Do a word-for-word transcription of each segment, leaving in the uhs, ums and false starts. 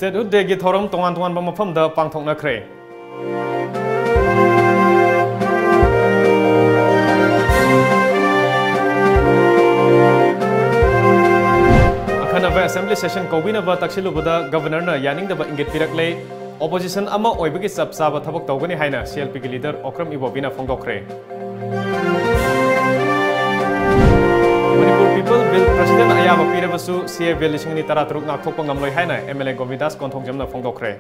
Statehood Day ꯒꯤ ꯊꯧꯔꯝ ꯇꯣꯉꯥꯟ ꯇꯣꯉꯥꯟꯕ ꯃꯐꯝꯗ ꯄꯥꯡꯊꯣꯛꯅꯈ꯭ꯔꯦ꯫ ꯑꯈꯟꯅꯕ assembly session ꯀꯧꯕꯤꯅꯕ ꯇꯛꯁꯤꯜꯂꯨꯕꯗ Governor ꯅ ꯌꯥꯅꯤꯡꯗꯕ ꯏꯪꯒꯤꯠ ꯄꯤꯔꯛꯂꯦ꯫ Opposition ꯑꯃ ꯑꯣꯏꯕꯒꯤ ꯆꯞ ꯆꯥꯕ ꯊꯕꯛ ꯇꯧꯒꯅꯤ ꯍꯥꯏꯅ C L P ꯒꯤ leader Okram ꯏꯕꯣꯕꯤꯅ ꯐꯣꯡꯗꯣꯛꯈ꯭ꯔꯦ꯫ Manipur People Bill President ꯅ ꯑꯌꯥꯕ ꯄꯤꯔꯕꯁꯨ C A A Bill ꯂꯤꯁꯤꯡ ꯑꯅꯤ ꯇꯔꯥꯇꯔꯨꯛ ꯉꯥꯛꯊꯣꯛꯄ ꯉꯝꯂꯣꯏ ꯍꯥꯏꯅ M L A ꯒꯣꯕꯤꯟꯗꯥꯁ ꯀꯣꯟꯊꯣꯡꯖꯝꯅ ꯐꯣꯡꯗꯣꯛꯈ꯭ꯔꯦ꯫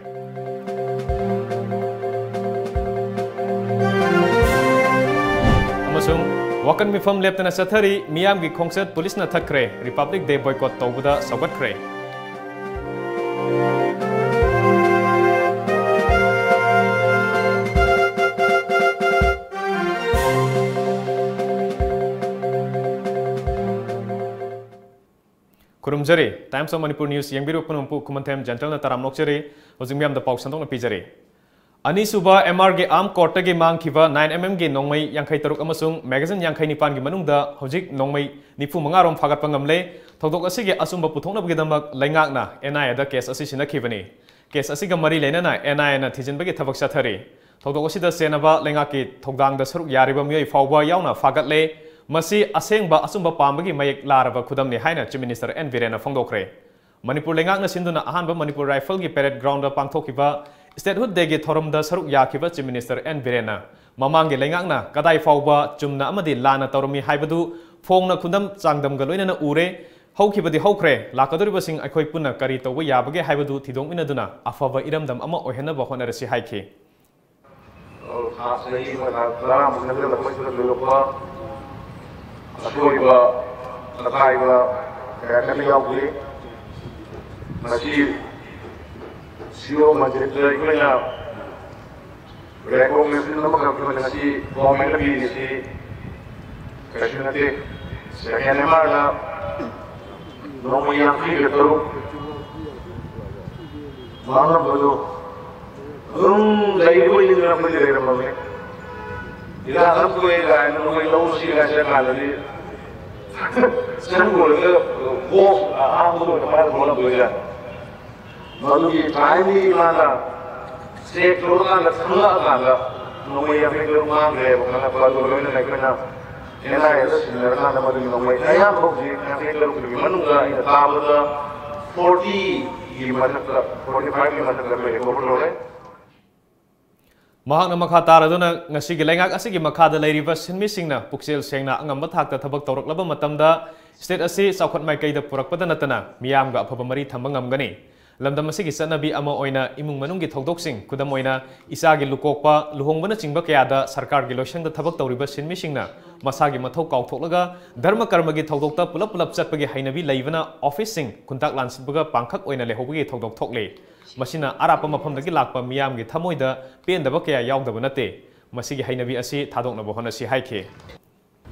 ꯑꯃꯁꯨꯡ ꯋꯥꯀꯟ ꯃꯤꯐꯝ ꯂꯦꯞꯇꯅ ꯆꯠꯊꯔꯤ, ꯃꯤꯌꯥꯝꯒꯤ ꯈꯣꯡꯆꯠ ꯄꯨꯂꯤꯁꯅ ꯊꯠꯈ꯭ꯔꯦ, Republic Day boycott ꯇꯧꯕꯗ ꯁꯧꯒꯠꯈ꯭ꯔꯦ꯫ ꯈꯨꯔꯨꯝꯖꯔꯤ꯫ Times of Manipur News ꯌꯦꯡꯕꯤꯔꯤꯕ ꯄꯨꯝꯅꯃꯛꯄꯨ ꯈꯨꯃꯟꯊꯦꯝ ꯖꯦꯟꯇꯜꯅ ꯇꯔꯥꯝꯅ ꯑꯣꯛꯆꯔꯤ꯫ ꯍꯧꯖꯤꯛ ꯃꯤꯌꯥꯝꯗ ꯄꯥꯎ ꯁꯟꯗꯣꯛꯅ ꯄꯤꯖꯔꯤ꯫ ꯑꯅꯤꯁꯨꯕ M R ꯒꯤ arm court ꯇꯒꯤ ꯃꯥꯡꯈꯤꯕ nine M M ꯒꯤ ꯅꯣꯡꯃꯩ ꯌꯥꯡꯈꯩ ꯇꯔꯨꯛ ꯑꯃꯁꯨꯡ magazine ꯌꯥꯡꯈꯩ ꯅꯤꯄꯥꯟꯒꯤ ꯃꯅꯨꯡꯗ ꯍꯧꯖꯤꯛ ꯅꯣꯡꯃꯩ ꯅꯤꯐꯨ ꯃꯉꯥ ꯔꯣꯝ ꯐꯥꯒꯠꯄ ꯉꯝꯂꯦ꯫ ꯊꯧꯗꯣꯛ ꯑꯁꯤꯒꯤ ꯑꯆꯨꯝꯕ ꯄꯨꯊꯣꯛꯅꯕꯒꯤꯗꯃꯛ ꯂꯩꯉꯥꯛꯅ N I A the case ꯑꯁꯤ ꯁꯤꯟꯅꯈꯤꯕꯅꯤ꯫ Case ꯑꯁꯤꯒ ꯃꯔꯤ ꯂꯩꯅꯅ N I A ꯅ ꯊꯤꯖꯤꯟꯕꯒꯤ ꯊꯕꯛ ꯆꯠꯊꯔꯤ꯫ ꯊꯧꯗꯣꯛ ꯑꯁꯤꯗ ꯆꯦꯟꯅꯕ ꯂꯩꯉꯥꯛꯀꯤ ꯊꯧꯗꯥꯡꯗ ꯁꯔꯨꯛ ꯌꯥꯔꯤꯕ ꯃꯤꯑꯣꯏ ꯐꯥꯎꯕ ꯌꯥꯎꯅ ꯐꯥꯒꯠꯂꯦ꯫ ꯃꯁꯤ ꯑꯁꯦꯡꯕ ꯑꯆꯨꯝꯕ ꯄꯥꯝꯕꯒꯤ ꯃꯌꯦꯛ ꯂꯥꯔꯕ ꯈꯨꯗꯝꯅꯤ ꯍꯥꯏꯅ Chief Minister N ꯕꯤꯔꯦꯟꯅ ꯐꯣꯡꯗꯣꯛꯈ꯭ꯔꯦ꯫ ꯃꯅꯤꯄꯨꯔ ꯂꯩꯉꯥꯛꯅ ꯁꯤꯟꯗꯨꯅ ꯑꯍꯥꯟꯕ ꯃꯅꯤꯄꯨꯔ Rifle ꯒꯤ parade ground ꯗ ꯄꯥꯡꯊꯣꯛꯈꯤꯕ Statehood Day ꯒꯤ ꯊꯧꯔꯝꯗ ꯁꯔꯨꯛ ꯌꯥꯈꯤꯕ Chief Minister N ꯕꯤꯔꯦꯟꯅ ꯃꯃꯥꯡꯒꯤ ꯂꯩꯉꯥꯛꯅ ꯀꯗꯥꯏ ꯐꯥꯎꯕ ꯆꯨꯝꯅ ꯑꯃꯗꯤ ꯂꯥꯟꯅ ꯇꯧꯔꯝꯃꯤ ꯍꯥꯏꯕꯗꯨ ꯐꯣꯡꯅ ꯈꯨꯗꯝ ꯆꯥꯡꯗꯝꯒ ꯂꯣꯏꯅꯅ ꯎꯔꯦ꯫ ꯍꯧꯈꯤꯕꯗꯤ ꯍꯧꯈ꯭ꯔꯦ, ꯂꯥꯛꯀꯗꯧꯔꯤꯕꯁꯤꯡ ꯑꯩꯈꯣꯏ ꯄꯨꯟꯅ ꯀꯔꯤ ꯇꯧꯕ ꯌꯥꯕꯒꯦ ꯍꯥꯏꯕꯗꯨ ꯊꯤꯗꯣꯛꯃꯤꯟꯅꯗꯨꯅ ꯑꯐꯕ ꯏꯔꯝꯗꯝ ꯑꯃ ꯑꯣꯏꯍꯟꯅꯕ ꯍꯣꯠꯅꯔꯁꯤ ꯍꯥꯏꯈꯤ꯫ ꯊꯥ ꯆꯍꯤ ꯑꯃ ꯊꯥ ꯇꯔꯥꯃꯨꯛ ꯅꯛꯁꯤꯜꯂꯛꯄꯁꯤꯗ ꯊꯣꯏꯗꯣꯛꯄ ꯑꯁꯣꯏꯕ ꯑꯀꯥꯏꯕ ꯀꯌꯥ ꯀꯟꯅ ꯌꯥꯎꯗꯦ꯫ ꯃꯁꯤ C O ꯃꯟꯗꯤꯔꯗ ꯑꯩꯈꯣꯏꯅ recognition ꯑꯃꯈꯛ ꯑꯣꯏꯅ ꯉꯁꯤ government ꯅ ꯄꯤꯔꯤꯁꯤ ꯀꯩꯁꯨ ꯅꯠꯇꯦ꯫ Second M R ꯗ ꯅꯣꯡꯃ ꯌꯥꯡꯈꯩꯒ ꯇꯔꯨꯛ ꯃꯥꯡꯉꯝꯕꯗꯣ ꯑꯗꯨꯝ ꯂꯩꯔꯤꯕꯣꯏ ꯅꯤꯡꯗꯅ ꯑꯩꯈꯣꯏꯗꯤ ꯂꯩꯔꯝꯃꯕꯅꯤ꯫ ꯏꯔꯥꯡ ꯑꯃ ꯊꯣꯛꯑꯦ ꯀꯥꯏꯅ ꯃꯣꯏ ꯂꯧ ꯁꯤ ꯀꯥꯏꯅ ꯆꯠꯀꯥꯟꯗꯗꯤ ꯆꯪꯉꯨꯔꯒ box ꯑꯍꯥꯡꯕꯗꯣ ꯑꯣꯏꯅ ꯄꯥꯏꯔ ꯊꯣꯛꯂꯛꯇꯣꯏꯖꯥꯠꯅꯤ꯫ ꯃꯗꯨꯒꯤ ꯇꯥꯏꯝꯂꯤ ꯃꯥꯅ ꯆꯦꯛ ꯇꯧꯔꯀꯥꯟꯗ ꯈꯪꯂꯛꯑꯀꯥꯟꯗ ꯅꯣꯡꯃꯩ ꯌꯥꯡꯈꯩ ꯇꯔꯨꯛ ꯃꯥꯡꯈ꯭ꯔꯦꯕ ꯈꯪꯂꯛꯄ꯫ ꯑꯗꯨ ꯂꯣꯏꯅꯅ ꯑꯩꯈꯣꯏꯅ ꯑꯦꯟ ꯑꯥꯏ ꯑꯦꯗ ꯁꯤꯟꯅꯔꯀꯥꯟꯗ ꯃꯗꯨꯒꯤ ꯅꯣꯡꯃꯩ ꯑꯌꯥꯝꯕ ꯍꯧꯖꯤꯛ ꯌꯥꯡꯈꯩ ꯇꯔꯨꯛꯇꯨꯒꯤ ꯃꯅꯨꯡꯗ ꯑꯩꯅ ꯇꯥꯕꯗ ꯐꯣꯔꯇꯤꯒꯤ ꯃꯊꯛꯇ, ꯐꯣꯔꯇꯤ ꯐꯥꯏꯚꯀꯤ ꯃꯊꯛꯇ ꯑꯩꯈꯣꯏ ꯔꯤꯀꯣꯚꯔ ꯇꯧꯔꯦ꯫ ꯃꯍꯥꯛꯅ ꯃꯈꯥ ꯇꯥꯔꯗꯨꯅ, ꯉꯁꯤꯒꯤ ꯂꯩꯉꯥꯛ ꯑꯁꯤꯒꯤ ꯃꯈꯥꯗ ꯂꯩꯔꯤꯕ ꯁꯤꯟꯃꯤꯁꯤꯡꯅ ꯄꯨꯛꯆꯦꯜ ꯁꯦꯡꯅ ꯑꯉꯝꯕ ꯊꯥꯛꯇ ꯊꯕꯛ ꯇꯧꯔꯛꯂꯕ ꯃꯇꯝꯗ, ꯁ꯭ꯇꯦꯠ ꯑꯁꯤ ꯆꯥꯎꯈꯠ ꯃꯥꯏꯀꯩꯗ ꯄꯨꯔꯛꯄꯗ ꯅꯠꯇꯅ ꯃꯤꯌꯥꯝꯒ ꯑꯐꯕ ꯃꯔꯤ ꯊꯝꯕ ꯉꯝꯒꯅꯤ꯫ ꯂꯝꯗꯝ ꯑꯁꯤꯒꯤ ꯆꯠꯅꯕꯤ ꯑꯃ ꯑꯣꯏꯅ ꯏꯃꯨꯡ ꯃꯅꯨꯡꯒꯤ ꯊꯧꯗꯣꯛꯁꯤꯡ, ꯈꯨꯗꯝ ꯑꯣꯏꯅ ꯏꯆꯥꯒꯤ ꯂꯨꯀꯣꯛꯄ, ꯂꯨꯍꯣꯡꯕꯅꯆꯤꯡꯕ ꯀꯌꯥꯗ ꯁꯔꯀꯥꯔꯒꯤ ꯂꯣꯏꯁꯪꯗ ꯊꯕꯛ ꯇꯧꯔꯤꯕ ꯁꯤꯟꯃꯤꯁꯤꯡꯅ ꯃꯁꯥꯒꯤ ꯃꯊꯧ ꯀꯥꯎꯊꯣꯛꯂꯒ ꯙꯔꯃ ꯀꯔꯃꯒꯤ ꯊꯧꯗꯣꯛꯇ ꯄꯨꯂꯞ ꯄꯨꯂꯞ ꯆꯠꯄꯒꯤ ꯍꯩꯅꯕꯤ ꯂꯩꯕꯅ ꯑꯣꯐꯤꯁꯁꯤꯡ ꯈꯨꯟꯇꯥꯛ ꯂꯥꯟꯁꯤꯠꯄꯒ ꯄꯥꯡꯈꯛ ꯑꯣꯏꯅ ꯂꯩꯍꯧꯕꯒꯤ ꯊꯧꯗꯣꯛ ꯊꯣꯛꯂꯤ꯫ ꯃꯁꯤꯅ ꯑꯔꯥꯞꯄ ꯃꯐꯝꯗꯒꯤ ꯂꯥꯛꯄ ꯃꯤꯌꯥꯝꯒꯤ ꯊꯃꯣꯏꯗ ꯄꯦꯟꯗꯕ ꯀꯌꯥ ꯌꯥꯎꯗꯕ ꯅꯠꯇꯦ꯫ ꯃꯁꯤꯒꯤ ꯍꯩꯅꯕꯤ ꯑꯁꯤ ꯊꯥꯗꯣꯛꯅꯕ ꯍꯣꯠꯅꯁꯤ ꯍꯥꯏꯈꯤ꯫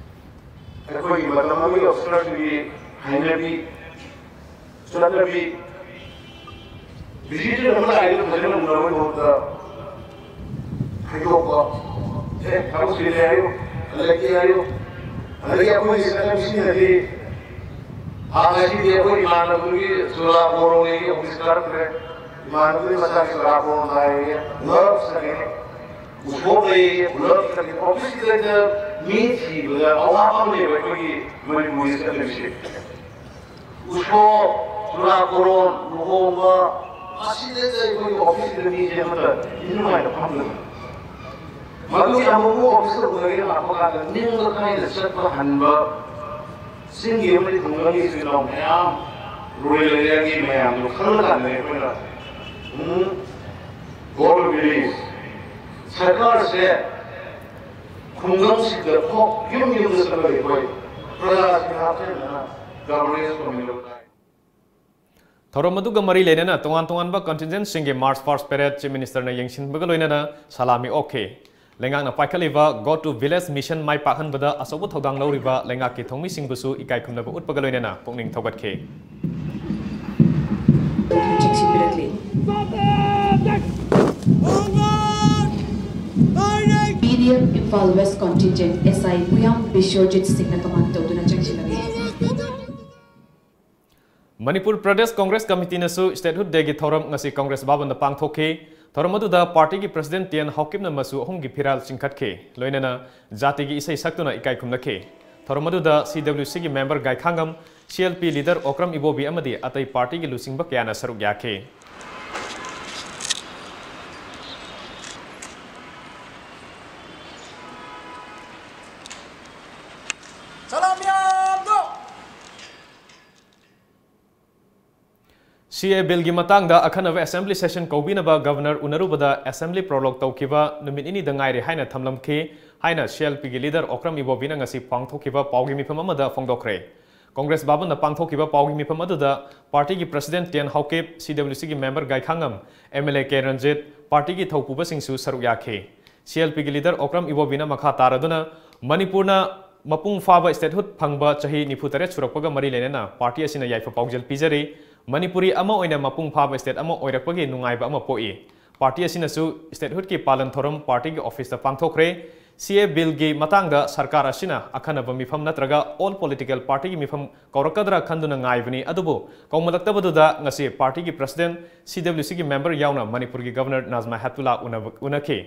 ꯑꯩꯈꯣꯏꯒꯤ ꯃꯇꯝ ꯑꯃꯒꯤ ꯑꯣꯐꯤꯁꯔꯁꯤꯡꯒꯤ ꯍꯩꯅꯕꯤ, ꯆꯠꯅꯕꯤ, ꯚꯤꯖꯤꯇꯔ ꯑꯃ ꯂꯥꯛꯏꯗꯨ ꯐꯖꯅ ꯎꯅꯕꯒꯤ ꯃꯍꯨꯠꯇ ꯊꯩꯗꯣꯛꯄ, ꯑꯦ, ꯊꯕꯛ ꯆꯤꯜꯂꯦ ꯍꯥꯏꯌꯨ, ꯍꯜꯂꯛꯀꯦ ꯍꯥꯏꯌꯨ꯫ ꯑꯗꯒꯤ ꯑꯩꯈꯣꯏꯒꯤ ꯆꯠꯅꯕꯤꯁꯤꯡꯗꯗꯤ, ꯍꯥꯟꯅ ꯉꯁꯤꯗꯤ ꯑꯩꯈꯣꯏ ꯏꯃꯥꯟꯅꯕꯒꯤ ꯆꯨꯔꯥꯀꯣꯔꯣꯟꯒꯤ ꯑꯣꯐꯤꯁ ꯀꯥꯔꯛꯈ꯭ꯔꯦ, ꯏꯃꯥꯟꯅꯕꯒꯤ ꯃꯆꯥꯒꯤ ꯆꯨꯔꯥꯀꯣꯔꯣꯟ ꯍꯥꯏꯌꯦ, ꯒ꯭ꯂꯣꯚꯁ ꯍꯥꯏꯌꯦ, ꯎꯁꯣꯞ ꯂꯩꯌꯦ, ꯒ꯭ꯂꯣꯚꯁ ꯍꯥꯏꯌꯦ꯫ ꯑꯣꯐꯤꯁꯁꯤꯗ ꯃꯤ ꯊꯤꯕꯗ ꯑꯋꯥꯕ ꯑꯃꯅꯦꯕ ꯑꯩꯈꯣꯏꯒꯤ ꯃꯅꯤꯄꯨꯔꯒꯤ ꯆꯠꯅꯕꯤꯁꯦ꯫ ꯎꯁꯣꯞ, ꯆꯨꯔꯥꯀꯣꯔꯣꯟ, ꯂꯨꯍꯣꯡꯕ, ꯑꯁꯤꯗꯩꯗ ꯑꯩꯈꯣꯏꯒꯤ ꯑꯣꯐꯤꯁꯇ ꯃꯤꯁꯦ ꯑꯃꯠꯇ ꯏꯅꯨꯡꯉꯥꯏꯅ ꯐꯝꯗꯕ꯫ ꯃꯗꯨꯒꯤ ꯑꯃꯨꯛ ꯑꯃꯨꯛ ꯑꯣꯐꯤꯁꯇ ꯎꯅꯒꯦ ꯂꯥꯛꯄ ꯀꯥꯟꯗ ꯅꯤꯡꯕ ꯀꯥꯏꯅ ꯆꯠꯄ ꯍꯟꯕ, ꯆꯤꯡꯒꯤ ꯑꯃꯗꯤ ꯈꯨꯡꯒꯪꯒꯤ ꯏꯆꯤꯜ ꯏꯅꯥꯎ ꯃꯌꯥꯝ, ꯔꯨꯔꯦꯜ ꯑꯦꯔꯤꯌꯥꯒꯤ ꯃꯌꯥꯝꯗꯣ ꯈꯜꯂ ꯀꯥꯟꯗꯅꯦ ꯑꯩꯈꯣꯏꯅ, ꯎꯝ, ꯒꯣꯜ ꯔꯤꯂꯤꯁ ꯁꯔꯀꯥꯔꯁꯦ ꯈꯨꯡꯒꯪꯁꯤꯡꯗ ꯈꯣꯛ ꯌꯨꯝ ꯌꯨꯝꯗ ꯆꯠꯂꯒ ꯑꯩꯈꯣꯏ ꯄ꯭ꯔꯖꯥꯁꯤꯡ ꯍꯥꯞꯆꯤꯟꯗꯅ ꯒꯚꯔꯅꯦꯟꯁ ꯇꯧꯃꯤꯟꯅꯕ ꯇꯥꯏ꯫ ꯊꯧꯔꯝ ꯑꯗꯨꯒ ꯃꯔꯤ ꯂꯩꯅꯅ ꯇꯣꯉꯥꯟ ꯇꯣꯉꯥꯟꯕ ꯀꯟꯇꯤꯟꯖꯦꯟꯁꯤꯡꯒꯤ ꯃꯥꯔꯆ ꯐꯥꯁ ꯄꯦꯔꯦꯗ ꯆꯤꯐ ꯃꯤꯅꯤꯁꯇꯔꯅ ꯌꯦꯡꯁꯤꯟꯕꯒ ꯂꯣꯏꯅꯅ ꯁꯂꯥꯃꯤ ꯑꯣꯛꯈꯤ꯫ ꯂꯩꯉꯥꯛꯅ ꯄꯥꯏꯈꯠꯂꯤꯕ Go to Village Mission ꯃꯥꯏ ꯄꯥꯛꯍꯟꯕꯗ ꯑꯆꯧꯕ ꯊꯧꯗꯥꯡ ꯂꯧꯔꯤꯕ ꯂꯩꯉꯥꯛꯀꯤ ꯊꯧꯃꯤꯁꯤꯡꯕꯨꯁꯨ ꯏꯀꯥꯏ ꯈꯨꯝꯅꯕ ꯎꯠꯄꯒ ꯂꯣꯏꯅꯅ ꯄꯨꯛꯅꯤꯡ ꯊꯧꯒꯠꯈꯤ꯫ ꯆꯤꯡꯁꯤꯟꯕꯤꯔꯛꯂꯤ꯫ ꯄꯤ ꯗꯤ ꯑꯦꯐ ꯏꯝꯐꯥꯜ ꯋꯦꯁ ꯀꯟꯇꯤꯟꯖꯦꯟ ꯑꯦꯁ ꯑꯥꯏ ꯄꯨꯌꯥꯝ ꯕꯤꯁ꯭ꯋꯖꯤꯠ ꯁꯤꯡꯅ ꯀꯃꯥꯟ ꯇꯧꯗꯨꯅ ꯆꯪꯁꯤꯜꯂꯛꯂꯤ꯫ ꯃꯅꯤꯄꯨꯔ ꯄ꯭ꯔꯗꯦꯁ ꯀꯣꯡꯒ꯭ꯔꯦꯁ ꯀꯃꯤꯇꯤꯅꯁꯨ Statehood Dayꯒꯤ ꯊꯧꯔꯝ ꯉꯁꯤ ꯀꯣꯡꯒ꯭ꯔꯦꯁ ꯚꯕꯟꯗ ꯄꯥꯡꯊꯣꯛꯈꯤ꯫ ꯊꯧꯔꯝ ꯑꯗꯨꯗ ꯄꯥꯔꯇꯤꯒꯤ ꯄ꯭ꯔꯁꯤꯗꯦꯟꯠ ꯇꯤ ꯑꯦꯟ ꯍꯥꯎꯀꯤꯞꯅ ꯃꯆꯨ ꯑꯍꯨꯝꯒꯤ ꯐꯤꯔꯥꯜ ꯆꯤꯡꯈꯠꯈꯤ꯫ ꯂꯣꯏꯅꯅ ꯖꯥꯇꯤꯒꯤ ꯏꯁꯩ ꯁꯛꯇꯨꯅ ꯏꯀꯥꯏ ꯈꯨꯝꯅꯈꯤ꯫ ꯊꯧꯔꯝ ꯑꯗꯨꯗ ꯁꯤ ꯗꯕ꯭ꯂꯤꯌꯨ ꯁꯤꯒꯤ ꯃꯦꯝꯕꯔ ꯒꯥꯏꯈꯥꯉꯝ, C L P leader Okram Ibobi ꯑꯃꯗꯤ ꯑꯇꯩ ꯄꯥꯔꯇꯤꯒꯤ ꯂꯨꯆꯤꯡꯕ ꯀꯌꯥꯅ ꯁꯔꯨꯛ ꯌꯥꯈꯤ꯫ ꯆꯂꯥꯝ ꯌꯥꯝꯗꯣ! ꯁꯤ ꯑꯦ ꯕꯤꯜꯒꯤ ꯃꯇꯥꯡꯗ ꯑꯈꯟꯅꯕ ꯑꯦꯁꯦꯝꯕ꯭ꯂꯤ ꯁꯦꯁꯟ ꯀꯧꯕꯤꯅꯕ ꯒꯕꯔꯅꯔ ꯎꯅꯔꯨꯕꯗ ꯑꯦꯁꯦꯝꯕ꯭ꯂꯤ ꯄ꯭ꯔꯣꯂꯣꯛ ꯇꯧꯈꯤꯕ ꯅꯨꯃꯤꯠ ꯅꯤꯅꯤꯗ ꯉꯥꯏꯔꯤ ꯍꯥꯏꯅ ꯊꯝꯂꯝꯈꯤ ꯍꯥꯏꯅ ꯁꯤ ꯑꯦꯜ ꯄꯤꯒꯤ ꯂꯤꯗꯔ ꯑꯣꯀ꯭ꯔꯝ ꯏꯕꯣꯕꯤꯅ ꯉꯁꯤ ꯄꯥꯡꯊꯣꯛꯈꯤꯕ ꯄꯥꯎꯒꯤ ꯃꯤꯐꯝ ꯑꯃꯗ ꯐꯣꯡꯗꯣꯛꯈ꯭ꯔꯦ꯫ ꯀꯣꯡꯒ꯭ꯔꯦꯁ ꯚꯕꯟꯗ ꯄꯥꯡꯊꯣꯛꯈꯤꯕ ꯄꯥꯎꯒꯤ ꯃꯤꯐꯝ ꯑꯗꯨꯗ ꯄꯥꯔꯇꯤꯒꯤ president T and Haokip, C W ꯁꯤꯒꯤ ꯃꯦꯝꯕꯔ ꯒꯥꯏꯈꯥꯉꯝ, M L A K Ranjit, ꯄꯥꯔꯇꯤꯒꯤ ꯊꯧꯄꯨꯕꯁꯤꯡꯁꯨ ꯁꯔꯨꯛ ꯌꯥꯈꯤ꯫ ꯁꯤ ꯑꯦꯜ ꯄꯤꯒꯤ ꯂꯤꯗꯔ ꯑꯣꯀ꯭ꯔꯝ ꯏꯕꯣꯕꯤꯅ ꯃꯈꯥ ꯇꯥꯔꯗꯨꯅ, ꯃꯅꯤꯄꯨꯔꯅ ꯃꯄꯨꯡ ꯐꯥꯕ statehood ꯐꯪꯕ ꯆꯍꯤ ꯅꯤꯐꯨ ꯇꯔꯦꯠ ꯁꯨꯔꯛꯄꯒ ꯃꯔꯤ ꯂꯩꯅꯅ ꯄꯥꯔꯇꯤ ꯑꯁꯤꯅ ꯌꯥꯏꯐ ꯄꯥꯎꯖꯦꯜ ꯄꯤꯖꯔꯤ꯫ ꯃꯅꯤꯄꯨꯔꯤ ꯑꯃ ꯑꯣꯏꯅ ꯃꯄꯨꯡ ꯐꯥꯕ state ꯑꯃ ꯑꯣꯏꯔꯛꯄꯒꯤ ꯅꯨꯡꯉꯥꯏꯕ ꯑꯃ ꯄꯣꯛꯏ꯫ ꯄꯥꯔꯇꯤ ꯑꯁꯤꯅꯁꯨ statehoodꯀꯤ ꯄꯥꯂꯟ ꯊꯧꯔꯝ ꯄꯥꯔꯇꯤꯒꯤ ꯑꯣꯐꯤꯁꯇ ꯄꯥꯡꯊꯣꯛꯈ꯭ꯔꯦ꯫ ꯁꯤ ꯑꯦ ꯕꯤꯜꯒꯤ ꯃꯇꯥꯡꯗ ꯁꯔꯀꯥꯔ ꯑꯁꯤꯅ ꯑꯈꯟꯅꯕ ꯃꯤꯐꯝ ꯅꯠꯇ꯭ꯔꯒ all political partyꯒꯤ ꯃꯤꯐꯝ ꯀꯧꯔꯛꯀꯗ꯭ꯔꯥ ꯈꯟꯗꯨꯅ ꯉꯥꯏꯕꯅꯤ, ꯑꯗꯨꯕꯨ ꯀꯧꯃꯜꯂꯛꯇꯕꯗꯨꯗ ꯉꯁꯤ ꯄꯥꯔꯇꯤꯒꯤ ꯄ꯭ꯔꯁꯤꯗꯦꯟꯠ, ꯁꯤ ꯗꯕ꯭ꯂꯤꯌꯨ ꯁꯤꯒꯤ ꯃꯦꯝꯕꯔ ꯌꯥꯎꯅ ꯃꯅꯤꯄꯨꯔꯒꯤ ꯒꯕꯔꯅꯔ ꯅꯥꯖꯃꯥ ꯍꯦꯞꯇꯨꯂꯥ ꯎꯅꯕ-, ꯎꯅꯈꯤ꯫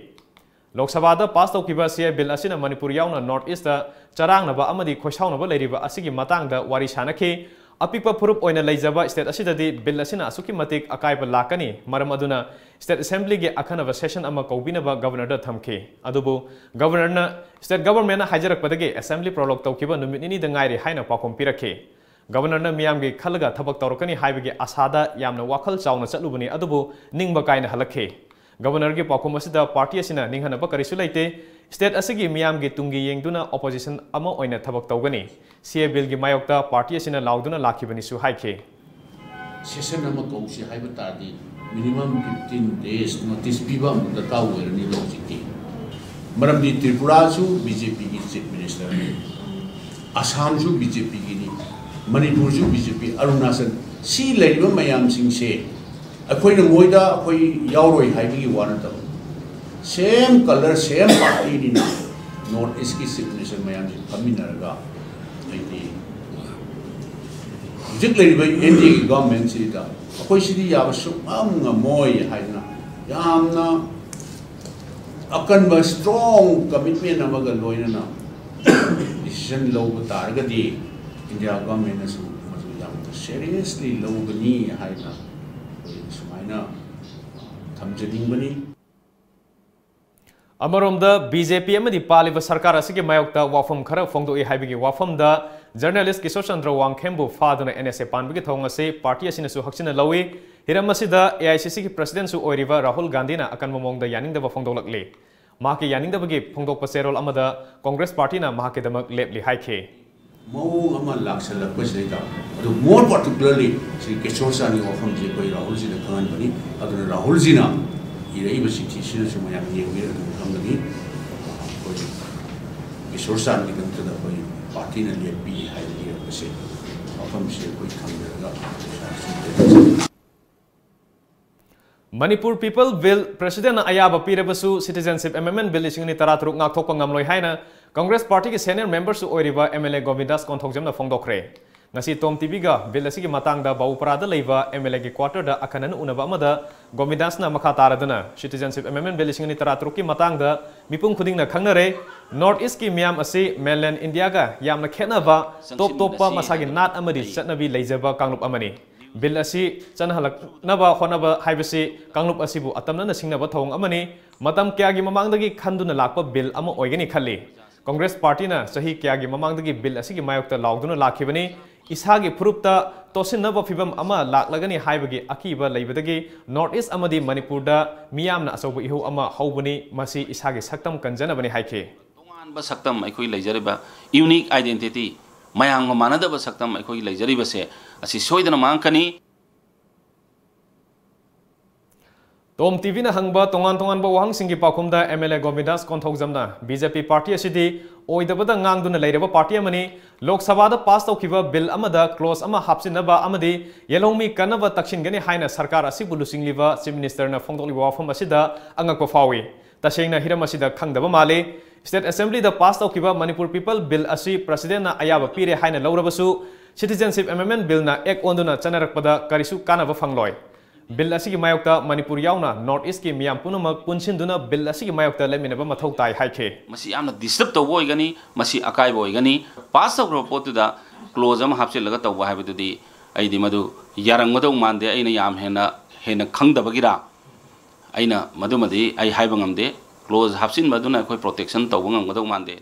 ꯂꯣꯛ ꯁꯚꯥꯗ ꯄꯥꯁ ꯇꯧꯈꯤꯕ ꯁꯤ ꯑꯦ ꯕꯤꯜ ꯑꯁꯤꯅ ꯃꯅꯤꯄꯨꯔ ꯌꯥꯎꯅ ꯅꯣꯔꯠ ꯏꯁꯇ ꯆꯔꯥꯡꯅꯕ ꯑꯃꯗꯤ ꯈꯣꯏꯁꯥꯎꯅꯕ ꯂꯩꯔꯤꯕ ꯑꯁꯤꯒꯤ ꯃꯇꯥꯡꯗ ꯋꯥꯔꯤ ꯁꯥꯅꯈꯤ꯫ ꯑꯄꯤꯛꯄ ꯐꯨꯔꯨꯞ ꯑꯣꯏꯅ ꯂꯩꯖꯕ state ꯑꯁꯤꯗꯗꯤ ꯕꯤꯜ ꯑꯁꯤꯅ ꯑꯁꯨꯛꯀꯤ ꯃꯇꯤꯛ ꯑꯀꯥꯏꯕ ꯂꯥꯛꯀꯅꯤ꯫ ꯃꯔꯝ ꯑꯗꯨꯅ state assemblyꯒꯤ ꯑꯈꯟꯅꯕ session ꯑꯃ ꯀꯧꯕꯤꯅꯕ ꯒꯕꯔꯅꯔꯗ ꯊꯝꯈꯤ꯫ ꯑꯗꯨꯕꯨ ꯒꯕꯔꯅꯔꯅ, state governmentꯅ ꯍꯥꯏꯖꯔꯛꯄꯗꯒꯤ assembly prorogue ꯇꯧꯈꯤꯕ ꯅꯨꯃꯤꯠ ꯅꯤꯅꯤꯗ ꯉꯥꯏꯔꯤ ꯍꯥꯏꯅ ꯄꯥꯎꯈꯨꯝ ꯄꯤꯔꯛꯈꯤ꯫ ꯒꯕꯔꯅꯔꯅ ꯃꯤꯌꯥꯝꯒꯤ ꯈꯜꯂꯒ ꯊꯕꯛ ꯇꯧꯔꯛꯀꯅꯤ ꯍꯥꯏꯕꯒꯤ ꯑꯁꯥꯗ ꯌꯥꯝꯅ ꯋꯥꯈꯜ ꯆꯥꯎꯅ ꯆꯠꯂꯨꯕꯅꯤ, ꯑꯗꯨꯕꯨ ꯅꯤꯡꯕ ꯀꯥꯏꯅ ꯍꯜꯂꯛꯈꯤ꯫ ꯒꯕꯔꯅꯔꯒꯤ ꯄꯥꯎꯈꯨꯝ ꯑꯁꯤꯗ ꯄꯥꯔꯇꯤ ꯑꯁꯤꯅ ꯅꯤꯡꯍꯟꯅꯕ ꯀꯔꯤꯁꯨ ꯂꯩꯇꯦ꯫ State ꯑꯁꯤꯒꯤ ꯃꯤꯌꯥꯝꯒꯤ ꯇꯨꯡꯒꯤ ꯌꯦꯡꯗꯨꯅ opposition ꯑꯃ ꯑꯣꯏꯅ ꯊꯕꯛ ꯇꯧꯒꯅꯤ꯫ ꯁꯤ ꯑꯦ ꯕꯤꯜꯒꯤ ꯃꯥꯌꯣꯛꯇ ꯄꯥꯔꯇꯤ ꯑꯁꯤꯅ ꯂꯥꯎꯗꯨꯅ ꯂꯥꯛꯈꯤꯕꯅꯤꯁꯨ ꯍꯥꯏꯈꯤ꯫ Session ꯑꯃ ꯀꯧꯁꯤ ꯍꯥꯏꯕ ꯇꯥꯔꯗꯤ minimum fifteen days notice ꯄꯤꯕ ꯑꯃ ꯗꯔꯀꯥꯔ ꯑꯣꯏꯔꯅꯤꯕ ꯍꯧꯖꯤꯛꯇꯤ꯫ ꯃꯔꯝꯗꯤ ꯇ꯭ꯔꯤꯄꯨꯔꯥꯁꯨ ꯕꯤ ꯖꯦ ꯄꯤꯒꯤ chief ministerꯅꯤ, ꯑꯁꯥꯝꯁꯨ ꯕꯤ ꯖꯦ ꯄꯤꯒꯤꯅꯤ, ꯃꯅꯤꯄꯨꯔꯁꯨ ꯕꯤ ꯖꯦ ꯄꯤ, ꯑꯔꯨꯅꯥꯆꯜ, ꯁꯤ ꯂꯩꯔꯤꯕ ꯃꯌꯥꯝꯁꯤꯡꯁꯦ ꯑꯩꯈꯣꯏꯅ ꯃꯣꯏꯗ ꯑꯩꯈꯣꯏ ꯌꯥꯎꯔꯣꯏ ꯍꯥꯏꯕꯒꯤ ꯋꯥ ꯅꯠꯇꯕ, same colour, same partyꯅꯤꯅ North Eastꯀꯤ chief minister ꯃꯌꯥꯝꯁꯤ ꯐꯝꯃꯤꯟꯅꯔꯒ ꯍꯥꯏꯗꯤ ꯍꯧꯖꯤꯛ ꯂꯩꯔꯤꯕ ꯑꯦꯟ ꯗꯤ ꯑꯦꯒꯤ ꯒꯚꯔꯟꯃꯦꯟꯁꯤꯗ ꯑꯩꯈꯣꯏ ꯁꯤꯗꯤ ꯌꯥꯕ ꯁꯨꯡꯉꯝ ꯉꯝꯃꯣꯏ ꯍꯥꯏꯗꯅ ꯌꯥꯝꯅ ꯑꯀꯟꯕ strong commitment ꯑꯃꯒ ꯂꯣꯏꯅꯅ decision ꯂꯧꯕ ꯇꯥꯔꯒꯗꯤ ꯏꯟꯗꯤꯌꯥ ꯒꯚꯔꯟꯃꯦꯟꯅꯁꯨ ꯃꯗꯨ ꯌꯥꯝꯅ seriously ꯂꯧꯒꯅꯤ ꯍꯥꯏꯅ ꯑꯩꯈꯣꯏ ꯁꯨꯃꯥꯏꯅ ꯊꯝꯖꯅꯤꯡꯕꯅꯤ꯫ ꯑꯃꯔꯣꯝꯗ, ꯕꯤ ꯖꯦ ꯄꯤ ꯑꯃꯗꯤ ꯄꯥꯜꯂꯤꯕ ꯁꯔꯀꯥꯔ ꯑꯁꯤꯒꯤ ꯃꯥꯌꯣꯛꯇ ꯋꯥꯐꯝ ꯈꯔ ꯐꯣꯡꯗꯣꯛꯏ ꯍꯥꯏꯕꯒꯤ ꯋꯥꯐꯝꯗ journalist ꯀꯤꯁꯣꯔ ꯆꯟꯗ꯭ꯔ ꯋꯥꯡꯈꯦꯝꯕꯨ ꯐꯥꯗꯨꯅ ꯑꯦꯟ ꯑꯦꯁ ꯑꯦ ꯄꯥꯟꯕꯒꯤ ꯊꯧꯑꯣꯡ ꯑꯁꯤ ꯄꯥꯔꯇꯤ ꯑꯁꯤꯅꯁꯨ ꯍꯛꯆꯤꯟꯅ ꯂꯧꯏ꯫ ꯍꯤꯔꯝ ꯑꯁꯤꯗ ꯑꯦ ꯑꯥꯏ ꯁꯤ ꯁꯤꯒꯤ presidentꯁꯨ ꯑꯣꯏꯔꯤꯕ ꯔꯥꯍꯨꯜ ꯒꯥꯟꯙꯤꯅ ꯑꯀꯟꯕ ꯃꯑꯣꯡꯗ ꯌꯥꯅꯤꯡꯗꯕ ꯐꯣꯡꯗꯣꯛꯂꯛꯂꯤ꯫ ꯃꯍꯥꯛꯀꯤ ꯌꯥꯅꯤꯡꯗꯕꯒꯤ ꯐꯣꯡꯗꯣꯛꯄ ꯆꯦꯔꯣꯜ ꯑꯃꯗ ꯀꯣꯡꯒ꯭ꯔꯦꯁ ꯄꯥꯔꯇꯤꯅ ꯃꯍꯥꯛꯀꯤꯗꯃꯛ ꯂꯦꯞꯂꯤ ꯍꯥꯏꯈꯤ꯫ ꯃꯑꯣꯡ ꯑꯃ ꯂꯥꯛꯁꯜꯂꯛꯄꯁꯤꯗꯩꯗ, ꯑꯗꯨ more particularly ꯁ꯭ꯔꯤ ꯀꯤꯁꯣꯔ ꯆꯥꯟꯒꯤ ꯋꯥꯐꯝꯁꯤ ꯑꯩꯈꯣꯏ ꯔꯥꯍꯨꯜꯖꯤꯗ ꯈꯪꯍꯟꯕꯅꯤ꯫ ꯑꯗꯨꯅ ꯔꯥꯍꯨꯜꯖꯤꯅ ꯏꯔꯛꯏꯕ ꯆꯤꯊꯤꯁꯤꯅꯁꯨ ꯃꯌꯥꯝ ꯌꯦꯡꯕꯤꯔꯒ ꯑꯗꯨꯝ ꯈꯪꯒꯅꯤ꯫ ꯑꯩꯈꯣꯏ ꯀꯤꯁꯣꯔ ꯆꯥꯟꯒꯤꯗꯃꯛꯇꯗ ꯑꯩꯈꯣꯏ ꯄꯥꯔꯇꯤꯅ ꯂꯦꯞꯄꯤ ꯍꯥꯏꯅ ꯏꯔꯛꯄꯁꯦ, ꯋꯥꯐꯝꯁꯦ ꯑꯩꯈꯣꯏ ꯊꯝꯖꯔꯒ ꯃꯅꯤꯄꯨꯔ People Bill presidentꯅ ꯑꯌꯥꯕ ꯄꯤꯔꯕꯁꯨ Citizenship Amendment Bill ꯂꯤꯁꯤꯡ ꯑꯅꯤ ꯇꯔꯥꯇꯔꯨꯛ ꯉꯥꯛꯊꯣꯛꯄ ꯉꯝꯂꯣꯏ ꯍꯥꯏꯅ ꯀꯣꯡꯒ꯭ꯔꯦꯁ ꯄꯥꯔꯇꯤꯒꯤ senior memberꯁꯨ ꯑꯣꯏꯔꯤꯕ ꯑꯦꯝ ꯑꯦꯜ ꯑꯦ ꯒꯣꯕꯤꯟꯗꯥꯁ ꯀꯣꯟꯊꯧꯖꯝꯅ ꯐꯣꯡꯗꯣꯛꯈ꯭ꯔꯦ꯫ ꯉꯁꯤ ꯇꯣꯝ ꯇꯤ ꯚꯤꯒ bill ꯑꯁꯤꯒꯤ ꯃꯇꯥꯡꯗ ꯕꯥꯕꯨꯄꯥꯔꯥꯗ ꯂꯩꯕ ꯑꯦꯝ ꯑꯦꯜ ꯑꯦꯒꯤ quarterꯗ ꯑꯈꯟꯅꯅ ꯎꯅꯕ ꯑꯃꯗ ꯒꯣꯕꯤꯟꯗꯥꯁꯅ ꯃꯈꯥ ꯇꯥꯔꯗꯨꯅ, Citizenship Amendment Bill ꯂꯤꯁꯤꯡ ꯑꯅꯤ ꯇꯔꯥꯇꯔꯨꯛꯀꯤ ꯃꯇꯥꯡꯗ ꯃꯤꯄꯨꯝ ꯈꯨꯗꯤꯡꯅ ꯈꯪꯅꯔꯦ, North Eastꯀꯤ ꯃꯤꯌꯥꯝ ꯑꯁꯤ mainland Indiaꯒ ꯌꯥꯝꯅ ꯈꯦꯠꯅꯕ, top ꯇꯣꯞꯄ ꯃꯁꯥꯒꯤ ꯅꯥꯠ ꯑꯃꯗꯤ ꯆꯠꯅꯕꯤ ꯂꯩꯖꯕ ꯀꯥꯡꯂꯨꯞ ꯑꯃꯅꯤ꯫ Bill ꯑꯁꯤ ꯆꯠꯅꯍꯜꯂꯛꯅꯕ ꯍꯣꯠꯅꯕ ꯍꯥꯏꯕꯁꯤ ꯀꯥꯡꯂꯨꯞ ꯑꯁꯤꯕꯨ ꯑꯇꯝꯅꯅ ꯁꯤꯡꯅꯕ ꯊꯧꯑꯣꯡ ꯑꯃꯅꯤ꯫ ꯃꯇꯝ ꯀꯌꯥꯒꯤ ꯃꯃꯥꯡꯗꯒꯤ ꯈꯟꯗꯨꯅ ꯂꯥꯛꯄ bill ꯑꯃ ꯑꯣꯏꯒꯅꯤ ꯈꯜꯂꯤ꯫ ꯀꯣꯡꯒ꯭ꯔꯦꯁ ꯄꯥꯔꯇꯤꯅ ꯆꯍꯤ ꯀꯌꯥꯒꯤ ꯃꯃꯥꯡꯗꯒꯤ bill ꯑꯁꯤꯒꯤ ꯃꯥꯌꯣꯛꯇ ꯂꯥꯎꯗꯨꯅ ꯂꯥꯛꯈꯤꯕꯅꯤ꯫ ꯏꯁꯥꯒꯤ ꯐꯨꯔꯨꯞꯇ ꯇꯣꯠꯁꯤꯟꯅꯕ ꯐꯤꯚꯝ ꯑꯃ ꯂꯥꯛꯂꯒꯅꯤ ꯍꯥꯏꯕꯒꯤ ꯑꯀꯤꯕ ꯂꯩꯕꯗꯒꯤ North East ꯑꯃꯗꯤ ꯃꯅꯤꯄꯨꯔꯗ ꯃꯤꯌꯥꯝꯅ ꯑꯆꯧꯕ ꯏꯍꯧ ꯑꯃ ꯍꯧꯕꯅꯤ, ꯃꯁꯤ ꯏꯁꯥꯒꯤ ꯁꯛꯇꯝ ꯀꯟꯖꯅꯕꯅꯤ ꯍꯥꯏꯈꯤ꯫ ꯇꯣꯉꯥꯟꯕ ꯁꯛꯇꯝ ꯑꯩꯈꯣꯏ ꯂꯩꯖꯔꯤꯕ, unique identity, ꯃꯌꯥꯝꯒ ꯃꯥꯟꯅꯗꯕ ꯁꯛꯇꯝ ꯑꯩꯈꯣꯏꯒꯤ ꯂꯩꯖꯔꯤꯕꯁꯦ ꯑꯁꯤ ꯁꯣꯏꯗꯅ ꯃꯥꯡꯉꯛꯀꯅꯤ꯫ ꯇꯣꯝ ꯇꯤ ꯚꯤꯅ ꯍꯪꯕ ꯇꯣꯉꯥꯟ ꯇꯣꯉꯥꯟꯕ ꯋꯥꯍꯪꯁꯤꯡꯒꯤ ꯄꯥꯎꯈꯨꯝꯗ ꯑꯦꯝ ꯑꯦꯜ ꯑꯦ ꯒꯣꯕꯤꯟꯗꯥꯁ ꯀꯣꯟꯊꯧꯖꯝꯅ ꯕꯤ ꯖꯦ ꯄꯤ ꯄꯥꯔꯇꯤ ꯑꯁꯤꯗꯤ ꯑꯣꯏꯗꯕꯗ ꯉꯥꯡꯗꯨꯅ ꯂꯩꯔꯕ ꯄꯥꯔꯇꯤ ꯑꯃꯅꯤ꯫ ꯂꯣꯛ ꯁꯚꯥꯗ ꯄꯥꯁ ꯇꯧꯈꯤꯕ bill ꯑꯃꯗ clause ꯑꯃ ꯍꯥꯞꯆꯤꯟꯅꯕ ꯑꯃꯗꯤ ꯌꯦꯜꯍꯧꯃꯤ ꯀꯟꯅꯕ ꯇꯛꯁꯤꯟꯒꯅꯤ ꯍꯥꯏꯅ ꯁꯔꯀꯥꯔ ꯑꯁꯤꯕꯨ ꯂꯨꯆꯤꯡꯂꯤꯕ Chief Ministerꯅ ꯐꯣꯡꯗꯣꯛꯂꯤꯕ ꯋꯥꯐꯝ ꯑꯁꯤꯗ ꯑꯉꯛꯄ ꯐꯥꯎꯏ꯫ ꯇꯁꯦꯡꯅ ꯍꯤꯔꯝ ꯑꯁꯤꯗ ꯈꯪꯗꯕ ꯃꯥꯜꯂꯤ꯫ State Assemblyꯗ ꯄꯥꯁ ꯇꯧꯈꯤꯕ ꯃꯅꯤꯄꯨꯔ People Bill ꯑꯁꯤ Presidentꯅ ꯑꯌꯥꯕ ꯄꯤꯔꯦ ꯍꯥꯏꯅ ꯂꯧꯔꯕꯁꯨ, Citizenship Amendment Billꯅ Act ꯑꯣꯟꯗꯨꯅ ꯆꯠꯅꯔꯛꯄꯗ ꯀꯔꯤꯁꯨ ꯀꯥꯟꯅꯕ ꯐꯪꯂꯣꯏ꯫ Bill ꯑꯁꯤꯒꯤ ꯃꯥꯌꯣꯛꯇ ꯃꯅꯤꯄꯨꯔ ꯌꯥꯎꯅ North Eastꯀꯤ ꯃꯤꯌꯥꯝ ꯄꯨꯝꯅꯃꯛ ꯄꯨꯟꯁꯤꯟꯗꯨꯅ Bill ꯑꯁꯤꯒꯤ ꯃꯥꯌꯣꯛꯇ ꯂꯦꯞꯃꯤꯟꯅꯕ ꯃꯊꯧ ꯇꯥꯏ ꯍꯥꯏꯈꯤ꯫ ꯃꯁꯤ ꯌꯥꯝꯅ disturb ꯇꯧꯕ ꯑꯣꯏꯒꯅꯤ, ꯃꯁꯤ ꯑꯀꯥꯏꯕ ꯑꯣꯏꯒꯅꯤ꯫ Pass ꯇꯧꯈ꯭ꯔꯕ ꯄꯣꯠꯇꯨꯗ clause ꯑꯃ ꯍꯥꯞꯆꯤꯜꯂꯒ ꯇꯧꯕ ꯍꯥꯏꯕꯗꯨꯗꯤ ꯑꯩꯗꯤ ꯃꯗꯨ ꯌꯥꯔꯝꯒꯗꯧ ꯃꯥꯟꯗꯦ꯫ ꯑꯩꯅ ꯌꯥꯝ ꯍꯦꯟꯅ, ꯍꯦꯟꯅ ꯈꯪꯗꯕꯒꯤꯔꯥ? ꯑꯩꯅ ꯃꯗꯨꯃꯗꯤ ꯑꯩ ꯍꯥꯏꯕ ꯉꯝꯗꯦ꯫ Clause ꯍꯥꯞꯆꯤꯟꯕ ꯑꯗꯨꯅ ꯑꯩꯈꯣꯏ protection ꯇꯧꯕ ꯉꯝꯒꯗꯧ ꯃꯥꯟꯗꯦ꯫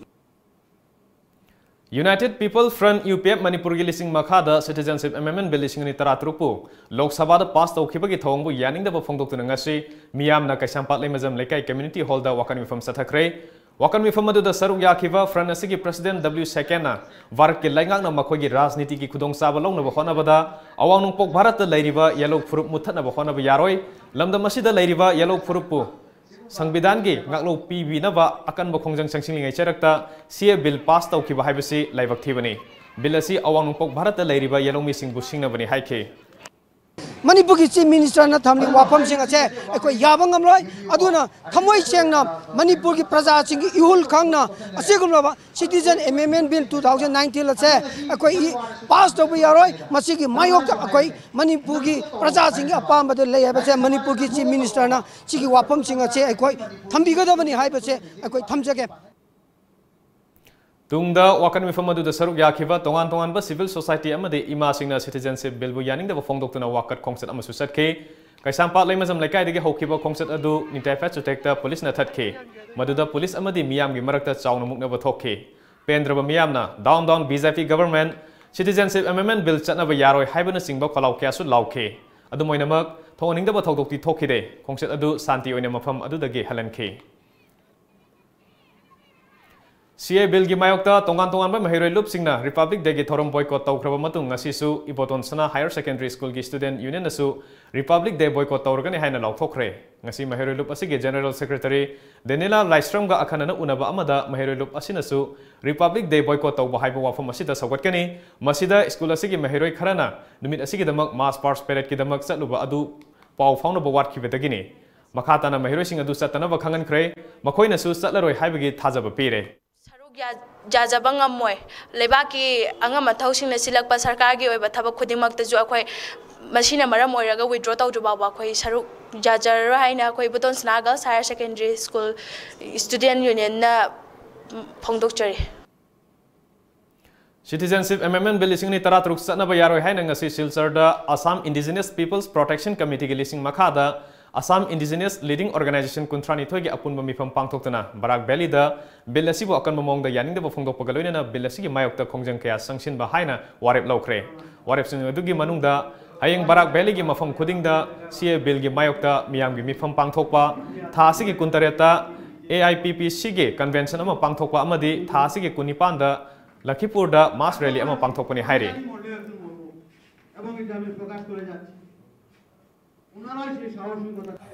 United People Front, U P F, ꯃꯅꯤꯄꯨꯔꯒꯤ ꯂꯤꯁꯤꯡ ꯃꯈꯥꯗ Citizenship Amendment Bill ꯂꯤꯁꯤꯡ ꯑꯅꯤ ꯇꯔꯥꯇꯔꯨꯛꯄꯨ ꯂꯣꯛ ꯁꯚꯥꯗ pass ꯇꯧꯈꯤꯕꯒꯤ ꯊꯧꯑꯣꯡꯕꯨ ꯌꯥꯅꯤꯡꯗꯕ ꯐꯣꯡꯗꯣꯛꯇꯨꯅ ꯉꯁꯤ ꯃꯤꯌꯥꯝꯅ ꯀꯩꯁꯥꯝꯄꯥꯠ ꯂꯩꯃꯖꯝ ꯂꯩꯀꯥꯏ community hallꯗ ꯋꯥꯀꯠ ꯃꯤꯐꯝ ꯆꯠꯊꯈ꯭ꯔꯦ꯫ ꯋꯥꯀꯠ ꯃꯤꯐꯝ ꯑꯗꯨꯗ ꯁꯔꯨꯛ ꯌꯥꯈꯤꯕ front ꯑꯁꯤꯒꯤ president W ꯁꯦꯀꯦꯟꯅ ꯚꯥꯔꯠꯀꯤ ꯂꯩꯉꯥꯛꯅ ꯃꯈꯣꯏꯒꯤ ꯔꯥꯖꯅꯤꯇꯤꯒꯤ ꯈꯨꯗꯣꯡꯆꯥꯕ ꯂꯧꯅꯕ ꯍꯣꯠꯅꯕꯗ ꯑꯋꯥꯡ ꯅꯣꯡꯄꯣꯛ ꯚꯥꯔꯠꯇ ꯂꯩꯔꯤꯕ ꯌꯦꯜꯂꯧ ꯐꯨꯔꯨꯞ ꯃꯨꯠꯊꯠꯅꯕ ꯍꯣꯠꯅꯕ ꯌꯥꯔꯣꯏ꯫ ꯂꯝꯗꯝ ꯑꯁꯤꯗ ꯂꯩꯔꯤꯕ ꯌꯦꯜꯂꯧ ꯐꯨꯔꯨꯞꯄꯨ ꯁꯪꯕꯤꯙꯥꯟꯒꯤ ꯉꯥꯛꯂꯧ ꯄꯤꯕꯤꯅꯕ ꯑꯀꯟꯕ ꯈꯣꯡꯖꯪ ꯆꯪꯁꯤꯜꯂꯤꯉꯩ ꯆꯔꯛꯇ C A Bill pass ꯇꯧꯈꯤꯕ ꯍꯥꯏꯕꯁꯤ ꯂꯥꯏꯕꯛ ꯊꯤꯕꯅꯤ꯫ Bill ꯑꯁꯤ ꯑꯋꯥꯡ ꯅꯣꯡꯄꯣꯛ ꯚꯥꯔꯠꯇ ꯂꯩꯔꯤꯕ ꯌꯦꯜꯂꯧꯃꯤꯁꯤꯡꯕꯨ ꯁꯤꯡꯅꯕꯅꯤ ꯍꯥꯏꯈꯤ꯫ ꯃꯅꯤꯄꯨꯔꯒꯤ Chief Ministerꯅ ꯊꯝꯂꯤꯕ ꯋꯥꯐꯝꯁꯤꯡ ꯑꯁꯦ ꯑꯩꯈꯣꯏ ꯌꯥꯕ ꯉꯝꯂꯣꯏ꯫ ꯑꯗꯨꯅ ꯊꯃꯣꯏ ꯁꯦꯡꯅ ꯃꯅꯤꯄꯨꯔꯒꯤ ꯄ꯭ꯔꯖꯥꯁꯤꯡꯒꯤ ꯏꯍꯨꯜ ꯈꯪꯅ ꯑꯁꯤꯒꯨꯝꯂꯕ Citizen Amendment Bill two thousand nineteen ꯑꯁꯦ ꯑꯩꯈꯣꯏ ꯏ-, pass ꯇꯧꯕ ꯌꯥꯔꯣꯏ꯫ ꯃꯁꯤꯒꯤ ꯃꯥꯌꯣꯛꯇ ꯑꯩꯈꯣꯏ ꯃꯅꯤꯄꯨꯔꯒꯤ ꯄ꯭ꯔꯖꯥꯁꯤꯡꯒꯤ ꯑꯄꯥꯝꯕꯗ ꯂꯩ ꯍꯥꯏꯕꯁꯦ ꯃꯅꯤꯄꯨꯔꯒꯤ Chief Ministerꯅ ꯁꯤꯒꯤ ꯋꯥꯐꯝꯁꯤꯡ ꯑꯁꯦ ꯑꯩꯈꯣꯏ ꯊꯝꯕꯤꯒꯗꯕꯅꯤ ꯍꯥꯏꯕꯁꯦ ꯑꯩꯈꯣꯏ ꯊꯝꯖꯒꯦ꯫ ꯇꯨꯡꯗ ꯋꯥꯀꯠ ꯃꯤꯐꯝ ꯑꯗꯨꯗ ꯁꯔꯨꯛ ꯌꯥꯈꯤꯕ ꯇꯣꯉꯥꯟ ꯇꯣꯉꯥꯟꯕ civil society ꯑꯃꯗꯤ ꯏꯃꯥꯁꯤꯡꯅ Citizenship Billꯕꯨ ꯌꯥꯅꯤꯡꯗꯕ ꯐꯣꯡꯗꯣꯛꯇꯨꯅ ꯋꯥꯀꯠ ꯈꯣꯡꯆꯠ ꯑꯃꯁꯨ ꯆꯠꯈꯤ꯫ ꯀꯩꯁꯥꯝꯄꯥꯠ ꯂꯩꯃꯖꯝ ꯂꯩꯀꯥꯏꯗꯒꯤ ꯍꯧꯈꯤꯕ ꯈꯣꯡꯆꯠ ꯑꯗꯨ ꯅꯤꯡꯇꯥꯏꯐꯥ ꯆꯨꯊꯦꯛꯇ ꯄꯨꯂꯤꯁꯅ ꯊꯠꯈꯤ꯫ ꯃꯗꯨꯗ ꯄꯨꯂꯤꯁ ꯑꯃꯗꯤ ꯃꯤꯌꯥꯝꯒꯤ ꯃꯔꯛꯇ ꯆꯥꯎꯅ ꯃꯨꯛꯅꯕ ꯊꯣꯛꯈꯤ꯫ ꯄꯦꯟꯗ꯭ꯔꯕ ꯃꯤꯌꯥꯝꯅ "Down, down B J P government, Citizenship Amendment Bill ꯆꯠꯅꯕ ꯌꯥꯔꯣꯏ" ꯍꯥꯏꯕꯅꯆꯤꯡꯕ ꯈꯣꯜꯂꯥꯎ ꯀꯌꯥꯁꯨ ꯂꯥꯎꯈꯤ꯫ ꯑꯗꯨꯝ ꯑꯣꯏꯅꯃꯛ, ꯊꯣꯛꯍꯟꯅꯤꯡꯗꯕ ꯊꯧꯗꯣꯛꯇꯤ ꯊꯣꯛꯈꯤꯗꯦ꯫ ꯈꯣꯡꯆꯠ ꯑꯗꯨ ꯁꯥꯟꯇꯤ ꯑꯣꯏꯅ ꯃꯐꯝ ꯑꯗꯨꯗꯒꯤ ꯍꯜꯍꯟꯈꯤ꯫ C A Billꯒꯤ ꯃꯥꯌꯣꯛꯇ ꯇꯣꯉꯥꯟ ꯇꯣꯉꯥꯟꯕ ꯃꯍꯩꯔꯣꯏ ꯂꯨꯞꯁꯤꯡꯅ Republic Dayꯒꯤ ꯊꯧꯔꯝ boycott ꯇꯧꯈ꯭ꯔꯕ ꯃꯇꯨꯡ, ꯉꯁꯤꯁꯨ ꯏꯕꯣꯇꯣꯟ ꯁꯅꯥ Higher Secondary Schoolꯒꯤ student unionꯅꯁꯨ Republic Day boycott ꯇꯧꯔꯒꯅꯤ ꯍꯥꯏꯅ ꯂꯥꯎꯊꯣꯛꯈ꯭ꯔꯦ꯫ ꯉꯁꯤ ꯃꯍꯩꯔꯣꯏ ꯂꯨꯞ ꯑꯁꯤꯒꯤ General Secretary ꯗꯦꯅꯤꯂꯥ ꯂꯥꯏꯁ꯭ꯔꯝꯒ ꯑꯈꯟꯅꯅ ꯎꯅꯕ ꯑꯃꯗ ꯃꯍꯩꯔꯣꯏ ꯂꯨꯞ ꯑꯁꯤꯅꯁꯨ Republic Day boycott ꯇꯧꯕ ꯍꯥꯏꯕ ꯋꯥꯐꯝ ꯑꯁꯤꯗ ꯁꯧꯒꯠꯀꯅꯤ꯫ ꯃꯁꯤꯗ school ꯑꯁꯤꯒꯤ ꯃꯍꯩꯔꯣꯏ ꯈꯔꯅ ꯅꯨꯃꯤꯠ ꯑꯁꯤꯒꯤꯗꯃꯛ March Past Paradeꯀꯤꯗꯃꯛ ꯆꯠꯂꯨꯕ ꯑꯗꯨ ꯄꯥꯎ ꯐꯥꯎꯅꯕ ꯋꯥꯠꯈꯤꯕꯗꯒꯤꯅꯤ꯫ ꯃꯈꯥ ꯇꯥꯅ ꯃꯍꯩꯔꯣꯏꯁꯤꯡ ꯑꯗꯨ ꯆꯠꯇꯅꯕ ꯈꯪꯍꯟꯈ꯭ꯔꯦ꯫ ꯃꯈꯣꯏꯅꯁꯨ ꯆꯠꯂꯔꯣꯏ ꯍꯥꯏꯕꯒꯤ ꯊꯥꯖꯕ ꯄꯤꯔꯦ꯫ ꯁꯔꯨꯛ ꯌꯥ- ꯌꯥꯖꯕ ꯉꯝꯃꯣꯏ꯫ ꯂꯩꯕꯥꯛꯀꯤ ꯑꯉꯝ ꯑꯊꯧꯁꯤꯡꯅ ꯁꯤꯜꯂꯛꯄ ꯁꯔꯀꯥꯔꯒꯤ ꯑꯣꯏꯕ ꯊꯕꯛ ꯈꯨꯗꯤꯡꯃꯛꯇꯁꯨ ꯑꯩꯈꯣꯏ ꯃꯁꯤꯅ ꯃꯔꯝ ꯑꯣꯏꯔꯒ withdraw ꯇꯧꯗ꯭ꯔꯤ ꯐꯥꯎꯕ ꯑꯩꯈꯣꯏ ꯁꯔꯨꯛ ꯌꯥꯖꯔꯔꯣꯏ ꯍꯥꯏꯅ ꯑꯩꯈꯣꯏ ꯏꯕꯣꯇꯣꯟ ꯁꯅꯥ Girls Higher Secondary School Student Unionꯅ ꯐꯣꯡꯗꯣꯛꯆꯔꯤ꯫ Citizenship Amendment Bill ꯂꯤꯁꯤꯡ ꯑꯅꯤ ꯇꯔꯥꯇꯔꯨꯛ ꯆꯠꯅꯕ ꯌꯥꯔꯣꯏ ꯍꯥꯏꯅ ꯉꯁꯤ ꯁꯤꯜꯆꯔꯗ Assam Indigenous Peoples Protection Committeeꯒꯤ ꯂꯤꯁꯤꯡ ꯃꯈꯥꯗ Assam Indigenous Leading Organisation ꯀꯨꯟꯊ꯭ꯔꯥꯅꯤꯊꯣꯏꯒꯤ ꯑꯄꯨꯟꯕ ꯃꯤꯐꯝ ꯄꯥꯡꯊꯣꯛꯇꯨꯅ ꯕꯔꯥꯛ ꯚꯦꯂꯤꯗ ꯕꯤꯜ ꯑꯁꯤꯕꯨ ꯑꯀꯟꯕ ꯃꯑꯣꯡꯗ ꯌꯥꯅꯤꯡꯗꯕ ꯐꯣꯡꯗꯣꯛꯄꯒ ꯂꯣꯏꯅꯅ ꯕꯤꯜ ꯑꯁꯤꯒꯤ ꯃꯥꯌꯣꯛꯇ ꯈꯣꯡꯖꯪ ꯀꯌꯥ ꯆꯪꯁꯤꯟꯕ ꯍꯥꯏꯅ ꯋꯥꯔꯦꯞ ꯂꯧꯈ꯭ꯔꯦ꯫ ꯋꯥꯔꯦꯞꯁꯤꯡ ꯑꯗꯨꯒꯤ ꯃꯅꯨꯡꯗ ꯍꯌꯦꯡ ꯕꯔꯥꯛ ꯚꯦꯂꯤꯒꯤ ꯃꯐꯝ ꯈꯨꯗꯤꯡꯗ ꯁꯤ ꯑꯦ ꯕꯤꯜꯒꯤ ꯃꯥꯌꯣꯛꯇ ꯃꯤꯌꯥꯝꯒꯤ ꯃꯤꯐꯝ ꯄꯥꯡꯊꯣꯛꯄ, ꯊꯥ ꯑꯁꯤꯒꯤ ꯀꯨꯟꯇꯔꯦꯠꯇ ꯑꯦ ꯑꯥꯏ ꯄꯤ ꯄꯤ ꯁꯤꯒꯤ convention ꯑꯃ ꯄꯥꯡꯊꯣꯛꯄ ꯑꯃꯗꯤ ꯊꯥ ꯑꯁꯤꯒꯤ ꯀꯨꯟꯅꯤꯄꯥꯟꯗ ꯂꯈꯤꯄꯨꯔꯗ mass rally ꯑꯃ ꯄꯥꯡꯊꯣꯛꯄꯅꯤ ꯍꯥꯏꯔꯤ꯫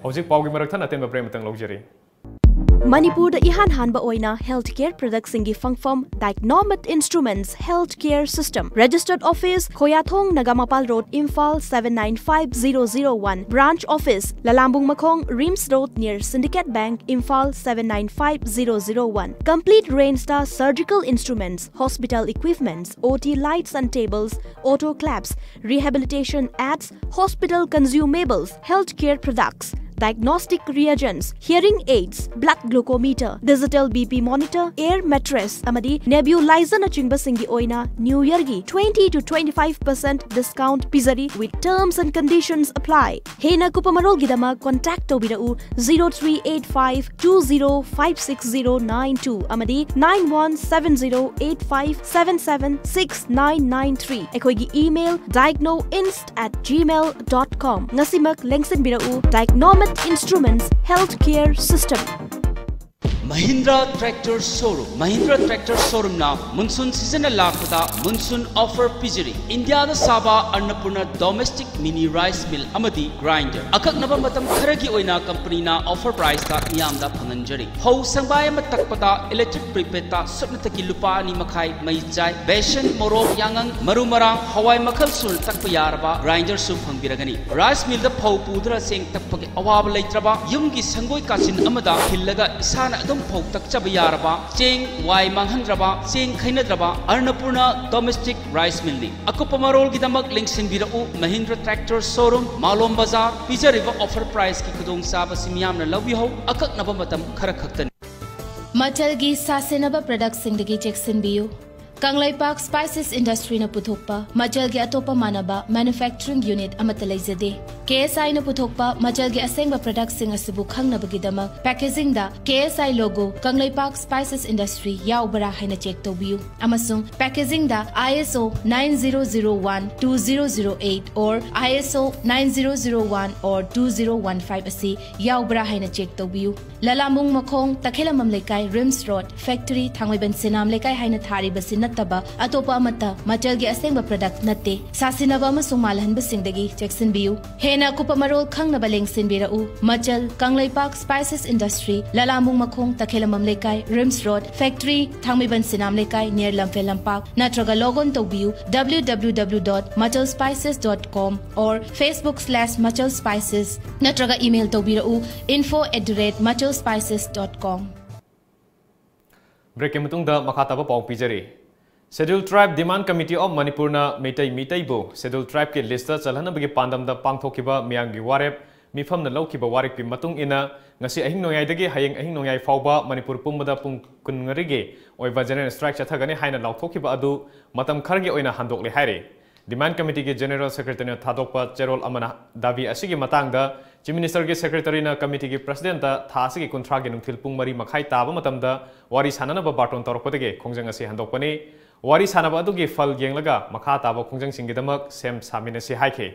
ꯍꯧꯖꯤꯛ ꯄꯥꯎꯒꯤ ꯃꯔꯛ ꯊꯠꯅ ꯑꯇꯦꯟꯕ break ꯑꯃꯇꯪ ꯂꯧꯖꯔꯤ꯫ ꯃꯅꯤꯄꯨꯔꯗ ꯏꯍꯥꯟ ꯍꯥꯟꯕ ꯑꯣꯏꯅ health care productꯁꯤꯡꯒꯤ ꯐꯪꯐꯝ Dicnomate Instruments Health Care System, Registered Office, ꯈꯣꯌꯥꯊꯣꯡ, Nagamapal Road, Imphal seven nine five zero zero one, Branch Office, ꯂꯂꯥꯝꯕꯨꯡ ꯃꯈꯣꯡ, RIMS Road near Syndicate Bank, Imphal seven nine five zero zero one꯫ Complete rangeꯇ surgical instruments, hospital equipments, O T lights and tables, autoclaves, rehabilitation aids, hospital consumables, healthcare products, diagnostic reagents, hearing aids, blood glucometer, digital B P monitor, air mattress ꯑꯃꯗꯤ nebulizerꯅꯆꯤꯡꯕꯁꯤꯡꯒꯤ ꯑꯣꯏꯅ New Yearꯒꯤ twenty to twenty five percent discount ꯄꯤꯖꯔꯤ, with terms and conditions apply꯫ ꯍꯦꯟꯅ ꯀꯨꯞꯄ ꯃꯔꯣꯜꯒꯤꯗꯃꯛ contact ꯇꯧꯕꯤꯔꯛꯎ zero three eight five two zero five six zero nine two ꯑꯃꯗꯤ nine one seven zero eight five seven seven six nine nine three꯫ ꯑꯩꯈꯣꯏꯒꯤ email dicnoinst at gmail dot com꯫ ꯉꯁꯤꯃꯛ ꯂꯦꯡꯁꯤꯟꯕꯤꯔꯛꯎ Dicnomate Instruments Health Care System꯫ Mahindra Tractor Showroom꯫ Mahindra Tractor Showroomꯅ monsoon seasonꯅ ꯂꯥꯛꯄꯗ monsoon offer ꯄꯤꯖꯔꯤ꯫ ꯏꯟꯗꯤꯌꯥꯗ ꯁꯥꯕ ꯑꯟꯅꯄꯨꯔꯅ domestic mini rice mill ꯑꯃꯗꯤ grinder꯫ ꯑꯀꯛꯅꯕ ꯃꯇꯝ ꯈꯔꯒꯤ ꯑꯣꯏꯅ companyꯅ offer priceꯇ ꯃꯤꯌꯥꯝꯗ ꯐꯪꯍꯟꯖꯔꯤ꯫ ꯐꯧ ꯁꯪꯕꯥꯏ ꯑꯃ ꯇꯛꯄꯗ electric prepaidꯇ ꯁꯨꯞꯅꯇꯒꯤ ꯂꯨꯄꯥ ꯑꯅꯤ ꯃꯈꯥꯏ ꯃꯩ ꯆꯥꯏ꯫ ꯕꯦꯁꯟ, ꯃꯣꯔꯣꯛ, ꯌꯥꯉꯪ, ꯃꯔꯨ ꯃꯔꯥꯡ, ꯍꯋꯥꯏ ꯃꯈꯜ ꯁꯨꯅ ꯇꯛꯄ ꯌꯥꯔꯕ grinderꯁꯨ ꯐꯪꯕꯤꯔꯒꯅꯤ꯫ Rice millꯗ ꯐꯧ ꯄꯨꯗꯨꯅ ꯆꯦꯡ ꯇꯛꯄꯒꯤ ꯑꯋꯥꯕ ꯂꯩꯇ꯭ꯔꯕ, ꯌꯨꯝꯒꯤ ꯁꯪꯒꯣꯏ ꯀꯥꯆꯤꯟ ꯑꯃꯗ ꯈꯤꯜꯂꯒ ꯏꯁꯥꯅ ꯑꯗꯨꯝ ꯐꯧ ꯇꯛꯆꯕ ꯌꯥꯔꯕ, ꯆꯦꯡ ꯋꯥꯏ ꯃꯥꯡꯍꯟꯗ꯭ꯔꯕ, ꯆꯦꯡ ꯈꯩꯅꯗ꯭ꯔꯕ ꯑꯔꯅꯄꯨꯔꯅ ꯗꯣꯃꯦꯁꯇꯤꯛ ꯔꯥꯏꯁ ꯃꯤꯜꯅꯤ꯫ ꯑꯀꯨꯞꯄ ꯃꯔꯣꯜꯒꯤꯗꯃꯛ ꯂꯦꯡꯁꯤꯟꯕꯤꯔꯛꯎ ꯃꯍꯤꯟꯗ꯭ꯔ ꯇ꯭ꯔꯦꯛꯇꯔ ꯁꯣꯔꯨꯝ, ꯃꯥꯂꯣꯝ ꯕꯖꯥꯔ꯫ ꯄꯤꯖꯔꯤꯕ ꯑꯣꯐꯔ ꯄ꯭ꯔꯥꯏꯁꯀꯤ ꯈꯨꯗꯣꯡꯆꯥꯕꯁꯤ ꯃꯤꯌꯥꯝꯅ ꯂꯧꯕꯤꯍꯧ꯫ ꯑꯀꯛꯅꯕ ꯃꯇꯝ ꯈꯔ ꯈꯛꯇꯅꯤ꯫ ꯃꯆꯜꯒꯤ ꯁꯥꯁꯤꯟꯅꯕ ꯄ꯭ꯔꯗꯛꯁꯤꯡꯗꯒꯤ ꯆꯦꯛꯁꯤꯟꯕꯤꯌꯨ꯫ ꯀꯪꯂꯩꯄꯥꯛ ꯁ꯭ꯄꯥꯏꯁꯦꯁ ꯏꯟꯗꯁꯇ꯭ꯔꯤꯅ ꯄꯨꯊꯣꯛꯄ ꯃꯆꯜꯒꯤ ꯑꯇꯣꯞꯄ ꯃꯥꯟꯅꯕ ꯃꯦꯅꯨꯐꯦꯛꯆꯔꯤꯡ ꯌꯨꯅꯤꯠ ꯑꯃꯠꯇ ꯂꯩꯖꯗꯦ꯫ ꯀꯦ ꯑꯦꯁ ꯑꯥꯏꯅ ꯄꯨꯊꯣꯛꯄ ꯃꯆꯜꯒꯤ ꯑꯁꯦꯡꯕ ꯄ꯭ꯔꯗꯛꯁꯤꯡ ꯑꯁꯤꯕꯨ ꯈꯪꯅꯕꯒꯤꯗꯃꯛ ꯄꯦꯀꯦꯖꯤꯡꯗ ꯀꯦ ꯑꯦꯁ ꯑꯥꯏ ꯂꯣꯒꯣ ꯀꯪꯂꯩꯄꯥꯛ ꯁ꯭ꯄꯥꯏꯁꯦꯁ ꯏꯟꯗꯁꯇ꯭ꯔꯤ ꯌꯥꯎꯕ꯭ꯔꯥ ꯍꯥꯏꯅ ꯆꯦꯛ ꯇꯧꯕꯤꯌꯨ꯫ ꯑꯃꯁꯨꯡ ꯄꯦꯀꯦꯖꯤꯡꯗ ISO nine zero zero one two zero zero eight or ISO nine zero zero one or two zero one five ꯑꯁꯤ ꯌꯥꯎꯕ꯭ꯔꯥ ꯍꯥꯏꯅ ꯆꯦꯛ ꯇꯧꯕꯤꯌꯨ꯫ ꯂꯂꯥꯃꯨꯡ ꯃꯈꯣꯡ, ꯇꯈꯦꯂꯝꯕꯝ ꯂꯩꯀꯥꯏ, ꯔꯤꯝꯁ ꯔꯣꯗ, ꯐꯦꯛꯇꯔꯤ, ꯊꯥꯡꯃꯩꯕꯟ ꯁꯤꯅꯥꯝ ꯂꯩꯀꯥꯏ ꯍꯥꯏꯅ ꯊꯥꯔꯤꯕꯁꯤ ꯅꯠꯇꯕ ꯑꯇꯣꯞꯄ ꯑꯃꯠꯇ ꯃꯆꯜꯒꯤ ꯑꯁꯦꯡꯕ ꯄ꯭ꯔꯗꯛ ꯅꯠꯇꯦ꯫ ꯁꯥꯁꯤꯟꯅꯕ ꯑꯃꯁꯨꯡ ꯃꯥꯜꯍꯟꯕꯁꯤꯡꯗꯒꯤ ꯆꯦꯛꯁꯤꯟꯕꯤꯌꯨ꯫ ꯍꯦꯟꯅ ꯑꯀꯨꯞꯄ ꯃꯔꯣꯜ ꯈꯪꯅꯕ ꯂꯦꯡꯁꯤꯟꯕꯤꯔꯛꯎ꯫ ꯃꯆꯜ, ꯀꯪꯂꯩꯄꯥꯛ ꯁ꯭ꯄꯥꯏꯁꯦꯁ ꯏꯟꯗꯁꯇ꯭ꯔꯤ, ꯂꯂꯥꯃꯨꯡ ꯃꯈꯣꯡ, ꯇꯈꯦꯂꯝꯕꯝ ꯂꯩꯀꯥꯏ, ꯔꯤꯝꯁ ꯔꯣꯗ, ꯐꯦꯛꯇꯔꯤ, ꯊꯥꯡꯃꯩꯕꯟ ꯁꯤꯅꯥꯝ ꯂꯩꯀꯥꯏ, ꯅꯤꯌꯔ ꯂꯝꯐꯦꯜ ꯂꯝꯄꯥꯛ, ꯅꯠꯇ꯭ꯔꯒ log on ꯇꯧꯕꯤꯌꯨ W W W dot machal spices dot com or Facebook slash machal spices, ꯅꯠꯇ꯭ꯔꯒ email ꯇꯧꯕꯤꯔꯛꯎ info at the rate machal spices dot com꯫ ꯕ꯭ꯔꯦꯛꯀꯤ ꯃꯇꯨꯡꯗ ꯃꯈꯥ ꯇꯥꯕ ꯄꯥꯎ ꯄꯤꯖꯔꯤ꯫ Scheduled Tribe Demand Committee of ꯃꯅꯤꯄꯨꯔꯅ ꯃꯩꯇꯩ ꯃꯤꯇꯩꯕꯨ Scheduled Tribeꯀꯤ ꯂꯤꯁꯇ ꯆꯜꯍꯟꯅꯕꯒꯤ ꯄꯥꯟꯗꯝꯗ ꯄꯥꯡꯊꯣꯛꯈꯤꯕ ꯃꯤꯌꯥꯝꯒꯤ ꯋꯥꯔꯦꯞ ꯃꯤꯐꯝꯅ ꯂꯧꯈꯤꯕ ꯋꯥꯔꯦꯞꯀꯤ ꯃꯇꯨꯡ ꯏꯟꯅ, ꯉꯁꯤ ꯑꯍꯤꯡ ꯅꯣꯡꯌꯥꯏꯗꯒꯤ ꯍꯌꯦꯡ ꯑꯍꯤꯡ ꯅꯣꯡꯌꯥꯏ ꯐꯥꯎꯕ ꯃꯅꯤꯄꯨꯔ ꯄꯨꯝꯕꯗ ꯄꯨꯡ ꯀꯨꯟꯃꯔꯤꯒꯤ ꯑꯣꯏꯕ general strike ꯆꯠꯊꯒꯅꯤ ꯍꯥꯏꯅ ꯂꯥꯎꯊꯣꯛꯈꯤꯕ ꯑꯗꯨ ꯃꯇꯝ ꯈꯔꯒꯤ ꯑꯣꯏꯅ ꯍꯟꯗꯣꯛꯂꯦ ꯍꯥꯏꯔꯤ꯫ Demand Committeeꯒꯤ General Secretaryꯅ ꯊꯥꯗꯣꯛꯄ ꯆꯦꯔꯣꯜ ꯑꯃꯅ ꯗꯥꯕꯤ ꯑꯁꯤꯒꯤ ꯃꯇꯥꯡꯗ Chief Ministerꯒꯤ Secretaryꯅ committeeꯒꯤ Presidentꯇ ꯊꯥ ꯑꯁꯤꯒꯤ ꯀꯨꯟꯊ꯭ꯔꯥꯒꯤ ꯅꯨꯡꯊꯤꯜ ꯄꯨꯡ ꯃꯔꯤ ꯃꯈꯥꯏ ꯇꯥꯕ ꯃꯇꯝꯗ ꯋꯥꯔꯤ ꯁꯥꯅꯅꯕ ꯕꯥꯔꯇꯣꯟ ꯇꯧꯔꯛꯄꯗꯒꯤ ꯈꯣꯡꯖꯪ ꯑꯁꯤ ꯍꯟꯗꯣꯛꯄꯅꯤ꯫ ꯋꯥꯔꯤ ꯁꯥꯅꯕ ꯑꯗꯨꯒꯤ ꯐꯜ ꯌꯦꯡꯂꯒ ꯃꯈꯥ ꯇꯥꯕ ꯈꯣꯡꯖꯪꯁꯤꯡꯒꯤꯗꯃꯛ ꯁꯦꯝ ꯁꯥꯃꯤꯟꯅꯁꯤ ꯍꯥꯏꯈꯤ꯫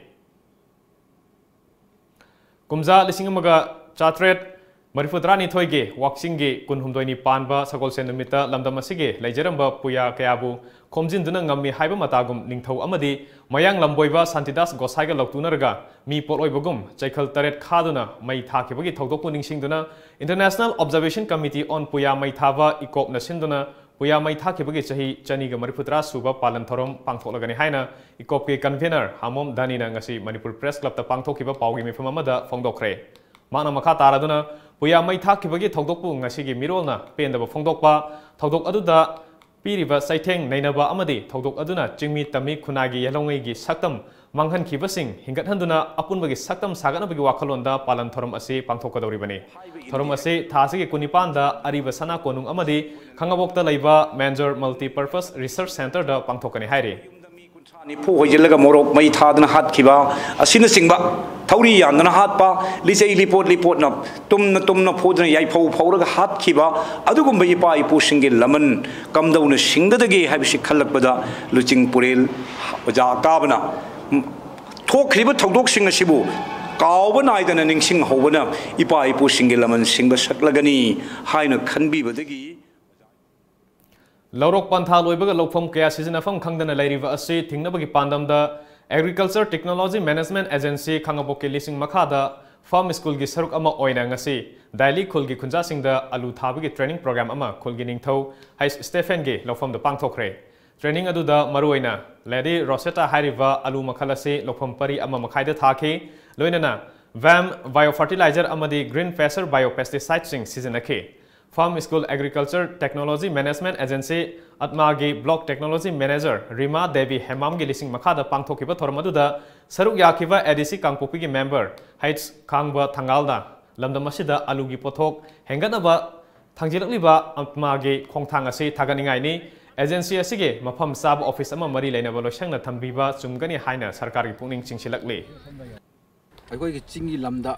ꯀꯨꯝꯖꯥ ꯂꯤꯁꯤꯡ ꯑꯃꯒ ꯆꯥꯇ꯭ꯔꯦꯠ ꯃꯔꯤꯐꯨ ꯇꯔꯥꯅꯤꯊꯣꯏꯒꯤ ꯋꯥꯛꯆꯤꯡꯒꯤ ꯀꯨꯟꯍꯨꯝꯗꯣꯏꯅꯤ ꯄꯥꯟꯕ ꯁꯒꯣꯜꯁꯦꯟ ꯅꯨꯃꯤꯠꯇ ꯂꯝꯗꯝ ꯑꯁꯤꯒꯤ ꯂꯩꯖꯔꯝꯕ ꯄꯨꯌꯥ ꯀꯌꯥꯕꯨ ꯈꯣꯝꯖꯤꯟꯗꯨꯅ ꯉꯝꯃꯤ ꯍꯥꯏꯕ ꯃꯇꯥꯒꯨꯝ ꯅꯤꯡꯊꯧ ꯑꯃꯗꯤ ꯃꯌꯥꯡ ꯂꯝꯕꯣꯏꯕ ꯁꯥꯟꯇꯤꯗꯥꯁ ꯒꯣꯁꯥꯏꯒ ꯂꯧꯇꯨꯅꯔꯒ ꯃꯤ ꯄꯣꯠꯂꯣꯏꯕꯒꯨꯝ ꯆꯩꯈꯜ ꯇꯔꯦꯠ ꯈꯥꯗꯨꯅ ꯃꯩ ꯊꯥꯈꯤꯕꯒꯤ ꯊꯧꯗꯣꯛꯄꯨ ꯅꯤꯡꯁꯤꯡꯗꯨꯅ International Observation Committee on ꯄꯨꯌꯥ ꯃꯩ ꯊꯥꯕ, ꯏꯀꯣꯞꯅ ꯁꯤꯟꯗꯨꯅ ꯄꯨꯌꯥ ꯃꯩ ꯊꯥꯈꯤꯕꯒꯤ ꯆꯍꯤ ꯆꯅꯤꯒ ꯃꯔꯤꯐꯨ ꯇꯔꯥ ꯁꯨꯕ ꯄꯥꯂꯟ ꯊꯧꯔꯝ ꯄꯥꯡꯊꯣꯛꯂꯒꯅꯤ ꯍꯥꯏꯅ ꯏꯀꯣꯞꯀꯤ convener ꯍꯥꯃꯣꯝ ꯗꯥꯅꯤꯅ ꯉꯁꯤ ꯃꯅꯤꯄꯨꯔ Press Clubꯇ ꯄꯥꯡꯊꯣꯛꯈꯤꯕ ꯄꯥꯎꯒꯤ ꯃꯤꯐꯝ ꯑꯃꯗ ꯐꯣꯡꯗꯣꯛꯈ꯭ꯔꯦ꯫ ꯃꯍꯥꯛꯅ ꯃꯈꯥ ꯇꯥꯔꯗꯨꯅ, ꯄꯨꯌꯥ ꯃꯩ ꯊꯥꯈꯤꯕꯒꯤ ꯊꯧꯗꯣꯛꯄꯨ ꯉꯁꯤꯒꯤ ꯃꯤꯔꯣꯜꯅ ꯄꯦꯟꯗꯕ ꯐꯣꯡꯗꯣꯛꯄ, ꯊꯧꯗꯣꯛ ꯑꯗꯨꯗ ꯄꯤꯔꯤꯕ ꯆꯩꯊꯦꯡ ꯅꯩꯅꯕ ꯑꯃꯗꯤ ꯊꯧꯗꯣꯛ ꯑꯗꯨꯅ ꯆꯤꯡꯃꯤ ꯇꯝꯃꯤ ꯈꯨꯟꯅꯥꯏꯒꯤ ꯌꯥꯏꯐꯝꯒꯤ ꯁꯛꯇꯝ ꯃꯥꯡꯍꯟꯈꯤꯕꯁꯤꯡ ꯍꯤꯡꯒꯠꯍꯟꯗꯨꯅ ꯑꯄꯨꯟꯕꯒꯤ ꯁꯛꯇꯝ ꯁꯥꯒꯠꯅꯕꯒꯤ ꯋꯥꯈꯜꯂꯣꯟꯗ ꯄꯥꯂꯟ ꯊꯧꯔꯝ ꯑꯁꯤ ꯄꯥꯡꯊꯣꯛꯀꯗꯧꯔꯤꯕꯅꯤ꯫ ꯊꯧꯔꯝ ꯑꯁꯤ ꯊꯥ ꯑꯁꯤꯒꯤ ꯀꯨꯟꯅꯤꯄꯥꯟꯗ ꯑꯔꯤꯕ ꯁꯅꯥ ꯀꯣꯅꯨꯡ ꯑꯃꯗꯤ ꯈꯥꯉꯕꯣꯛꯇ ꯂꯩꯕ Manjor Multipurpose Research Centreꯗ ꯄꯥꯡꯊꯣꯛꯀꯅꯤ ꯍꯥꯏꯔꯤ꯫ ꯅꯤꯐꯨ ꯍꯣꯏꯖꯤꯜꯂꯒ ꯃꯣꯔꯣꯛ ꯃꯩ ꯊꯥꯗꯨꯅ ꯍꯥꯠꯈꯤꯕ ꯑꯁꯤꯅꯆꯤꯡꯕ, ꯊꯧꯔꯤ ꯌꯥꯟꯗꯨꯅ ꯍꯥꯠꯄ, ꯂꯤꯆꯩ ꯂꯤꯄꯣꯠ ꯂꯤꯄꯣꯠꯅ ꯇꯨꯝꯅ ꯇꯨꯝꯅ ꯐꯨꯗꯨꯅ ꯌꯥꯏꯐꯧ ꯐꯧꯔꯒ ꯍꯥꯠꯈꯤꯕ ꯑꯗꯨꯒꯨꯝꯕ ꯏꯄꯥ ꯏꯄꯨꯁꯤꯡꯒꯤ ꯂꯃꯟ ꯀꯝꯗꯧꯅ ꯁꯤꯡꯒꯗꯒꯦ ꯍꯥꯏꯕꯁꯤ ꯈꯜꯂꯛꯄꯗ ꯂꯨꯆꯤꯡ ꯄꯨꯔꯦꯜ ꯑꯣꯖꯥ ꯑꯀꯥꯕꯅ ꯊꯣꯛꯈ꯭ꯔꯤꯕ ꯊꯧꯗꯣꯛꯁꯤꯡ ꯑꯁꯤꯕꯨ ꯀꯥꯎꯕ ꯅꯥꯏꯗꯅ ꯅꯤꯡꯁꯤꯡꯍꯧꯕꯅ ꯏꯄꯥ ꯏꯄꯨꯁꯤꯡꯒꯤ ꯂꯃꯟ ꯁꯤꯡꯕ ꯁꯛꯂꯒꯅꯤ ꯍꯥꯏꯅ ꯈꯟꯕꯤꯕꯗꯒꯤ ꯂꯧꯔꯣꯛ ꯄꯟꯊꯥ ꯂꯣꯏꯕꯒ ꯂꯧꯐꯝ ꯀꯌꯥ ꯁꯤꯖꯤꯟꯅꯐꯝ ꯈꯪꯗꯅ ꯂꯩꯔꯤꯕ ꯑꯁꯤ ꯊꯤꯡꯅꯕꯒꯤ ꯄꯥꯟꯗꯝꯗ Agriculture Technology Management Agency ꯈꯥꯉꯕꯣꯛꯀꯤ ꯂꯤꯁꯤꯡ ꯃꯈꯥꯗ farm schoolꯒꯤ ꯁꯔꯨꯛ ꯑꯃ ꯑꯣꯏꯅ ꯉꯁꯤ ꯗꯥꯏꯂꯤ ꯈꯨꯜꯒꯤ ꯈꯨꯟꯖꯥꯁꯤꯡꯗ ꯑꯂꯨ ꯊꯥꯕꯒꯤ training program ꯑꯃ ꯈꯨꯜꯒꯤ ꯅꯤꯡꯊꯧ ꯍꯩꯁ ꯁ꯭ꯇꯦꯐꯦꯟꯒꯤ ꯂꯧꯐꯝꯗ ꯄꯥꯡꯊꯣꯛꯈ꯭ꯔꯦ꯫ Training ꯑꯗꯨꯗ ꯃꯔꯨꯑꯣꯏꯅ Lady Rosetta ꯍꯥꯏꯔꯤꯕ ꯑꯂꯨ ꯃꯈꯜ ꯑꯁꯤ ꯂꯧꯐꯝ ꯄꯔꯤ ꯑꯃ ꯃꯈꯥꯏꯗ ꯊꯥꯈꯤ꯫ ꯂꯣꯏꯅꯅ VAM biofertilizer ꯑꯃꯗꯤ Green Facer biopesticideꯁꯤꯡ ꯁꯤꯖꯤꯟꯅꯈꯤ꯫ Farm School Agriculture Technology Management Agency, ꯑꯠꯃꯥꯒꯤ Block Technology Manager Rima Devi ꯍꯦꯃꯥꯝꯒꯤ ꯂꯤꯁꯤꯡ ꯃꯈꯥꯗ ꯄꯥꯡꯊꯣꯛꯈꯤꯕ ꯊꯧꯔꯝ ꯑꯗꯨꯗ ꯁꯔꯨꯛ ꯌꯥꯈꯤꯕ ADC ꯀꯥꯡꯄꯣꯛꯄꯤꯒꯤ member ꯍꯩꯆ ꯈꯥꯡꯕ ꯊꯪꯒꯥꯜꯅ ꯂꯝꯗꯝ ꯑꯁꯤꯗ ꯑꯂꯨꯒꯤ ꯄꯣꯠꯊꯣꯛ ꯍꯦꯟꯒꯠꯅꯕ ꯊꯥꯡꯖꯤꯜꯂꯛꯂꯤꯕ ꯑꯠꯃꯥꯒꯤ ꯈꯣꯡꯊꯥꯡ ꯑꯁꯤ ꯊꯥꯒꯠꯅꯤꯡꯉꯥꯏꯅꯤ꯫ Agency ꯑꯁꯤꯒꯤ ꯃꯐꯝ ꯆꯥꯕ office ꯑꯃ ꯃꯔꯤ ꯂꯩꯅꯕ ꯂꯣꯏꯁꯪꯅ ꯊꯝꯕꯤꯕ ꯆꯨꯝꯒꯅꯤ ꯍꯥꯏꯅ ꯁꯔꯀꯥꯔꯒꯤ ꯄꯨꯛꯅꯤꯡ ꯆꯤꯡꯁꯤꯜꯂꯛꯂꯤ꯫ ꯑꯩꯈꯣꯏꯒꯤ ꯆꯤꯡꯒꯤ ꯂꯝꯗ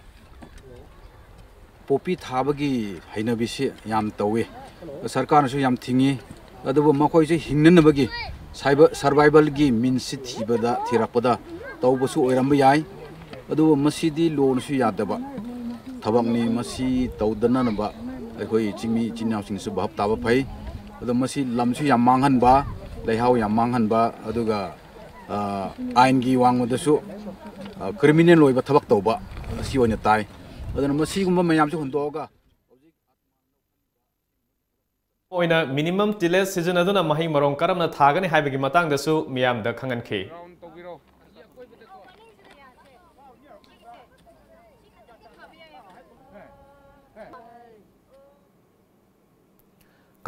ꯄꯣꯄꯤ ꯊꯥꯕꯒꯤ ꯍꯩꯅꯕꯤꯁꯤ ꯌꯥꯝ ꯇꯧꯏ꯫ ꯁꯔꯀꯥꯔꯅꯁꯨ ꯌꯥꯝ ꯊꯤꯡꯏ꯫ ꯑꯗꯨꯕꯨ ꯃꯈꯣꯏꯁꯦ ꯍꯤꯡꯅꯅꯕꯒꯤ ꯁꯥꯏꯕ-, survivalꯒꯤ meansꯁꯤ ꯊꯤꯕꯗ, ꯊꯤꯔꯛꯄꯗ ꯇꯧꯕꯁꯨ ꯑꯣꯏꯔꯝꯕ ꯌꯥꯏ꯫ ꯑꯗꯨꯕꯨ ꯃꯁꯤꯗꯤ lawꯅꯁꯨ ꯌꯥꯗꯕ ꯊꯕꯛꯅꯤ꯫ ꯃꯁꯤ ꯇꯧꯗꯅꯅꯕ ꯑꯩꯈꯣꯏ ꯆꯤꯡꯃꯤ ꯏꯆꯤꯟ ꯏꯅꯥꯎꯁꯤꯡꯁꯨ ꯚꯥꯞ ꯇꯥꯕ ꯐꯩ꯫ ꯑꯗꯣ ꯃꯁꯤ ꯂꯝꯁꯨ ꯌꯥꯝ ꯃꯥꯡꯍꯟꯕ, ꯂꯩꯍꯥꯎ ꯌꯥꯝ ꯃꯥꯡꯍꯟꯕ, ꯑꯗꯨꯒ ꯑ, ꯑꯥꯏꯟꯒꯤ ꯋꯥꯡꯃꯗꯁꯨ, ꯑ, criminal ꯑꯣꯏꯕ ꯊꯕꯛ ꯇꯧꯕ ꯑꯁꯤ ꯑꯣꯏꯅ ꯇꯥꯏ꯫ ꯑꯗꯨꯅ ꯃꯁꯤꯒꯨꯝꯕ ꯃꯌꯥꯝꯁꯦ ꯍꯨꯟꯗꯣꯛꯑꯒ ꯑꯣꯏꯅ minimum tillage ꯁꯤꯖꯤꯟꯅꯗꯨꯅ ꯃꯍꯩ ꯃꯔꯣꯡ ꯀꯔꯝꯅ ꯊꯥꯒꯅꯤ ꯍꯥꯏꯕꯒꯤ ꯃꯇꯥꯡꯗꯁꯨ ꯃꯤꯌꯥꯝꯗ ꯈꯪꯍꯟꯈꯤ꯫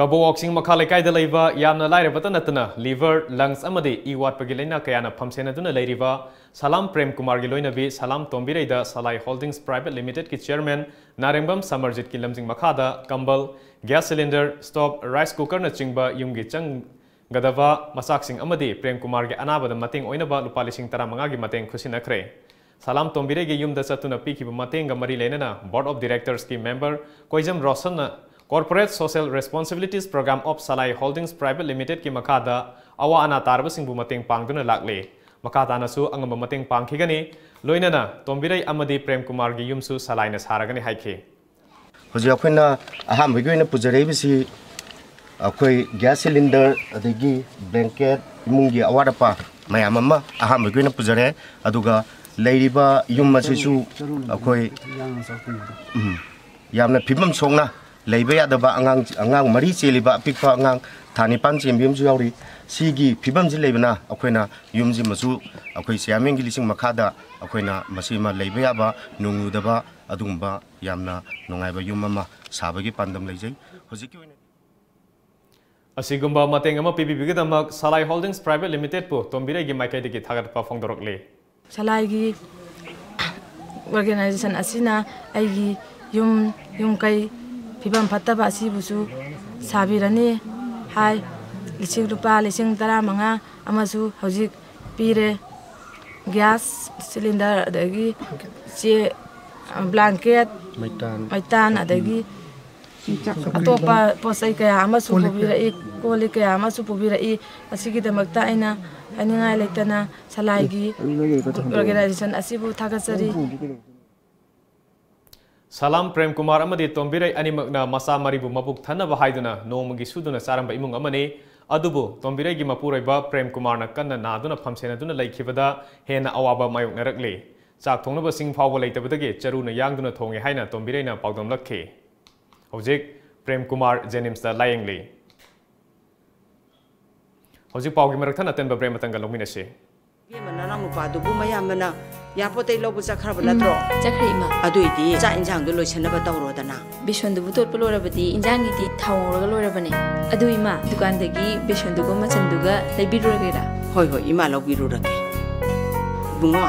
ꯀꯕꯣꯛ ꯋꯥꯛꯆꯤꯡ ꯃꯈꯥ ꯂꯩꯀꯥꯏꯗ ꯂꯩꯕ ꯌꯥꯝꯅ ꯂꯥꯏꯔꯕꯇ ꯅꯠꯇꯅ liver, lungs ꯑꯃꯗꯤ ꯏ ꯋꯥꯠꯄꯒꯤ ꯂꯥꯏꯅꯥ ꯀꯌꯥꯅ ꯐꯝꯁꯦꯟꯅꯗꯨꯅ ꯂꯩꯔꯤꯕ ꯁꯂꯥꯝ ꯄ꯭ꯔꯦꯝ ꯀꯨꯃꯥꯔꯒꯤ ꯂꯣꯏꯅꯕꯤ ꯁꯂꯥꯝ ꯇꯣꯝꯕꯤꯔꯩꯗ ꯁꯂꯥꯏ Holdings Private Limitedꯀꯤ chairman ꯅꯥꯔꯦꯡꯕꯝ ꯁꯃꯔꯖꯤꯠꯀꯤ ꯂꯝꯖꯤꯡ ꯃꯈꯥꯗ ꯀꯝꯕꯜ, gas cylinder, stove, rice cookerꯅꯆꯤꯡꯕ ꯌꯨꯝꯒꯤ ꯆꯪꯒꯗꯕ ꯃꯆꯥꯛꯁꯤꯡ ꯑꯃꯗꯤ ꯄ꯭ꯔꯦꯝ ꯀꯨꯃꯥꯔꯒꯤ ꯑꯅꯥꯕꯗ ꯃꯇꯦꯡ ꯑꯣꯏꯅꯕ ꯂꯨꯄꯥ ꯂꯤꯁꯤꯡ ꯇꯔꯥꯃꯉꯥꯒꯤ ꯃꯇꯦꯡ ꯈꯨꯠꯁꯤꯟꯅꯈ꯭ꯔꯦ꯫ ꯁꯂꯥꯝ ꯇꯣꯝꯕꯤꯔꯩꯒꯤ ꯌꯨꯝꯗ ꯆꯠꯇꯨꯅ ꯄꯤꯈꯤꯕ ꯃꯇꯦꯡꯒ ꯃꯔꯤ ꯂꯩꯅꯅ Board of Directorsꯀꯤ member ꯀꯣꯏꯖꯝ ꯔꯣꯁꯟꯅ Corporate Social Responsibilities Program of Salai Holdings Private Limitedꯀꯤ ꯃꯈꯥꯗ ꯑꯋꯥ ꯑꯅꯥ ꯇꯥꯔꯕꯁꯤꯡꯕꯨ ꯃꯇꯦꯡ ꯄꯥꯡꯗꯨꯅ ꯂꯥꯛꯂꯤ꯫ ꯃꯈꯥ ꯇꯥꯅꯁꯨ ꯑꯉꯝꯕ ꯃꯇꯦꯡ ꯄꯥꯡꯈꯤꯒꯅꯤ꯫ ꯂꯣꯏꯅꯅ ꯇꯣꯝꯕꯤꯔꯩ ꯑꯃꯗꯤ ꯄ꯭ꯔꯦꯝ ꯀꯨꯃꯥꯔꯒꯤ ꯌꯨꯝꯁꯨ ꯁꯂꯥꯏꯅ ꯁꯥꯔꯒꯅꯤ ꯍꯥꯏꯈꯤ꯫ ꯍꯧꯖꯤꯛ ꯑꯩꯈꯣꯏꯅ ꯑꯍꯥꯟꯕꯒꯤ ꯑꯣꯏꯅ ꯄꯨꯖꯔꯛꯏꯕꯁꯤ ꯑꯩꯈꯣꯏ gas cylinder, ꯑꯗꯒꯤ blanket, ꯏꯃꯨꯡꯒꯤ ꯑꯋꯥꯠ ꯑꯄꯥ ꯃꯌꯥꯝ ꯑꯃ ꯑꯍꯥꯟꯕꯒꯤ ꯑꯣꯏꯅ ꯄꯨꯖꯔꯦ꯫ ꯑꯗꯨꯒ ꯂꯩꯔꯤꯕ ꯌꯨꯝ ꯑꯁꯤꯁꯨ ꯑꯩꯈꯣꯏ, ꯎꯝ, ꯌꯥꯝꯅ ꯐꯤꯕꯝ ꯁꯣꯛꯅ ꯂꯩꯕ ꯌꯥꯗꯕ ꯑꯉꯥꯡ, ꯑꯉꯥꯡ ꯃꯔꯤ ꯆꯦꯜꯂꯤꯕ ꯑꯄꯤꯛꯄ ꯑꯉꯥꯡ ꯊꯥ ꯅꯤꯄꯥꯟ ꯆꯦꯟꯕꯤ ꯑꯃꯁꯨ ꯌꯥꯎꯔꯤ꯫ ꯁꯤꯒꯤ ꯐꯤꯕꯝꯁꯤ ꯂꯩꯕꯅ ꯑꯩꯈꯣꯏꯅ ꯌꯨꯝꯁꯤꯃꯁꯨ ꯑꯩꯈꯣꯏ chairmanꯒꯤ ꯂꯤꯁꯤꯡ ꯃꯈꯥꯗ ꯑꯩꯈꯣꯏꯅ ꯃꯁꯤꯃ ꯂꯩꯕ ꯌꯥꯕ, ꯅꯨꯡꯂꯨꯗꯕ ꯑꯗꯨꯒꯨꯝꯕ ꯌꯥꯝꯅ ꯅꯨꯡꯉꯥꯏꯕ ꯌꯨꯝ ꯑꯃ ꯁꯥꯕꯒꯤ ꯄꯥꯟꯗꯝ ꯂꯩꯖꯩ꯫ ꯍꯧꯖꯤꯛꯀꯤ ꯑꯣꯏꯅ ꯑꯁꯤꯒꯨꯝꯕ ꯃꯇꯦꯡ ꯑꯃ ꯄꯤꯕꯤꯕꯒꯤꯗꯃꯛ ꯁꯂꯥꯏ Holdings Private Limitedꯄꯨ ꯇꯣꯝꯕꯤꯔꯩꯒꯤ ꯃꯥꯏꯀꯩꯗꯒꯤ ꯊꯥꯒꯠꯄ ꯐꯣꯡꯗꯣꯔꯛꯂꯤ꯫ ꯁꯂꯥꯏꯒꯤ organization ꯑꯁꯤꯅ ꯑꯩꯒꯤ ꯌꯨꯝ, ꯌꯨꯝ ꯀꯩ ꯐꯤꯕꯝ ꯐꯠꯇꯕ ꯑꯁꯤꯕꯨꯁꯨ ꯁꯥꯕꯤꯔꯅꯤ ꯍꯥꯏ꯫ ꯂꯤꯁꯤꯡ, ꯂꯨꯄꯥ ꯂꯤꯁꯤꯡ ꯇꯔꯥꯃꯉꯥ ꯑꯃꯁꯨ ꯍꯧꯖꯤꯛ ꯄꯤꯔꯦ꯫ Gas cylinder, ꯑꯗꯒꯤ ꯆꯦ, blanket, ꯃꯩꯇꯥꯟ, ꯃꯩꯇꯥꯟ, ꯑꯗꯒꯤ ꯑꯇꯣꯞꯄ ꯄꯣꯠ ꯆꯩ ꯀꯌꯥ ꯑꯃꯁꯨ ꯄꯨꯕꯤꯔꯛꯏ, ꯀꯣꯜ ꯂꯤꯛ ꯀꯌꯥ ꯑꯃꯁꯨ ꯄꯨꯕꯤꯔꯛꯏ꯫ ꯑꯁꯤꯒꯤꯗꯃꯛꯇ ꯑꯩꯅ ꯍꯥꯏꯅꯤꯡꯉꯥꯏ ꯂꯩꯇꯅ ꯁꯂꯥꯏꯒꯤ organization ꯑꯁꯤꯕꯨ ꯊꯥꯒꯠꯆꯔꯤ꯫ ꯁꯂꯥꯝ ꯄ꯭ꯔꯦꯝ ꯀꯨꯃꯥꯔ ꯑꯃꯗꯤ ꯇꯣꯝꯕꯤꯔꯩ ꯑꯅꯤꯃꯛꯅ ꯃꯆꯥ ꯃꯔꯤꯕꯨ ꯃꯕꯨꯛ ꯊꯟꯅꯕ ꯍꯥꯏꯗꯨꯅ ꯅꯣꯡꯃꯒꯤ ꯁꯨꯗꯨꯅ ꯆꯥꯔꯝꯕ ꯏꯃꯨꯡ ꯑꯃꯅꯤ꯫ ꯑꯗꯨꯕꯨ ꯇꯣꯝꯕꯤꯔꯩꯒꯤ ꯃꯄꯨꯔꯣꯏꯕ ꯄ꯭ꯔꯦꯝ ꯀꯨꯃꯥꯔꯅ ꯀꯟꯅ ꯅꯥꯗꯨꯅ ꯐꯝꯁꯦꯟꯅꯗꯨꯅ ꯂꯩꯈꯤꯕꯗ ꯍꯦꯟꯅ ꯑꯋꯥꯕ ꯃꯥꯌꯣꯛꯅꯔꯛꯂꯤ꯫ ꯆꯥꯛ ꯊꯣꯡꯅꯕ ꯁꯤꯡ ꯐꯥꯎꯕ ꯂꯩꯇꯕꯗꯒꯤ ꯆꯔꯨꯅ ꯌꯥꯡꯗꯨꯅ ꯊꯣꯡꯉꯤ ꯍꯥꯏꯅ ꯇꯣꯝꯕꯤꯔꯩꯅ ꯄꯥꯎꯗꯝꯂꯛꯈꯤ꯫ ꯍꯧꯖꯤꯛ ꯄ꯭ꯔꯦꯝ ꯀꯨꯃꯥꯔ JNIMSꯇ ꯂꯥꯌꯦꯡꯂꯤ꯫ ꯍꯧꯖꯤꯛ ꯄꯥꯎꯒꯤ ꯃꯔꯛ ꯊꯠꯅ ꯑꯇꯦꯟꯕ break ꯑꯃꯇꯪꯒ ꯂꯧꯃꯤꯟꯅꯁꯤ꯫ ꯏꯕꯦꯝꯃ, ꯅꯅꯥꯎ ꯅꯨꯄꯥꯗꯨꯕꯨ ꯃꯌꯥꯝꯕꯅ ꯌꯥꯄꯣꯠꯇꯩ ꯂꯧꯕ ꯆꯠꯈ꯭ꯔꯕ ꯅꯠꯇ꯭ꯔꯣ? ꯆꯠꯈ꯭ꯔꯦ, ꯏꯃꯥ꯫ ꯑꯗꯨꯏꯗꯤ ꯆꯥꯛ ꯏꯟꯁꯥꯡꯗꯣ ꯂꯣꯏꯁꯟꯅꯕ ꯇꯧꯔꯣꯗꯅ꯫ ꯕꯦꯁꯣꯟꯗꯨꯕꯨ ꯇꯣꯠꯄ ꯂꯣꯏꯔꯕꯗꯤ ꯏꯟꯖꯥꯡꯒꯤꯗꯤ ꯊꯥꯎ ꯉꯧꯔꯒ ꯂꯣꯏꯔꯕꯅꯦ꯫ ꯑꯗꯨ ꯏꯃꯥ, ꯗꯨꯀꯥꯟꯗꯒꯤ ꯕꯦꯁꯣꯟꯗꯨꯒ ꯃꯆꯟꯗꯨꯒ ꯂꯩꯕꯤꯔꯨꯔꯒꯦꯔꯥ? ꯍꯣꯏ ꯍꯣꯏ, ꯏꯃꯥ ꯂꯧꯕꯤꯔꯨꯔꯒꯦ꯫ ꯏꯕꯨꯡꯉꯣ,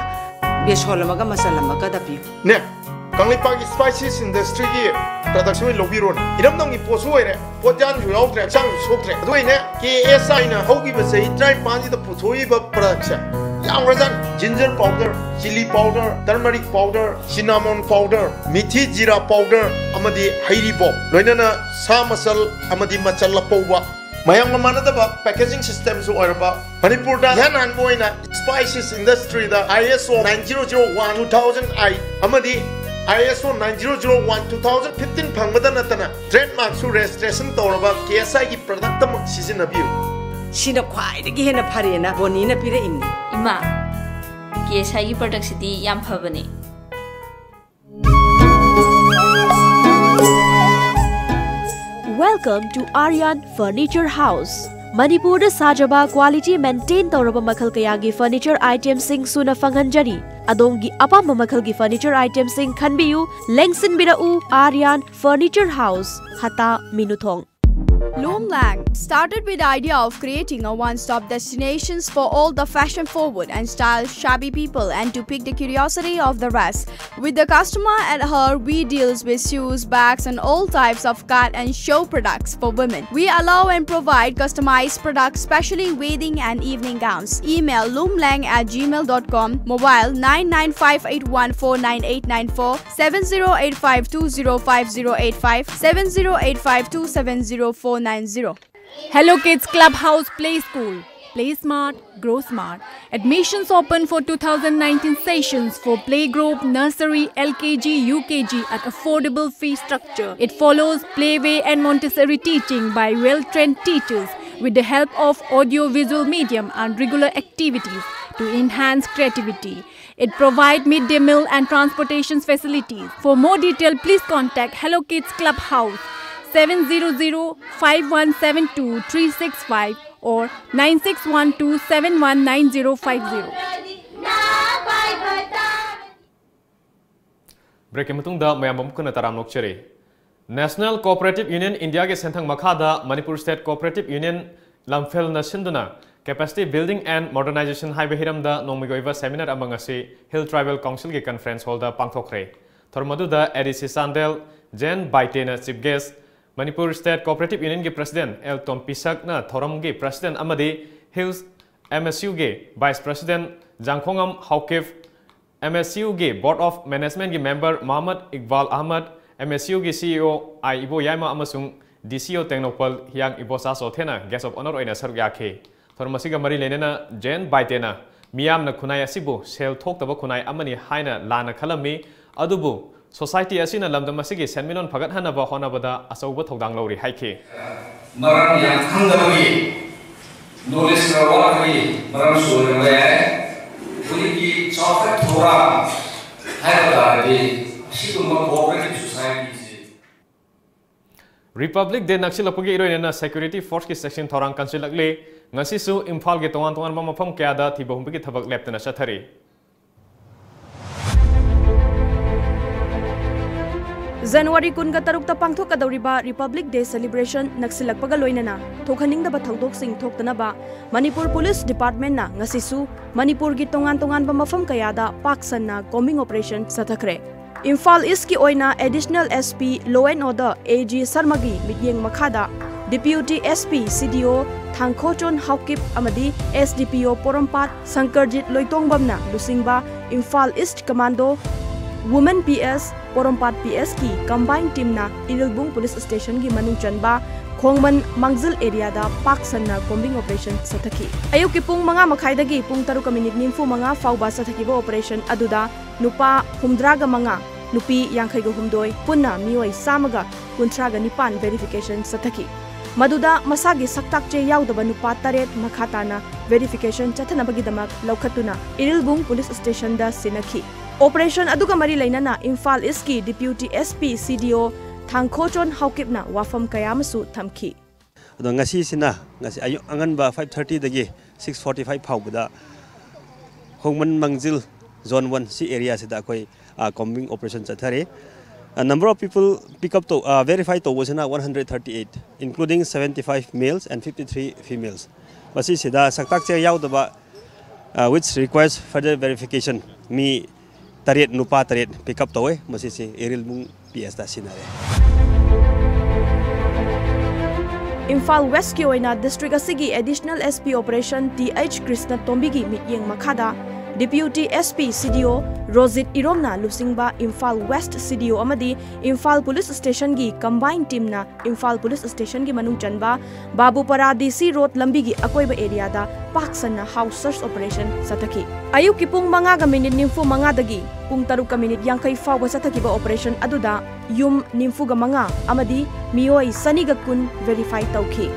ꯕꯦꯁꯣꯟ ꯑꯃꯒ ꯃꯆꯜ ꯑꯃꯒꯗ ꯄꯤꯌꯨ꯫ ꯅꯦ, ꯀꯪꯂꯩꯄꯥꯛꯀꯤ Spices Industryꯒꯤ productꯁꯦ ꯑꯣꯏꯅ ꯂꯧꯕꯤꯔꯣꯅꯦ꯫ ꯏꯔꯝꯗꯝꯒꯤ ꯄꯣꯠꯁꯨ ꯑꯣꯏꯔꯦ, ꯄꯣꯠꯌꯥꯟꯁꯨ ꯌꯥꯎꯗ꯭ꯔꯦ, ꯍꯛꯆꯥꯡꯁꯨ ꯁꯣꯛꯇ꯭ꯔꯦ꯫ ꯑꯗꯨ ꯑꯩꯅꯦ, KSIꯅ ꯍꯧꯈꯤꯕ ꯆꯍꯤ ꯇꯔꯥꯅꯤꯄꯥꯟꯁꯤꯗ ꯄꯨꯊꯣꯛꯏꯕ productꯁꯦ ꯌꯥꯝꯈ꯭ꯔꯖꯥꯠꯅꯤ꯫ Ginger powder, chilli powder, turmeric powder, cinnamon powder, methi jeera powder ꯑꯃꯗꯤ ꯍꯩꯔꯤꯕꯣꯞ, ꯂꯣꯏꯅꯅ ꯁꯥ ꯃꯆꯜ ꯑꯃꯗꯤ ꯃꯆꯜ ꯑꯄꯧꯕ꯫ ꯃꯌꯥꯝꯒ ꯃꯥꯟꯅꯗꯕ packaging systemꯁꯨ ꯑꯣꯏꯔꯕ, ꯃꯅꯤꯄꯨꯔꯗ ꯏꯍꯥꯟ ꯍꯥꯟꯕ ꯑꯣꯏꯅ Spices Industryꯗ ISO nine zero zero one two thousand eight ꯑꯃꯗꯤ ISO nine zero zero one two thousand fifteen ꯐꯪꯕꯗ ꯅꯠꯇꯅ trademarkꯁꯨ registration ꯇꯧꯔꯕ KSIꯒꯤ product ꯑꯃ ꯁꯤꯖꯤꯟꯅꯕꯤꯌꯨ꯫ ꯁꯤꯅ ꯈ꯭ꯋꯥꯏꯗꯒꯤ ꯍꯦꯟꯅ ꯐꯔꯦꯅ ꯕꯣꯅꯤꯅ ꯄꯤꯔꯛꯏꯅꯤ꯫ ꯏꯃꯥ, KSIꯒꯤ productꯁꯤꯗꯤ ꯌꯥꯝ ꯐꯕꯅꯦ꯫ Welcome to Aryan Furniture House. ꯃꯅꯤꯄꯨꯔꯗ ꯁꯥꯖꯕ quality maintain ꯇꯧꯔꯕ ꯃꯈꯜ ꯀꯌꯥꯒꯤ furniture itemꯁꯤꯡ ꯁꯨꯅ ꯐꯪꯍꯟꯖꯔꯤ꯫ ꯑꯗꯣꯝꯒꯤ ꯑꯄꯥꯝꯕ ꯃꯈꯜꯒꯤ furniture itemꯁꯤꯡ ꯈꯟꯕꯤꯌꯨ, ꯂꯦꯡꯁꯤꯟꯕꯤꯔꯛꯎ Aryan Furniture House, ꯍꯇꯥ, ꯃꯤꯅꯨꯊꯣꯡ꯫ Loomlang started with the idea of creating a one-stop destinations for all the fashion-forward and style-savvy people and to pique the curiosity of the rest. With the customer at heart, we deals with shoes, bags, and all types of cut and show products for women. We allow and provide customized products, specially wedding and evening gowns. Email loomlang at gmail dot com. Mobile nine nine five eight one four nine eight nine four, seven zero eight five two zero five zero eight five, seven zero eight five two seven zero four nine zero. Hello Kids Clubhouse Play School. Play smart, grow smart. Admissions open for two thousand nineteen sessions for playgroup, nursery, L K G, U K G at affordable fee structure. It follows playway and Montessori teaching by well-trained teachers with the help of audio-visual medium and regular activities to enhance creativity. It provides midday meal and transportation facilities. For more detail, please contact Hello Kids Clubhouse seven zero zero five one seven two three six five or nine six one two seven one nine zero five zero. Break ꯀꯤ ꯃꯇꯨꯡꯗ ꯃꯌꯥꯝ ꯑꯃꯨꯛ ꯍꯟꯅ ꯇꯔꯥꯝꯅ ꯑꯣꯛꯆꯔꯤ꯫ National Cooperative Union India ꯒꯤ ꯁꯦꯟꯊꯪ ꯃꯈꯥꯗ Manipur State Cooperative Union ꯂꯝꯐꯦꯜꯅ ꯁꯤꯟꯗꯨꯅ Capacity Building and Modernization ꯍꯥꯏꯕ ꯍꯤꯔꯝꯗ ꯅꯣꯡꯃꯒꯤ ꯑꯣꯏꯕ seminar ꯑꯃ ꯉꯁꯤ Hill Tribal Council ꯒꯤ conference hall ꯗ ꯄꯥꯡꯊꯣꯛꯈ꯭ꯔꯦ꯫ ꯊꯧꯔꯝ ꯑꯗꯨꯗ A D C Chandel Jen ꯕꯥꯏꯇꯦꯅ chief guest, Manipur State Cooperative Union ꯒꯤ president ꯑꯦꯜ ꯇꯣꯝꯄꯤꯁꯛꯅ ꯊꯧꯔꯝꯒꯤ president ꯑꯃꯗꯤ Hills M S U ꯒꯤ vice president ꯖꯥꯡꯈꯣꯉꯝ Haokip, M S U ꯒꯤ Board of Management ꯒꯤ member Mohammad Iqbal Ahmad, M S U ꯒꯤ C E O ꯑꯥꯏ ꯏꯕꯣꯌꯥꯏꯃ ꯑꯃꯁꯨꯡ D C O ꯇꯦꯡꯅꯧꯄꯜ ꯍꯤꯌꯥꯡ ꯏꯕꯣꯆꯥ ꯆꯣꯊꯦꯅ guest of honour ꯑꯣꯏꯅ ꯁꯔꯨꯛ ꯌꯥꯈꯤ꯫ ꯊꯧꯔꯝ ꯑꯁꯤꯒ ꯃꯔꯤ ꯂꯩꯅꯅ ꯖꯦꯟ ꯕꯥꯏꯇꯦꯅ ꯃꯤꯌꯥꯝꯅ ꯈꯨꯟꯅꯥꯏ ꯑꯁꯤꯕꯨ ꯁꯦꯜ ꯊꯣꯛꯇꯕ ꯈꯨꯟꯅꯥꯏ ꯑꯃꯅꯤ ꯍꯥꯏꯅ ꯂꯥꯟꯅ ꯈꯜꯂꯝꯃꯤ, ꯑꯗꯨꯕꯨ society ꯑꯁꯤꯅ ꯂꯝꯗꯝ ꯑꯁꯤꯒꯤ ꯁꯦꯟꯃꯤꯠꯂꯣꯟ ꯐꯒꯠꯍꯟꯅꯕ ꯍꯣꯠꯅꯕꯗ ꯑꯆꯧꯕ ꯊꯧꯗꯥꯡ ꯂꯧꯔꯤ ꯍꯥꯏꯈꯤ꯫ ꯃꯔꯝ ꯌꯥꯝ ꯈꯪꯗꯕꯒꯤ, knowledge ꯈꯔ ꯋꯥꯠꯄꯒꯤ ꯃꯔꯝꯁꯨ ꯑꯣꯏꯔꯝꯕ ꯌꯥꯏ꯫ ꯍꯧꯖꯤꯛꯀꯤ ꯆꯥꯎꯈꯠ ꯊꯧꯔꯥꯡ ꯍꯥꯏꯕ ꯇꯥꯔꯗꯤ ꯑꯁꯤꯒꯨꯝꯕ cooperative society ꯁꯤ Republic Day ꯅꯛꯁꯤꯜꯂꯛꯄꯒꯤ ꯏꯔꯣꯏꯅꯅ security force ꯀꯤ ꯆꯦꯛꯁꯤꯟ ꯊꯧꯔꯥꯡ ꯀꯟꯁꯤꯜꯂꯛꯂꯤ꯫ ꯉꯁꯤꯁꯨ ꯏꯝꯐꯥꯜꯒꯤ ꯇꯣꯉꯥꯟ ꯇꯣꯉꯥꯟꯕ ꯃꯐꯝ ꯀꯌꯥꯗ ꯊꯤꯕ ꯍꯨꯝꯕꯒꯤ ꯊꯕꯛ ꯂꯦꯞꯇꯅ ꯆꯠꯊꯔꯤ꯫ ꯖꯅꯋꯥꯔꯤ ꯀꯨꯟꯒ ꯇꯔꯨꯛꯇ ꯄꯥꯡꯊꯣꯛꯀꯗꯧꯔꯤꯕ Republic Day celebration ꯅꯛꯁꯤꯜꯂꯛꯄꯒ ꯂꯣꯏꯅꯅ ꯊꯣꯛꯍꯟꯅꯤꯡꯗꯕ ꯊꯧꯗꯣꯛꯁꯤꯡ ꯊꯣꯛꯇꯅꯕ ꯃꯅꯤꯄꯨꯔ Police Department ꯅ ꯉꯁꯤꯁꯨ ꯃꯅꯤꯄꯨꯔꯒꯤ ꯇꯣꯉꯥꯟ ꯇꯣꯉꯥꯟꯕ ꯃꯐꯝ ꯀꯌꯥꯗ ꯄꯥꯛ ꯁꯟꯅ combing operation ꯆꯠꯊꯈ꯭ꯔꯦ꯫ ꯏꯝꯐꯥꯜ East ꯀꯤ ꯑꯣꯏꯅ Additional S P Law and Order A G ꯁꯔꯃꯒꯤ ꯃꯤꯠꯌꯦꯡ ꯃꯈꯥꯗ Deputy S P C D O ꯊꯥꯡꯈꯣꯆꯣꯟ Haokip ꯑꯃꯗꯤ S D P O ꯄꯣꯔꯣꯝꯄꯥꯠ ꯁꯪꯀꯔꯖꯤꯠ ꯂꯣꯏꯇꯣꯡꯕꯝꯅ ꯂꯨꯆꯤꯡꯕ Imphal East Commando, Women P S, ꯄꯣꯔꯣꯝꯄꯥꯠ P S ꯀꯤ combined team ꯅ ꯏꯔꯤꯜꯕꯨꯡ Police Station ꯒꯤ ꯃꯅꯨꯡ ꯆꯟꯕ ꯈꯣꯡꯃꯟ ꯃꯥꯡꯖꯤꯜ area ꯗ ꯄꯥꯛ ꯁꯟꯅ combing operation ꯆꯠꯊꯈꯤ꯫ ꯑꯌꯨꯛꯀꯤ ꯄꯨꯡ ꯃꯉꯥ ꯃꯈꯥꯏꯗꯒꯤ ꯄꯨꯡ ꯇꯔꯨꯛꯀ ꯃꯤꯅꯤꯠ ꯅꯤꯐꯨ ꯃꯉꯥ ꯐꯥꯎꯕ ꯆꯠꯊꯈꯤꯕ operation ꯑꯗꯨꯗ ꯅꯨꯄꯥ ꯍꯨꯝꯗ꯭ꯔꯥꯒ ꯃꯉꯥ, ꯅꯨꯄꯤ ꯌꯥꯡꯈꯩꯒ ꯍꯨꯝꯗꯣꯏ, ꯄꯨꯟꯅ ꯃꯤꯑꯣꯏ ꯆꯥꯝꯃꯒ ꯀꯨꯟꯊ꯭ꯔꯥꯒ ꯅꯤꯄꯥꯟ verification ꯆꯠꯊꯈꯤ꯫ ꯃꯗꯨꯗ ꯃꯁꯥꯒꯤ ꯁꯛꯇꯥꯛ ꯆꯦ ꯌꯥꯎꯗꯕ ꯅꯨꯄꯥ ꯇꯔꯦꯠ ꯃꯈꯥ ꯇꯥꯅ verification ꯆꯠꯊꯅꯕꯒꯤꯗꯃꯛ ꯂꯧꯈꯠꯇꯨꯅ ꯏꯔꯤꯜꯕꯨꯡ Police Station ꯗ ꯁꯤꯟꯅꯈꯤ꯫ Operation ꯑꯗꯨꯒ ꯃꯔꯤ ꯂꯩꯅꯅ ꯏꯝꯐꯥꯜ East ꯀꯤ Deputy S P C D O ꯊꯥꯡꯈꯣꯆꯣꯟ ꯍꯥꯎꯀꯤꯞꯅ ꯋꯥꯐꯝ ꯀꯌꯥ ꯑꯃꯁꯨ ꯊꯝꯈꯤ꯫ ꯑꯗꯣ ꯉꯁꯤꯁꯤꯅ, ꯉꯁꯤ ꯑꯌꯨꯛ ꯑꯉꯟꯕ five thirty ꯗꯒꯤ six forty five ꯐꯥꯎꯕꯗ ꯈꯣꯡꯃꯟ ꯃꯥꯡꯖꯤꯜ Zone one ꯁꯤ ꯑꯦꯔꯤꯌꯥꯁꯤꯗ ꯑꯩꯈꯣꯏ ꯀꯣꯝꯕꯤꯡ ꯑꯣꯄꯔꯦꯁꯟ ꯆꯠꯊꯔꯤ꯫ Number of people pick up ꯇꯧ verify ꯇꯧꯕꯁꯤꯅ one hundred thirty eight, including seventy five males and fifty three females꯫ ꯃꯁꯤꯁꯤꯗ ꯁꯛꯇꯥꯛꯆꯦ ꯌꯥꯎꯗꯕ, which requires further verification, ꯃꯤ ꯇꯔꯦꯠ, ꯅꯨꯄꯥ ꯇꯔꯦꯠ pick up ꯇꯧꯋꯦ꯫ ꯃꯁꯤꯁꯤ ꯏꯔꯤꯜꯕꯨꯡ ꯄꯤ ꯑꯦꯁꯇ ꯁꯤꯟꯅꯔꯦ꯫ ꯏꯝꯐꯥꯜ ꯋꯦꯁꯀꯤ ꯑꯣꯏꯅ ꯗꯤꯁꯇ꯭ꯔꯤꯛ ꯑꯁꯤꯒꯤ additional S P operation T H Krishna ꯇꯣꯝꯕꯤꯒꯤ ꯃꯤꯠꯌꯦꯡ ꯃꯈꯥꯗ ꯗꯤꯄ꯭ꯌꯨꯇꯤ ꯑꯦꯁ ꯄꯤ ꯁꯤ ꯗꯤ ꯑꯣ ꯔꯣꯖꯤꯠ ꯏꯔꯣꯝꯅ ꯂꯨꯆꯤꯡꯕ ꯏꯝꯐꯥꯜ ꯋꯦꯁ ꯁꯤ ꯗꯤ ꯑꯣ ꯑꯃꯗꯤ ꯏꯝꯐꯥꯜ ꯄꯨꯂꯤꯁ ꯁ꯭ꯇꯦꯁꯟꯒꯤ ꯀꯝꯕꯥꯏꯟ ꯇꯤꯝꯅ ꯏꯝꯐꯥꯜ ꯄꯨꯂꯤꯁ ꯁ꯭ꯇꯦꯁꯟꯒꯤ ꯃꯅꯨꯡ ꯆꯟꯕ ꯕꯥꯕꯨꯄꯥꯔꯥ ꯗꯤ ꯁꯤ ꯔꯣꯗ ꯂꯝꯕꯤꯒꯤ ꯑꯀꯣꯏꯕ ꯑꯦꯔꯤꯌꯥꯗ ꯄꯥꯛ ꯁꯟꯅ ꯍꯥꯎꯁ ꯁꯔꯆ ꯑꯣꯄꯔꯦꯁꯟ ꯆꯠꯊꯈꯤ꯫ ꯑꯌꯨꯛꯀꯤ ꯄꯨꯡ ꯃꯉꯥꯒ ꯃꯤꯅꯤꯠ ꯅꯤꯐꯨ ꯃꯉꯥꯗꯒꯤ ꯄꯨꯡ ꯇꯔꯨꯛꯀ ꯃꯤꯅꯤꯠ ꯌꯥꯡꯈꯩ ꯐꯥꯎꯕ ꯆꯠꯊꯈꯤꯕ ꯑꯣꯄꯔꯦꯁꯟ ꯑꯗꯨꯗ ꯌꯨꯝ ꯅꯤꯐꯨꯒ ꯃꯉꯥ ꯑꯃꯗꯤ ꯃꯤꯑꯣꯏ ꯆꯅꯤꯒ ꯀꯨꯟ ꯚꯦꯔꯤꯐꯥꯏ ꯇꯧꯈꯤ꯫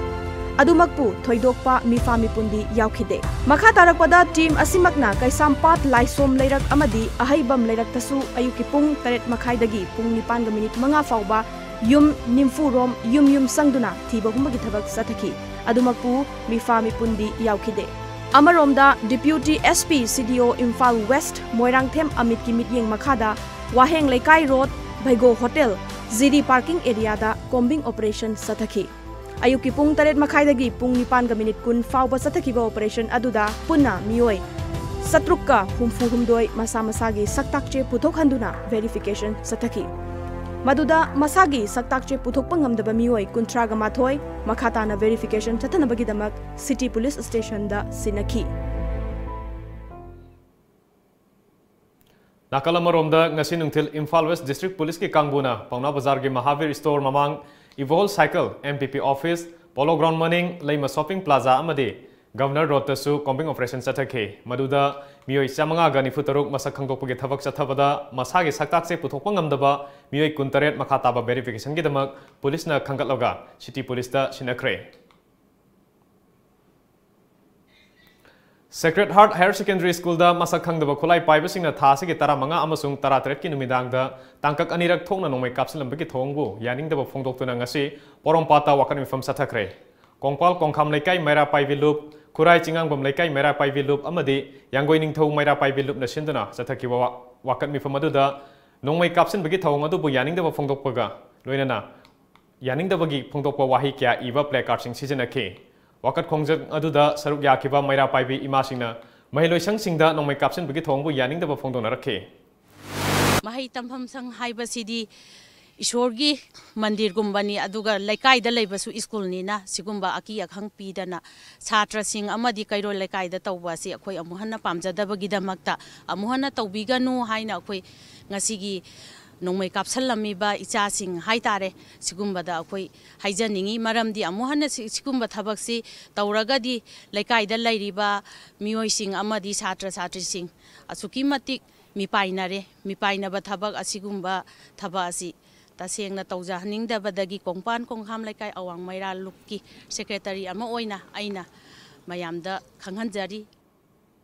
ꯑꯗꯨꯃꯛꯄꯨ ꯊꯣꯏꯗꯣꯛꯄ ꯃꯤꯐꯥ ꯃꯤꯄꯨꯟꯗꯤ ꯌꯥꯎꯈꯤꯗꯦ꯫ ꯃꯈꯥ ꯇꯥꯔꯛꯄꯗ ꯇꯤꯝ ꯑꯁꯤꯃꯛꯅ ꯀꯩꯁꯥꯝꯄꯥꯠ ꯂꯥꯏꯁꯣꯝ ꯂꯩꯔꯛ ꯑꯃꯗꯤ ꯑꯍꯩꯕꯝ ꯂꯩꯔꯛꯇꯁꯨ ꯑꯌꯨꯛꯀꯤ ꯄꯨꯡ ꯇꯔꯦꯠ ꯃꯈꯥꯏꯗꯒꯤ ꯄꯨꯡ ꯅꯤꯄꯥꯟꯒ ꯃꯤꯅꯤꯠ ꯃꯉꯥ ꯐꯥꯎꯕ ꯌꯨꯝ ꯅꯤꯐꯨ ꯔꯣꯝ ꯌꯨꯝ ꯌꯨꯝ ꯆꯪꯗꯨꯅ ꯊꯤꯕ ꯍꯨꯝꯕꯒꯤ ꯊꯕꯛ ꯆꯠꯊꯈꯤ꯫ ꯑꯗꯨꯃꯛꯄꯨ ꯃꯤꯐꯥ ꯃꯤꯄꯨꯟꯗꯤ ꯌꯥꯎꯈꯤꯗꯦ꯫ ꯑꯃꯔꯣꯝꯗ ꯗꯤꯄ꯭ꯌꯨꯇꯤ ꯑꯦꯁ ꯄꯤ ꯁꯤ ꯗꯤ ꯑꯣ ꯏꯝꯐꯥꯜ ꯋꯦꯁ ꯃꯣꯏꯔꯥꯡꯊꯦꯝ ꯑꯃꯤꯠꯀꯤ ꯃꯤꯠꯌꯦꯡ ꯃꯈꯥꯗ ꯋꯥꯍꯦꯡ ꯂꯩꯀꯥꯏ ꯔꯣꯗ, ꯚꯩꯒꯣ ꯍꯣꯇꯦꯜ, ꯖꯤ ꯗꯤ ꯄꯥꯔꯀꯤꯡ ꯑꯦꯔꯤꯌꯥꯗ ꯀꯣꯝꯕꯤꯡ ꯑꯣꯄꯔꯦꯁꯟ ꯆꯠꯊꯈꯤ꯫ ꯑꯌꯨꯛꯀꯤ ꯄꯨꯡ ꯇꯔꯦꯠ ꯃꯈꯥꯏꯗꯒꯤ ꯄꯨꯡ ꯅꯤꯄꯥꯟꯒ ꯃꯤꯅꯤꯠ ꯀꯨꯟ ꯐꯥꯎꯕ ꯆꯠꯊꯈꯤꯕ ꯑꯣꯄꯔꯦꯁꯟ ꯑꯗꯨꯗ ꯄꯨꯟꯅ ꯃꯤꯑꯣꯏ ꯆꯥꯇ꯭ꯔꯨꯛꯀ ꯍꯨꯝꯐꯨ ꯍꯨꯝꯗꯣꯏ ꯃꯁꯥ ꯃꯁꯥꯒꯤ ꯁꯛꯇꯥꯛꯆꯦ ꯄꯨꯊꯣꯛꯍꯟꯗꯨꯅ ꯚꯦꯔꯤꯐꯤꯀꯦꯁꯟ ꯆꯠꯊꯈꯤ꯫ ꯃꯗꯨꯗ ꯃꯁꯥꯒꯤ ꯁꯛꯇꯥꯛꯆꯦ ꯄꯨꯊꯣꯛꯄ ꯉꯝꯗꯕ ꯃꯤꯑꯣꯏ ꯀꯨꯟꯊ꯭ꯔꯥꯒ ꯃꯥꯊꯣꯏ ꯃꯈꯥ ꯇꯥꯅ ꯚꯦꯔꯤꯐꯤꯀꯦꯁꯟ ꯆꯠꯊꯅꯕꯒꯤꯗꯃꯛ ꯁꯤꯇꯤ ꯄꯨꯂꯤꯁ ꯁ꯭ꯇꯦꯁꯟꯗ ꯁꯤꯟꯅꯈꯤ꯫ ꯅꯥꯀꯜ ꯑꯃꯔꯣꯝꯗ, ꯉꯁꯤ ꯅꯨꯡꯊꯤꯜ ꯏꯝꯐꯥꯜ ꯋꯦꯁ ꯗꯤꯁꯇ꯭ꯔꯤꯛ ꯄꯨꯂꯤꯁꯀꯤ ꯀꯥꯡꯕꯨꯅ ꯄꯥꯎꯅꯥ ꯕꯖꯥꯔꯒꯤ ꯃꯍꯥꯕꯤꯔ ꯁ꯭ꯇꯣꯔ ꯃꯃꯥꯡ, ꯏꯚꯣꯜ cycle, M P P office, polo ground ꯃꯅꯤꯡ, ꯂꯩꯃ ꯁꯣꯞꯄꯤꯡ ꯄ꯭ꯂꯥꯖꯥ ꯑꯃꯗꯤ ꯒꯚꯔꯅꯔ ꯔꯣꯗꯇꯁꯨ ꯀꯣꯝꯕꯤꯡ ꯑꯣꯄꯔꯦꯁꯟ ꯆꯠꯊꯈꯤ꯫ ꯃꯗꯨꯗ ꯃꯤꯑꯣꯏ ꯆꯥꯃꯉꯥꯒ ꯅꯤꯐꯨ ꯇꯔꯨꯛ ꯃꯁꯛ ꯈꯪꯗꯣꯛꯄꯒꯤ ꯊꯕꯛ ꯆꯠꯊꯕꯗ ꯃꯁꯥꯒꯤ ꯁꯛꯇꯥꯛꯁꯦ ꯄꯨꯊꯣꯛꯄ ꯉꯝꯗꯕ ꯃꯤꯑꯣꯏ ꯀꯨꯟꯇꯔꯦꯠ ꯃꯈꯥ ꯇꯥꯕ ꯚꯦꯔꯤꯐꯤꯀꯦꯁꯟꯒꯤꯗꯃꯛ ꯄꯨꯂꯤꯁꯅ ꯈꯟꯒꯠꯂꯒ ꯁꯤꯇꯤ ꯄꯨꯂꯤꯁꯇ ꯁꯤꯟꯅꯈ꯭ꯔꯦ꯫ ꯁꯦꯀ꯭ꯔꯦꯠ ꯍꯥꯔꯠ ꯍꯥꯌꯔ ꯁꯦꯀꯦꯟꯗꯔꯤ ꯁ꯭ꯀꯨꯜꯗ ꯃꯁꯛ ꯈꯪꯗꯕ ꯈꯨꯠꯂꯥꯏ ꯄꯥꯏꯕꯁꯤꯡꯅ ꯊꯥ ꯑꯁꯤꯒꯤ ꯇꯔꯥꯃꯉꯥ ꯑꯃꯁꯨꯡ ꯇꯔꯥꯇꯔꯦꯠꯀꯤ ꯅꯨꯃꯤꯗꯥꯡꯗ ꯇꯥꯡꯀꯛ ꯑꯅꯤꯔꯛ ꯊꯣꯛꯅ ꯅꯣꯡꯃꯩ ꯀꯥꯞꯁꯤꯜꯂꯝꯕꯒꯤ ꯊꯧꯑꯣꯡꯕꯨ ꯌꯥꯅꯤꯡꯗꯕ ꯐꯣꯡꯗꯣꯛꯇꯨꯅ ꯉꯁꯤ ꯄꯣꯔꯣꯝꯄꯥꯠꯇ ꯋꯥꯀꯠ ꯃꯤꯐꯝ ꯆꯠꯊꯈ꯭ꯔꯦ꯫ ꯀꯣꯡꯄꯥꯜ ꯀꯣꯡꯈꯥꯝ ꯂꯩꯀꯥꯏ ꯃꯩꯔꯥ ꯄꯥꯏꯕꯤ ꯂꯨꯞ ꯈꯨꯔꯥꯏ ꯆꯤꯡꯉꯥꯡꯕꯝ ꯂꯩꯀꯥꯏ ꯃꯩꯔꯥ ꯄꯥꯏꯕꯤ ꯂꯨꯞ ꯑꯃꯗꯤ ꯌꯥꯡꯒꯣꯏ ꯅꯤꯡꯊꯧ ꯃꯩꯔꯥ ꯄꯥꯏꯕꯤ ꯂꯨꯞꯅ ꯁꯤꯟꯗꯨꯅ ꯆꯠꯊꯈꯤꯕ ꯋꯥ-, ꯋꯥꯀꯠ ꯃꯤꯐꯝ ꯑꯗꯨꯗ ꯅꯣꯡꯃꯩ ꯀꯥꯞꯁꯤꯟꯕꯒꯤ ꯊꯧꯑꯣꯡ ꯑꯗꯨꯕꯨ ꯌꯥꯅꯤꯡꯗꯕ ꯐꯣꯡꯗꯣꯛꯄꯒ ꯂꯣꯏꯅꯅ ꯌꯥꯅꯤꯡꯗꯕꯒꯤ ꯐꯣꯡꯗꯣꯛꯄ ꯋꯥꯍꯩ ꯀꯌꯥ ꯏꯕ placardꯁꯤꯡ ꯁꯤꯖꯤꯟꯅꯈꯤ꯫ ꯋꯥꯀꯠ ꯈꯣꯡꯖꯪ ꯑꯗꯨꯗ ꯁꯔꯨꯛ ꯌꯥꯈꯤꯕ ꯃꯩꯔꯥ ꯄꯥꯏꯕꯤ ꯏꯃꯥꯁꯤꯡꯅ ꯃꯍꯩꯂꯣꯏꯁꯪꯁꯤꯡꯗ ꯅꯣꯡꯃꯩ ꯀꯥꯞꯁꯤꯟꯕꯒꯤ ꯊꯧꯑꯣꯡꯕꯨ ꯌꯥꯅꯤꯡꯗꯕ ꯐꯣꯡꯗꯣꯛꯅꯔꯛꯈꯤ꯫ ꯃꯍꯩ ꯇꯝꯐꯝ ꯁꯪ ꯍꯥꯏꯕꯁꯤꯗꯤ ꯏꯁꯣꯔꯒꯤ ꯃꯟꯗꯤꯔꯒꯨꯝꯕꯅꯤ, ꯑꯗꯨꯒ ꯂꯩꯀꯥꯏꯗ ꯂꯩꯕꯁꯨ ꯁ꯭ꯀꯨꯜꯅꯤꯅ ꯁꯤꯒꯨꯝꯕ ꯑꯀꯤ ꯑꯈꯪ ꯄꯤꯗꯅ ꯁꯥꯇ꯭ꯔꯁꯤꯡ ꯑꯃꯗꯤ ꯀꯩꯔꯣꯜ ꯂꯩꯀꯥꯏꯗ ꯇꯧꯕ ꯑꯁꯤ ꯑꯩꯈꯣꯏ ꯑꯃꯨꯛ ꯍꯟꯅ ꯄꯥꯝꯖꯗꯕꯒꯤꯗꯃꯛꯇ ꯑꯃꯨꯛ ꯍꯟꯅ ꯇꯧꯕꯤꯒꯅꯨ ꯍꯥꯏꯅ ꯑꯩꯈꯣꯏ ꯉꯁꯤꯒꯤ ꯅꯣꯡꯃꯩ ꯀꯥꯞꯁꯜꯂꯝꯃꯤꯕ ꯏꯆꯥꯁꯤꯡ ꯍꯥꯏꯇꯥꯔꯦ, ꯁꯤꯒꯨꯝꯕꯗ ꯑꯩꯈꯣꯏ ꯍꯥꯏꯖꯅꯤꯡꯉꯤ꯫ ꯃꯔꯝꯗꯤ ꯑꯃꯨꯛ ꯍꯟꯅ ꯁꯤ-, ꯁꯤꯒꯨꯝꯕ ꯊꯕꯛꯁꯤ ꯇꯧꯔꯒꯗꯤ ꯂꯩꯀꯥꯏꯗ ꯂꯩꯔꯤꯕ ꯃꯤꯑꯣꯏꯁꯤꯡ ꯑꯃꯗꯤ ꯁꯥꯇ꯭ꯔ ꯁꯥꯇ꯭ꯔꯤꯁꯤꯡ ꯑꯁꯨꯛꯀꯤ ꯃꯇꯤꯛ ꯃꯤꯄꯥꯏꯅꯔꯦ꯫ ꯃꯤꯄꯥꯏꯅꯕ ꯊꯕꯛ ꯑꯁꯤꯒꯨꯝꯕ ꯊꯕꯛ ꯑꯁꯤ ꯇꯁꯦꯡꯅ ꯇꯧꯖꯍꯟꯅꯤꯡꯗꯕꯗꯒꯤ ꯀꯣꯡꯄꯥꯟ ꯀꯣꯡꯈꯥꯝ ꯂꯩꯀꯥꯏ ꯑꯋꯥꯡ ꯃꯩꯔꯥ ꯂꯨꯞꯀꯤ ꯁꯦꯀ꯭ꯔꯦꯇꯔꯤ ꯑꯃ ꯑꯣꯏꯅ ꯑꯩꯅ ꯃꯌꯥꯝꯗ ꯈꯪꯍꯟꯖꯔꯤ꯫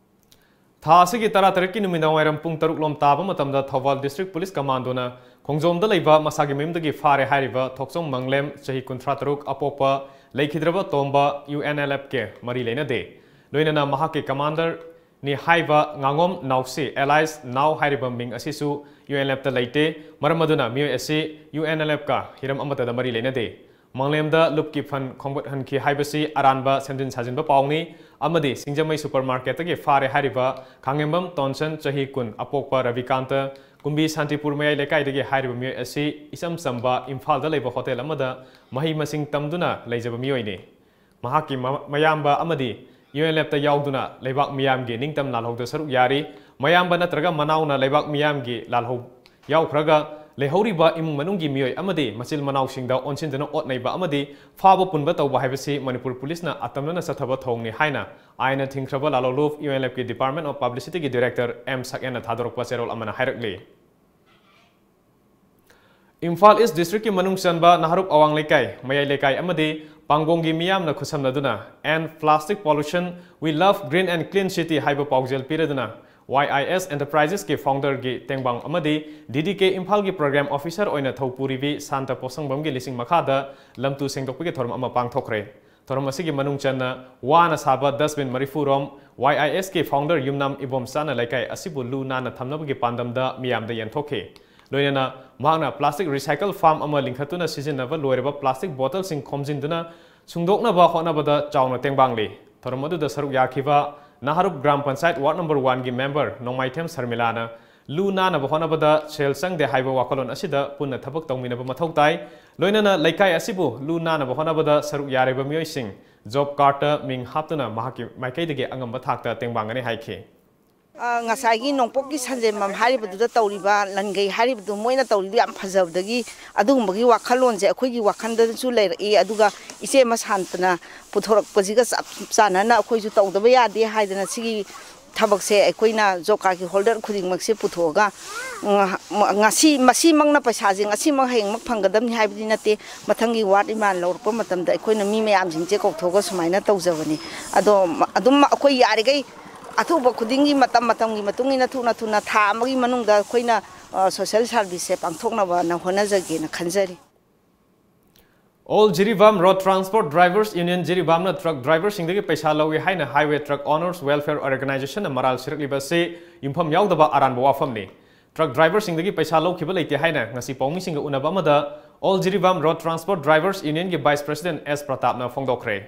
ꯊꯥ ꯑꯁꯤꯒꯤ ꯇꯔꯥꯇꯔꯦꯠꯀꯤ ꯅꯨꯃꯤꯗꯥꯡ ꯋꯥꯏꯔꯝ ꯄꯨꯡ ꯇꯔꯨꯛ ꯂꯣꯝ ꯇꯥꯕ ꯃꯇꯝꯗ ꯊꯧꯕꯥꯜ ꯗꯤꯁꯇ꯭ꯔꯤꯛ ꯄꯨꯂꯤꯁ ꯀꯃꯥꯟꯗꯣꯅ ꯈꯣꯡꯖꯣꯝꯗ ꯂꯩꯕ ꯃꯁꯥꯒꯤ ꯃꯌꯨꯝꯗꯒꯤ ꯐꯥꯔꯦ ꯍꯥꯏꯔꯤꯕ ꯊꯣꯛꯆꯣꯝ ꯃꯪꯂꯦꯝ, ꯆꯍꯤ ꯀꯨꯟꯊ꯭ꯔꯥ ꯇꯔꯨꯛ, ꯑꯄꯣꯛꯄ ꯂꯩꯈꯤꯗ꯭ꯔꯕ ꯇꯣꯝꯕ, ꯌꯨ ꯑꯦꯟ ꯑꯦꯜ ꯑꯦꯐꯀꯤ ꯃꯔꯤ ꯂꯩꯅꯗꯦ꯫ ꯂꯣꯏꯅꯅ ꯃꯍꯥꯛꯀꯤ ꯀꯃꯥꯟꯗꯔ ꯅꯤ ꯍꯥꯏꯕ ꯉꯥꯉꯣꯝ ꯅꯥꯎꯁꯤ alias ꯅꯥꯎ ꯍꯥꯏꯔꯤꯕ ꯃꯤꯡ ꯑꯁꯤꯁꯨ ꯌꯨ ꯑꯦꯟ ꯑꯦꯜ ꯑꯦꯐꯇ ꯂꯩꯇꯦ꯫ ꯃꯔꯝ ꯑꯗꯨꯅ ꯃꯤꯑꯣꯏ ꯑꯁꯤ ꯌꯨ ꯑꯦꯟ ꯑꯦꯜ ꯑꯦꯐꯀ ꯍꯤꯔꯝ ꯑꯃꯠꯇꯗ ꯃꯔꯤ ꯂꯩꯅꯗꯦ꯫ ꯃꯪꯂꯦꯝꯗ ꯂꯨꯞꯀꯤ ꯐꯟ ꯈꯣꯝꯒꯠꯍꯟꯈꯤ ꯍꯥꯏꯕꯁꯤ ꯑꯔꯥꯟꯕ ꯁꯦꯝꯖꯤꯟ ꯁꯥꯖꯤꯟꯕ ꯄꯥꯎꯅꯤ ꯑꯃꯗꯤ ꯁꯤꯡꯖꯃꯩ ꯁꯨꯄꯔ ꯃꯥꯔꯀꯦꯠꯇꯒꯤ ꯐꯥꯔꯦ ꯍꯥꯏꯔꯤꯕ ꯈꯥꯉꯦꯝꯕꯝ ꯇꯣꯟꯁꯟ, ꯆꯍꯤ ꯀꯨꯟ, ꯑꯄꯣꯛꯄ ꯔꯕꯤꯀꯥꯟꯇ, ꯀꯨꯝꯕꯤ ꯁꯥꯟꯇꯤꯄꯨꯔ ꯃꯌꯥꯏ ꯂꯩꯀꯥꯏꯗꯒꯤ ꯍꯥꯏꯔꯤꯕ ꯃꯤꯑꯣꯏ ꯑꯁꯤ ꯏꯆꯝ ꯆꯝꯕ ꯏꯝꯐꯥꯜꯗ ꯂꯩꯕ ꯍꯣꯇꯦꯜ ꯑꯃꯗ ꯃꯍꯩ ꯃꯁꯤꯡ ꯇꯝꯗꯨꯅ ꯂꯩꯖꯕ ꯃꯤꯑꯣꯏꯅꯤ꯫ ꯃꯍꯥꯛꯀꯤ ꯃ-, ꯃꯌꯥꯝꯕ ꯑꯃꯗꯤ ꯌꯨ ꯑꯦꯟ ꯑꯦꯜ ꯑꯦꯐꯇ ꯌꯥꯎꯗꯨꯅ ꯂꯩꯕꯥꯛ ꯃꯤꯌꯥꯝꯒꯤ ꯅꯤꯡꯇꯝ ꯂꯥꯜꯍꯧꯗ ꯁꯔꯨꯛ ꯌꯥꯔꯤ꯫ ꯃꯌꯥꯝꯕ ꯅꯠꯇ꯭ꯔꯒ ꯃꯅꯥꯎꯅ ꯂꯩꯕꯥꯛ ꯃꯤꯌꯥꯝꯒꯤ ꯂꯥꯜꯍꯧ ꯌꯥꯎꯈ꯭ꯔꯒ ꯂꯩꯍꯧꯔꯤꯕ ꯏꯃꯨꯡ ꯃꯅꯨꯡꯒꯤ ꯃꯤꯑꯣꯏ ꯑꯃꯗꯤ ꯃꯆꯤꯜ ꯃꯅꯥꯎꯁꯤꯡꯗ ꯑꯣꯟꯁꯤꯟꯗꯨꯅ ꯑꯣꯠ ꯅꯩꯕ ꯑꯃꯗꯤ ꯐꯥꯕ ꯄꯨꯟꯕ ꯇꯧꯕ ꯍꯥꯏꯕꯁꯤ ꯃꯅꯤꯄꯨꯔ ꯄꯨꯂꯤꯁꯅ ꯑꯇꯝꯅꯅ ꯆꯠꯊꯕ ꯊꯧꯑꯣꯡꯅꯤ ꯍꯥꯏꯅ ꯑꯥꯏꯟꯅ ꯊꯤꯡꯈ꯭ꯔꯕ ꯂꯥꯂꯣꯂꯨꯞ ꯌꯨ ꯑꯦꯟ ꯑꯦꯜ ꯑꯦꯐꯀꯤ Department of Publicityꯒꯤ director ꯑꯦꯝ ꯁꯛꯌꯦꯟꯅ ꯊꯥꯗꯣꯔꯛꯄ ꯆꯦꯔꯣꯜ ꯑꯃꯅ ꯍꯥꯏꯔꯛꯂꯤ꯫ ꯏꯝꯐꯥꯜ ꯏꯁ ꯗꯤꯁꯇ꯭ꯔꯤꯛꯀꯤ ꯃꯅꯨꯡ ꯆꯟꯕ ꯅꯍꯥꯔꯨꯞ ꯑꯋꯥꯡ ꯂꯩꯀꯥꯏ, ꯃꯌꯥꯏ ꯂꯩꯀꯥꯏ ꯑꯃꯗꯤ ꯄꯥꯡꯒꯣꯡꯒꯤ ꯃꯤꯌꯥꯝꯅ ꯈꯨꯠꯁꯝꯅꯗꯨꯅ End Plastic Pollution, We Love Green and Clean City ꯍꯥꯏꯕ ꯄꯥꯎꯖꯦꯜ ꯄꯤꯔꯗꯨꯅ ꯋꯥꯏ ꯑꯥꯏ ꯑꯦꯁ Enterprisesꯀꯤ founderꯒꯤ ꯇꯦꯡꯕꯥꯡ ꯑꯃꯗꯤ ꯗꯤ ꯗꯤ ꯀꯦ ꯏꯝꯐꯥꯜꯒꯤ program officer ꯑꯣꯏꯅ ꯊꯧ ꯄꯨꯔꯤꯕꯤ ꯁꯥꯟꯇ ꯄꯣꯠꯁꯪꯕꯝꯒꯤ ꯂꯤꯁꯤꯡ ꯃꯈꯥꯗ ꯂꯝꯇꯨ ꯁꯦꯡꯗꯣꯛꯄꯒꯤ ꯊꯧꯔꯝ ꯑꯃ ꯄꯥꯡꯊꯣꯛꯈ꯭ꯔꯦ꯫ ꯊꯧꯔꯝ ꯑꯁꯤꯒꯤ ꯃꯅꯨꯡ ꯆꯟꯅ ꯋꯥꯅ ꯁꯥꯕ dustbin ꯃꯔꯤꯐꯨ ꯔꯣꯝ Y I S ꯀꯤ founder ꯌꯨꯝꯅꯥꯝ ꯏꯕꯣꯝꯆꯥꯅ ꯂꯩꯀꯥꯏ ꯑꯁꯤꯕꯨ ꯂꯨ ꯅꯥꯟꯅ ꯊꯝꯅꯕꯒꯤ ꯄꯥꯟꯗꯝꯗ ꯃꯤꯌꯥꯝꯗ ꯌꯦꯟꯊꯣꯛꯈꯤ꯫ ꯂꯣꯏꯅꯅ ꯃꯍꯥꯛꯅ plastic recycle farm ꯑꯃ ꯂꯤꯡꯈꯠꯇꯨꯅ ꯁꯤꯖꯤꯟꯅꯕ ꯂꯣꯏꯔꯕ plastic bottleꯁꯤꯡ ꯈꯣꯝꯖꯤꯟꯗꯨꯅ ꯁꯨꯡꯗꯣꯛꯅꯕ ꯍꯣꯠꯅꯕꯗ ꯆꯥꯎꯅ ꯇꯦꯡꯕꯥꯡꯂꯤ꯫ ꯊꯧꯔꯝ ꯑꯗꯨꯗ ꯁꯔꯨꯛ ꯌꯥꯈꯤꯕ Naharup Gram Panchayat ward number one ꯒꯤ member ꯅꯣꯡꯃꯥꯏꯊꯦꯝ ꯁꯔꯃꯤꯂꯥꯅ ꯂꯨ ꯅꯥꯟꯅꯕ ꯍꯣꯠꯅꯕꯗ ꯁꯦꯜ ꯆꯪꯗꯦ ꯍꯥꯏꯕ ꯋꯥꯈꯜꯂꯣꯟ ꯑꯁꯤꯗ ꯄꯨꯟꯅ ꯊꯕꯛ ꯇꯧꯃꯤꯟꯅꯕ ꯃꯊꯧ ꯇꯥꯏ꯫ ꯂꯣꯏꯅꯅ ꯂꯩꯀꯥꯏ ꯑꯁꯤꯕꯨ ꯂꯨ ꯅꯥꯟꯅꯕ ꯍꯣꯠꯅꯕꯗ ꯁꯔꯨꯛ ꯌꯥꯔꯤꯕ ꯃꯤꯑꯣꯏꯁꯤꯡ job cardꯇ ꯃꯤꯡ ꯍꯥꯞꯇꯨꯅ ꯃꯍꯥꯛꯀꯤ ꯃꯥꯏꯀꯩꯗꯒꯤ ꯑꯉꯝꯕ ꯊꯥꯛꯇ ꯇꯦꯡꯕꯥꯡꯒꯅꯤ ꯍꯥꯏꯈꯤ꯫ ꯑ, ꯉꯁꯥꯏꯒꯤ ꯅꯣꯡꯄꯣꯛꯀꯤ ꯁꯟꯖꯦꯟꯕꯝ ꯍꯥꯏꯔꯤꯕꯗꯨꯗ ꯇꯧꯔꯤꯕ ꯂꯟꯒꯩ ꯍꯥꯏꯔꯤꯕꯗꯨ ꯃꯣꯏꯅ ꯇꯧꯔꯤꯗꯨ ꯌꯥꯝ ꯐꯖꯕꯗꯒꯤ ꯑꯗꯨꯒꯨꯝꯕꯒꯤ ꯋꯥꯈꯜꯂꯣꯟꯁꯦ ꯑꯩꯈꯣꯏꯒꯤ ꯋꯥꯈꯜꯗꯁꯨ ꯂꯩꯔꯛꯏ꯫ ꯑꯗꯨꯒ ꯏꯆꯦ ꯃꯁꯥꯟꯇꯅ ꯄꯨꯊꯣꯔꯛꯄꯁꯤꯒ ꯆꯞ ꯆꯥꯟꯅꯅ ꯑꯩꯈꯣꯏꯁꯨ ꯇꯧꯗꯕ ꯌꯥꯗꯦ ꯍꯥꯏꯗꯅ ꯁꯤꯒꯤ ꯊꯕꯛꯁꯦ ꯑꯩꯈꯣꯏꯅ job cardꯀꯤ holder ꯈꯨꯗꯤꯡꯃꯛꯁꯦ ꯄꯨꯊꯣꯛꯑꯒ, ꯉ-, ꯉꯁꯤ, ꯃꯁꯤꯃꯛꯅ ꯄꯩꯁꯥꯁꯦ ꯉꯁꯤꯃꯛ ꯍꯌꯦꯡꯃꯛ ꯐꯪꯒꯗꯕꯅꯤ ꯍꯥꯏꯕꯗꯤ ꯅꯠꯇꯦ꯫ ꯃꯊꯪꯒꯤ ward ꯏꯃꯥꯅ ꯂꯧꯔꯛꯄ ꯃꯇꯝꯗ ꯑꯩꯈꯣꯏꯅ ꯃꯤ ꯃꯌꯥꯝꯁꯤꯡꯁꯦ ꯀꯧꯊꯣꯛꯑꯒ ꯁꯨꯃꯥꯏꯅ ꯇꯧꯖꯕꯅꯤ꯫ ꯑꯗꯣ ꯃ-, ꯑꯗꯨꯝ ꯑꯩꯈꯣꯏ ꯌꯥꯔꯤꯈꯩ ꯑꯊꯨꯕ ꯈꯨꯗꯤꯡꯒꯤ, ꯃꯇꯝ ꯃꯇꯝꯒꯤ ꯃꯇꯨꯡ ꯏꯟꯅ ꯊꯨꯅ ꯊꯨꯅ ꯊꯥ ꯑꯃꯒꯤ ꯃꯅꯨꯡꯗ ꯑꯩꯈꯣꯏꯅ, ꯑ, social serviceꯁꯦ ꯄꯥꯡꯊꯣꯛꯅꯕꯅ ꯍꯣꯠꯅꯖꯒꯦꯅ ꯈꯟꯖꯔꯤ꯫ All Jiribam Road Transport Drivers Union ꯖꯤꯔꯤꯕꯥꯝꯅ truck driverꯁꯤꯡꯗꯒꯤ ꯄꯩꯁꯥ ꯂꯧꯏ ꯍꯥꯏꯅ Highway Truck Owners Welfare Organizationꯅ ꯃꯔꯥꯜ ꯁꯤꯔꯛꯂꯤꯕ ꯑꯁꯤ ꯌꯨꯝꯐꯝ ꯌꯥꯎꯗꯕ ꯑꯔꯥꯟꯕ ꯋꯥꯐꯝꯅꯤ꯫ Truck driverꯁꯤꯡꯗꯒꯤ ꯄꯩꯁꯥ ꯂꯧꯈꯤꯕ ꯂꯩꯇꯦ ꯍꯥꯏꯅ ꯉꯁꯤ ꯄꯥꯎꯃꯤꯁꯤꯡꯒ ꯎꯅꯕ ꯑꯃꯗ All Jiribam Road Transport Drivers Unionꯒꯤ Vice President ꯑꯦꯁ ꯄ꯭ꯔꯇꯥꯞꯅ ꯐꯣꯡꯗꯣꯛꯈ꯭ꯔꯦ꯫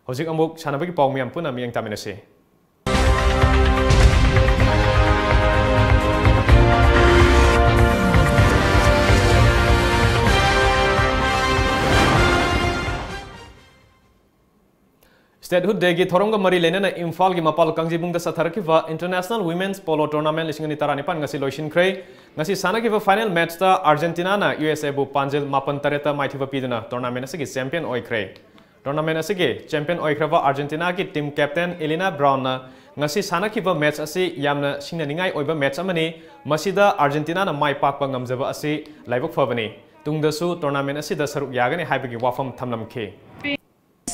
ꯍꯧꯖꯤꯛ ꯑꯃꯨꯛ ꯁꯥꯟꯅꯕꯒꯤ ꯄꯥꯎ ꯃꯌꯥꯝ ꯄꯨꯟꯅ ꯃꯤꯠꯌꯦꯡ ꯇꯥꯃꯤꯟꯅꯁꯤ꯫ Statehood Dayꯒꯤ ꯊꯧꯔꯝꯒ ꯃꯔꯤ ꯂꯩꯅꯅ ꯏꯝꯐꯥꯜꯒꯤ ꯃꯄꯥꯜ ꯀꯥꯡꯖꯩꯕꯨꯡꯗ ꯆꯠꯊꯔꯛꯈꯤꯕ International Women's Polo Tournament ꯂꯤꯁꯤꯡ ꯑꯅꯤ ꯇꯔꯥꯅꯤꯄꯥꯟ ꯉꯁꯤ ꯂꯣꯏꯁꯤꯟꯈ꯭ꯔꯦ꯫ ꯉꯁꯤ ꯁꯥꯟꯅꯈꯤꯕ final matchꯇ Argentinaꯅ U S Aꯕꯨ ꯄꯥꯟꯖꯤꯜ ꯃꯥꯄꯟ ꯇꯔꯦꯠꯇ ꯃꯥꯏꯊꯤꯕ ꯄꯤꯗꯨꯅ tournament ꯑꯁꯤꯒꯤ champion ꯑꯣꯏꯈ꯭ꯔꯦ꯫ Tournament ꯑꯁꯤꯒꯤ champion ꯑꯣꯏꯈ꯭ꯔꯕ Argentinaꯒꯤ team captain Elena Brownꯅ ꯉꯁꯤ ꯁꯥꯟꯅꯈꯤꯕ match ꯑꯁꯤ ꯌꯥꯝꯅ ꯁꯤꯡꯅꯅꯤꯡꯉꯥꯏ ꯑꯣꯏꯕ match ꯑꯃꯅꯤ꯫ ꯃꯁꯤꯗ Argentinaꯅ ꯃꯥꯏ ꯄꯥꯛꯄ ꯉꯝꯖꯕ ꯑꯁꯤ ꯂꯥꯏꯕꯛ ꯐꯕꯅꯤ꯫ ꯇꯨꯡꯗꯁꯨ tournament ꯑꯁꯤꯗ ꯁꯔꯨꯛ ꯌꯥꯒꯅꯤ ꯍꯥꯏꯕꯒꯤ ꯋꯥꯐꯝ ꯊꯝꯂꯝꯈꯤ꯫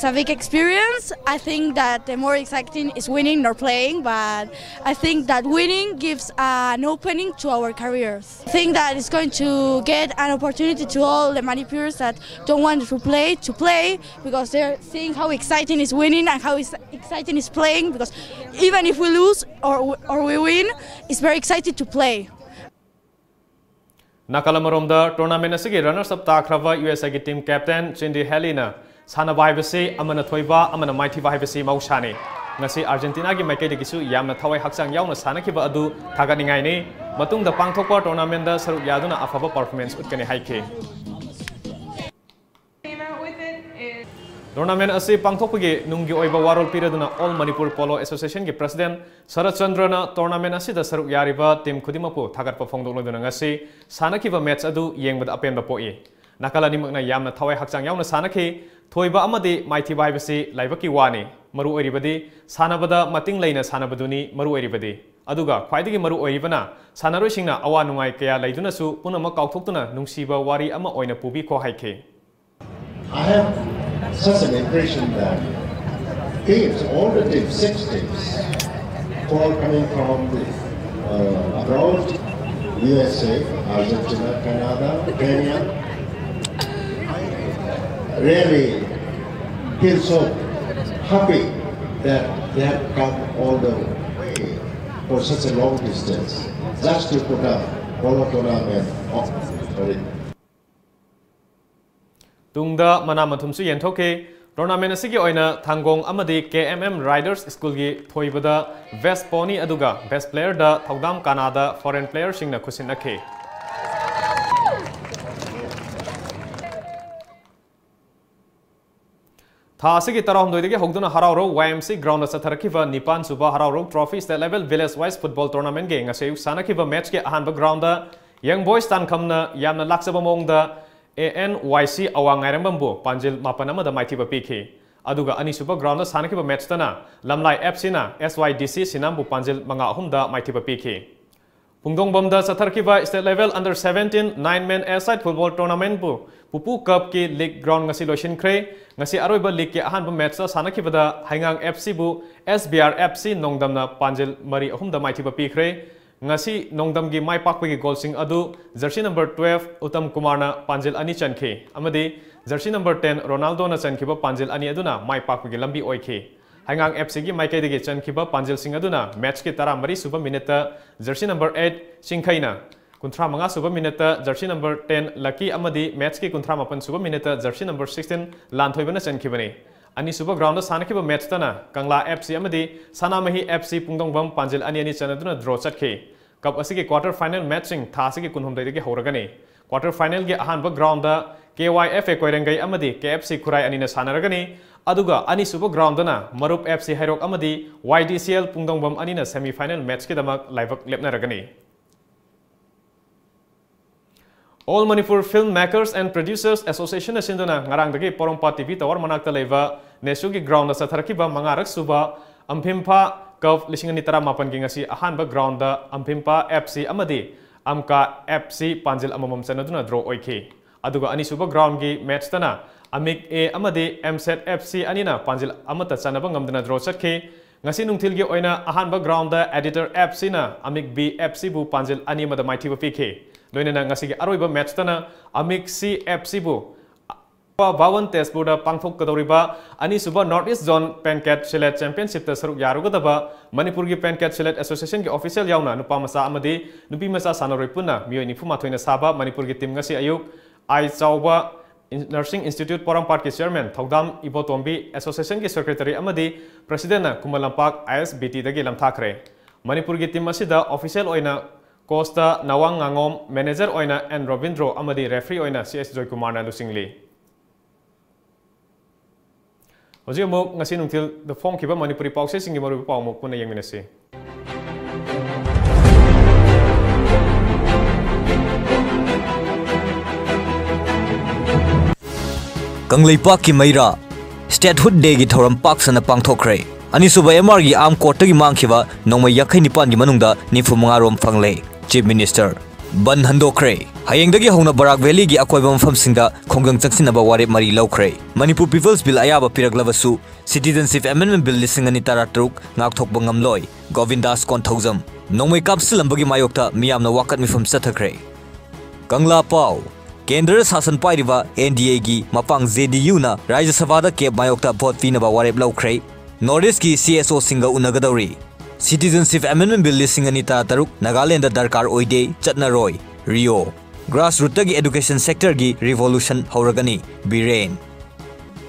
It's a big experience. I think that the more exciting is winning or playing, but I think that winning gives an opening to our careers. I think that it's going to get an opportunity to all the Manipurians that don't want to play to play, because they're seeing how exciting is winning and how is- exciting is playing. Because even if we lose or or we win, it's very exciting to play. ꯅꯥꯀꯜ ꯑꯃꯔꯣꯝꯗ tournament ꯑꯁꯤꯒꯤ runners up ꯇꯥꯈ꯭ꯔꯕ U S ꯑꯦꯒꯤ team captain ꯆꯤꯟꯗꯤ ꯍꯦꯂꯤꯅ ꯁꯥꯟꯅꯕ ꯍꯥꯏꯕꯁꯤ ꯑꯃꯅ ꯊꯣꯏꯕ ꯑꯃꯅ ꯃꯥꯏꯊꯤꯕ ꯍꯥꯏꯕꯁꯤ ꯃꯍꯧꯁꯥꯅꯤ꯫ ꯉꯁꯤ ꯑꯥꯔꯖꯦꯟꯇꯤꯅꯥꯒꯤ ꯃꯥꯏꯀꯩꯗꯒꯤꯁꯨ ꯌꯥꯝꯅ ꯊꯋꯥꯏ ꯍꯛꯆꯥꯡ ꯌꯥꯎꯅ ꯁꯥꯟꯅꯈꯤꯕ ꯑꯗꯨ ꯊꯥꯒꯠꯅꯤꯡꯉꯥꯏꯅꯤ꯫ ꯃꯇꯨꯡꯗ ꯄꯥꯡꯊꯣꯛꯄ tournamentꯗ ꯁꯔꯨꯛ ꯌꯥꯗꯨꯅ ꯑꯐꯕ performance ꯎꯠꯀꯅꯤ ꯍꯥꯏꯈꯤ꯫ Tournament ꯑꯁꯤ ꯄꯥꯡꯊꯣꯛꯄꯒꯤ ꯅꯨꯡꯒꯤ ꯑꯣꯏꯕ ꯋꯥꯔꯣꯜ ꯄꯤꯔꯗꯨꯅ All Manipur Polo Associationꯒꯤ president ꯁꯔꯠ ꯆꯟꯗ꯭ꯔꯅ tournament ꯑꯁꯤꯗ ꯁꯔꯨꯛ ꯌꯥꯔꯤꯕ team ꯈꯨꯗꯤꯡꯃꯛꯄꯨ ꯊꯥꯒꯠꯄ ꯐꯣꯡꯗꯣꯛꯂꯗꯨꯅ ꯉꯁꯤ ꯁꯥꯟꯅꯈꯤꯕ match ꯑꯗꯨ ꯌꯦꯡꯕꯗ ꯑꯄꯦꯟꯕ ꯄꯣꯛꯏ꯫ ꯅꯥꯀꯜ ꯑꯅꯤꯃꯛꯅ ꯌꯥꯝꯅ ꯊꯋꯥꯏ ꯍꯛꯆꯥꯡ ꯌꯥꯎꯅ ꯁꯥꯟꯅꯈꯤ꯫ ꯊꯣꯏꯕ ꯑꯃꯗꯤ ꯃꯥꯏꯊꯤꯕ ꯍꯥꯏꯕꯁꯤ ꯂꯥꯏꯕꯛꯀꯤ ꯋꯥꯅꯤ꯫ ꯃꯔꯨ ꯑꯣꯏꯔꯤꯕꯗꯤ ꯁꯥꯟꯅꯕꯗ ꯃꯇꯤꯡ ꯂꯩꯅ ꯁꯥꯟꯅꯕꯗꯨꯅꯤ ꯃꯔꯨ ꯑꯣꯏꯔꯤꯕꯗꯤ꯫ ꯑꯗꯨꯒ ꯈ꯭ꯋꯥꯏꯗꯒꯤ ꯃꯔꯨ ꯑꯣꯏꯔꯤꯕꯅ ꯁꯥꯟꯅꯔꯣꯏꯁꯤꯡꯅ ꯑꯋꯥ ꯅꯨꯡꯉꯥꯏ ꯀꯌꯥ ꯂꯩꯗꯨꯅꯁꯨ ꯄꯨꯝꯅꯃꯛ ꯀꯥꯎꯊꯣꯛꯇꯨꯅ ꯅꯨꯡꯁꯤꯕ ꯋꯥꯔꯤ ꯑꯃ ꯑꯣꯏꯅ ꯄꯨꯕꯤꯈꯣ ꯍꯥꯏꯈꯤ꯫ I have such an impression that teams, all the teams, six teams, all coming from the, uh, abroad, U S A, Argentina, Canada, Kenya, really feel so happy that they have come all the way for such a long distance just to put up polo tournament of ꯇꯨꯡꯗ ꯃꯅꯥ ꯃꯊꯨꯝꯁꯨ ꯌꯦꯟꯊꯣꯛꯈꯤ꯫ Tournament ꯑꯁꯤꯒꯤ ꯑꯣꯏꯅ ꯊꯥꯡꯒꯣꯡ ꯑꯃꯗꯤ K M M Riders Schoolꯒꯤ ꯊꯣꯏꯕꯗ best pony ꯑꯗꯨꯒ best playerꯗ ꯊꯧꯗꯥꯝ ꯀꯥꯅꯥꯗ foreign playerꯁꯤꯡꯅ ꯈꯨꯠꯁꯤꯟꯅꯈꯤ꯫ ꯊꯥ ꯑꯁꯤꯒꯤ ꯇꯔꯥꯍꯨꯝꯗꯣꯏꯗꯒꯤ ꯍꯧꯗꯨꯅ ꯍꯔꯥꯎꯔꯧ Y M C groundꯗ ꯆꯠꯊꯔꯛꯈꯤꯕ ꯅꯤꯄꯥꯟ ꯁꯨꯕ ꯍꯔꯥꯎꯔꯧ Trophy State Level Village Wise Football Tournamentꯀꯤ ꯉꯁꯤ ꯑꯌꯨꯛ ꯁꯥꯟꯅꯈꯤꯕ matchꯀꯤ ꯑꯍꯥꯟꯕ groundꯗ Young Boys ꯇꯥꯟꯈꯝꯅ ꯌꯥꯝꯅ ꯂꯥꯛꯆꯕ ꯃꯑꯣꯡꯗ A N Y C ꯑꯋꯥꯡ ꯉꯥꯏꯔꯝꯕꯝꯕꯨ ꯄꯥꯟꯖꯤꯜ ꯃꯥꯄꯟ ꯑꯃꯗ ꯃꯥꯏꯊꯤꯕ ꯄꯤꯈꯤ꯫ ꯑꯗꯨꯒ ꯑꯅꯤꯁꯨꯕ groundꯗ ꯁꯥꯟꯅꯈꯤꯕ matchꯇꯅ ꯂꯝꯂꯥꯏ F Cꯅ S Y D C ꯁꯤꯅꯥꯝꯕꯨ ꯄꯥꯟꯖꯤꯜ ꯃꯉꯥ ꯑꯍꯨꯝꯗ ꯃꯥꯏꯊꯤꯕ ꯄꯤꯈꯤ꯫ ꯄꯨꯡꯗꯣꯡꯕꯝꯗ ꯆꯠꯊꯔꯛꯈꯤꯕ state level under seventeen nine man aside football tournamentꯄꯨ ꯄꯨꯄꯨ cupꯀꯤ league ground ꯉꯁꯤ ꯂꯣꯏꯁꯤꯟꯈ꯭ꯔꯦ꯫ ꯉꯁꯤ ꯑꯔꯣꯏꯕ leagueꯀꯤ ꯑꯍꯥꯟꯕ matchꯇ ꯁꯥꯟꯅꯈꯤꯕꯗ ꯍꯩꯉꯥꯡ FCꯕꯨ SBR FC ꯅꯣꯡꯗꯝꯅ ꯄꯥꯟꯖꯤꯜ ꯃꯔꯤ ꯑꯍꯨꯝꯗ ꯃꯥꯏꯊꯤꯕ ꯄꯤꯈ꯭ꯔꯦ꯫ ꯉꯁꯤ ꯅꯣꯡꯗꯝꯒꯤ ꯃꯥꯏ ꯄꯥꯛꯄꯒꯤ goalꯁꯤꯡ ꯑꯗꯨ jersey number twelve ꯎꯇꯝ ꯀꯨꯃꯥꯔꯅ ꯄꯥꯟꯖꯤꯜ ꯑꯅꯤ ꯆꯟꯈꯤ ꯑꯃꯗꯤ jersey number ten ꯔꯣꯅꯥꯜꯗꯣꯅ ꯆꯟꯈꯤꯕ ꯄꯥꯟꯖꯤꯜ ꯑꯅꯤ ꯑꯗꯨꯅ ꯃꯥꯏ ꯄꯥꯛꯄꯒꯤ ꯂꯝꯕꯤ ꯑꯣꯏꯈꯤ꯫ ꯍꯩꯉꯥꯡ FCꯒꯤ ꯃꯥꯏꯀꯩꯗꯒꯤ ꯆꯟꯈꯤꯕ ꯄꯥꯟꯖꯤꯜꯁꯤꯡ ꯑꯗꯨꯅ matchꯀꯤ ꯇꯔꯥꯃꯔꯤ ꯁꯨꯕ minuteꯇ jersey number eight ꯆꯤꯡꯈꯩꯅ, ꯀꯨꯟꯊ꯭ꯔꯥ ꯃꯉꯥ ꯁꯨꯕ minuteꯇ jersey number ten ꯂꯛꯀꯤ ꯑꯃꯗꯤ matchꯀꯤ ꯀꯨꯟꯊ꯭ꯔꯥ ꯃꯥꯄꯟ ꯁꯨꯕ minuteꯇ jersey number sixteen ꯂꯥꯟꯊꯣꯏꯕꯅ ꯆꯟꯈꯤꯕꯅꯤ꯫ ꯑꯅꯤꯁꯨꯕ groundꯗ ꯁꯥꯟꯅꯈꯤꯕ matchꯇꯅ ꯀꯪꯂꯥ FC ꯑꯃꯗꯤ ꯁꯅꯥꯃꯍꯤ FC ꯄꯨꯡꯗꯣꯡꯕꯝ ꯄꯥꯟꯖꯤꯜ ꯑꯅꯤ ꯑꯅꯤ ꯆꯟꯅꯗꯨꯅ draw ꯆꯠꯈꯤ꯫ Cup ꯑꯁꯤꯒꯤ quarter final matchꯁꯤꯡ ꯊꯥ ꯑꯁꯤꯒꯤ ꯀꯨꯟꯍꯨꯝꯗꯣꯏꯗꯒꯤ ꯍꯧꯔꯒꯅꯤ꯫ Quarter finalꯒꯤ ꯑꯍꯥꯟꯕ groundꯗ KYFA ꯀꯣꯏꯔꯦꯡꯒꯩ ꯑꯃꯗꯤ KFC ꯈꯨꯔꯥꯏ ꯑꯅꯤꯅ ꯁꯥꯟꯅꯔꯒꯅꯤ꯫ ꯑꯗꯨꯒ ꯑꯅꯤꯁꯨꯕ groundꯗꯅ ꯃꯔꯨꯞ FC ꯍꯩꯔꯣꯛ ꯑꯃꯗꯤ YDCL ꯄꯨꯡꯗꯣꯡꯕꯝ ꯑꯅꯤꯅ semi final matchꯀꯤꯗꯃꯛ ꯂꯥꯏꯕꯛ ꯂꯦꯞꯅꯔꯒꯅꯤ꯫ All Manipur Film Makers and Producers Associationꯅ ꯁꯤꯟꯗꯨꯅ ꯉꯔꯥꯡꯗꯒꯤ ꯄꯣꯔꯣꯝꯄꯥꯠ TV tower ꯃꯅꯥꯛꯇ ꯂꯩꯕ ꯅꯦꯁꯨꯒꯤ groundꯗ ꯆꯠꯊꯔꯛꯈꯤꯕ ꯃꯉꯥꯔꯛ ꯁꯨꯕ ꯑꯝꯐꯤꯝꯐꯥ Cup ꯂꯤꯁꯤꯡ ꯑꯅꯤ ꯇꯔꯥꯃꯥꯄꯟꯒꯤ ꯉꯁꯤ ꯑꯍꯥꯟꯕ groundꯗ ꯑꯝꯐꯤꯝꯐꯥ FC ꯑꯃꯗꯤ ꯑꯝꯀꯥ FC ꯄꯥꯟꯖꯤꯜ ꯑꯃꯃꯝ ꯆꯟꯅꯗꯨꯅ draw ꯑꯣꯏꯈꯤ꯫ ꯑꯗꯨꯒ ꯑꯅꯤꯁꯨꯕ groundꯒꯤ matchꯇꯅ ꯑꯃꯤꯛ A ꯑꯃꯗꯤ MSET FC ꯑꯅꯤꯅ ꯄꯥꯟꯖꯤꯜ ꯑꯃꯠꯇ ꯆꯟꯅꯕ ꯉꯝꯗꯅ draw ꯆꯠꯈꯤ꯫ ꯉꯁꯤ ꯅꯨꯡꯊꯤꯜꯒꯤ ꯑꯣꯏꯅ ꯑꯍꯥꯟꯕ groundꯗ Editor FCꯅ ꯑꯃꯤꯛ B FCꯕꯨ ꯄꯥꯟꯖꯤꯜ ꯑꯅꯤ ꯑꯃꯗ ꯃꯥꯏꯊꯤꯕ ꯄꯤꯈꯤ꯫ ꯂꯣꯏꯅꯅ ꯉꯁꯤꯒꯤ ꯑꯔꯣꯏꯕ matchꯇꯅ ꯑꯃꯤꯛ C FCꯕꯨ ꯚꯥꯋꯟ ꯇꯦꯖꯄꯨꯔꯗ ꯄꯥꯡꯊꯣꯛꯀꯗꯧꯔꯤꯕ ꯑꯅꯤꯁꯨꯕ North East Zone Penkat Shillet Championshipꯇ ꯁꯔꯨꯛ ꯌꯥꯔꯨꯒꯗꯕ ꯃꯅꯤꯄꯨꯔꯒꯤ Penkat Shillet Associationꯒꯤ official ꯌꯥꯎꯅ ꯅꯨꯄꯥ ꯃꯆꯥ ꯑꯃꯗꯤ ꯅꯨꯄꯤ ꯃꯆꯥ ꯁꯥꯟꯅꯔꯣꯏ ꯄꯨꯟꯅ ꯃꯤꯑꯣꯏ ꯅꯤꯐꯨ ꯃꯥꯊꯣꯏꯅ ꯁꯥꯕ ꯃꯅꯤꯄꯨꯔꯒꯤ team ꯉꯁꯤ ꯑꯌꯨꯛ ꯑꯥꯏ ꯆꯥꯎꯕ ꯅꯔꯁꯤꯡ ꯏꯟꯁꯇꯤꯇ꯭ꯌꯨꯠ ꯄꯣꯔꯣꯝꯄꯥꯠꯀꯤ chairman ꯊꯧꯗꯥꯝ ꯏꯕꯣꯇꯣꯝꯕꯤ, associationꯒꯤ secretary ꯑꯃꯗꯤ presidentꯅ ꯈꯨꯃꯟ ꯂꯝꯄꯥꯛ ISBTꯗꯒꯤ ꯂꯝꯊꯥꯈ꯭ꯔꯦ꯫ ꯃꯅꯤꯄꯨꯔꯒꯤ team ꯑꯁꯤꯗ official ꯑꯣꯏꯅ coachꯇ ꯅꯋꯥꯡ ꯉꯥꯉꯣꯝ, manager ꯑꯣꯏꯅ N ꯔꯣꯕꯤꯟꯗ꯭ꯔꯣ ꯑꯃꯗꯤ referee ꯑꯣꯏꯅ C H ꯖꯣꯏꯀꯨꯃꯥꯔꯅ ꯂꯨꯆꯤꯡꯂꯤ꯫ ꯍꯧꯖꯤꯛ ꯑꯃꯨꯛ ꯉꯁꯤ ꯅꯨꯡꯊꯤꯜꯗ ꯐꯣꯡꯈꯤꯕ ꯃꯅꯤꯄꯨꯔꯤ ꯄꯥꯎꯆꯦꯁꯤꯡꯒꯤ ꯃꯔꯨꯑꯣꯏꯕ ꯄꯥꯎ ꯑꯃꯨꯛ ꯄꯨꯟꯅ ꯌꯦꯡꯃꯤꯟꯅꯁꯤ꯫ ꯀꯪꯂꯩꯄꯥꯛꯀꯤ ꯃꯩꯔꯥ Statehood Dayꯒꯤ ꯊꯧꯔꯝ ꯄꯥꯛ ꯁꯟꯅ ꯄꯥꯡꯊꯣꯛꯈ꯭ꯔꯦ꯫ ꯑꯅꯤꯁꯨꯕ MRꯒꯤ armed courtꯇꯒꯤ ꯃꯥꯡꯈꯤꯕ ꯅꯣꯡꯃꯩ ꯌꯥꯡꯈꯩ ꯅꯤꯄꯥꯟꯒꯤ ꯃꯅꯨꯡꯗ ꯅꯤꯐꯨ ꯃꯉꯥ ꯔꯣꯝ ꯐꯪꯂꯦ꯫ Chief Minister꯫ ꯕꯟ ꯍꯟꯗꯣꯛꯈ꯭ꯔꯦ꯫ ꯍꯌꯦꯡꯗꯒꯤ ꯍꯧꯅ ꯕꯔꯥꯛ ꯚꯦꯂꯤꯒꯤ ꯑꯀꯣꯏꯕ ꯃꯐꯝꯁꯤꯡꯗ ꯈꯣꯡꯖꯪ ꯆꯪꯁꯤꯟꯅꯕ ꯋꯥꯔꯦꯞ ꯃꯔꯤ ꯂꯧꯈ꯭ꯔꯦ꯫ ꯃꯅꯤꯄꯨꯔ People's Bill ꯑꯌꯥꯕ ꯄꯤꯔꯛꯂꯕꯁꯨ Citizenship Amendment Bill ꯂꯤꯁꯤꯡ ꯑꯅꯤ ꯇꯔꯥꯇꯔꯨꯛ ꯉꯥꯛꯊꯣꯛꯄ ꯉꯝꯂꯣꯏ꯫ ꯒꯣꯕꯤꯟꯗꯥꯁ ꯀꯣꯟꯊꯧꯖꯝ꯫ ꯅꯣꯡꯃꯩ ꯀꯥꯞꯁꯤꯜꯂꯝꯕꯒꯤ ꯃꯥꯌꯣꯛꯇ ꯃꯤꯌꯥꯝꯅ ꯋꯥꯀꯠ ꯃꯤꯐꯝ ꯆꯠꯊꯈ꯭ꯔꯦ꯫ ꯀꯪꯂꯥ ꯄꯥꯎ꯫ ꯀꯦꯟꯗ꯭ꯔꯗ ꯁꯥꯁꯟ ꯄꯥꯏꯔꯤꯕ N D A ꯒꯤ ꯃꯄꯥꯡ J D U ꯅ ꯔꯥꯖ꯭ꯌ ꯁꯚꯥꯗ ꯀꯦꯞ ꯃꯥꯌꯣꯛꯇ ꯚꯣꯠ ꯄꯤꯅꯕ ꯋꯥꯔꯦꯞ ꯂꯧꯈ꯭ꯔꯦ꯫ North East ꯀꯤ C S O ꯁꯤꯡꯒ ꯎꯅꯒꯗꯧꯔꯤ꯫ Citizenship Amendment Bill ꯂꯤꯁꯤꯡ ꯑꯅꯤ ꯇꯔꯥꯇꯔꯨꯛ ꯅꯥꯒꯥꯂꯦꯟꯗ ꯗꯔꯀꯥꯔ ꯑꯣꯏꯗꯦ, ꯆꯠꯅꯔꯣꯏ꯫ ꯔꯤꯑꯣ꯫ Grassroot ꯇꯒꯤ education sector ꯒꯤ revolution ꯍꯧꯔꯒꯅꯤ꯫ ꯕꯤꯔꯦꯟ꯫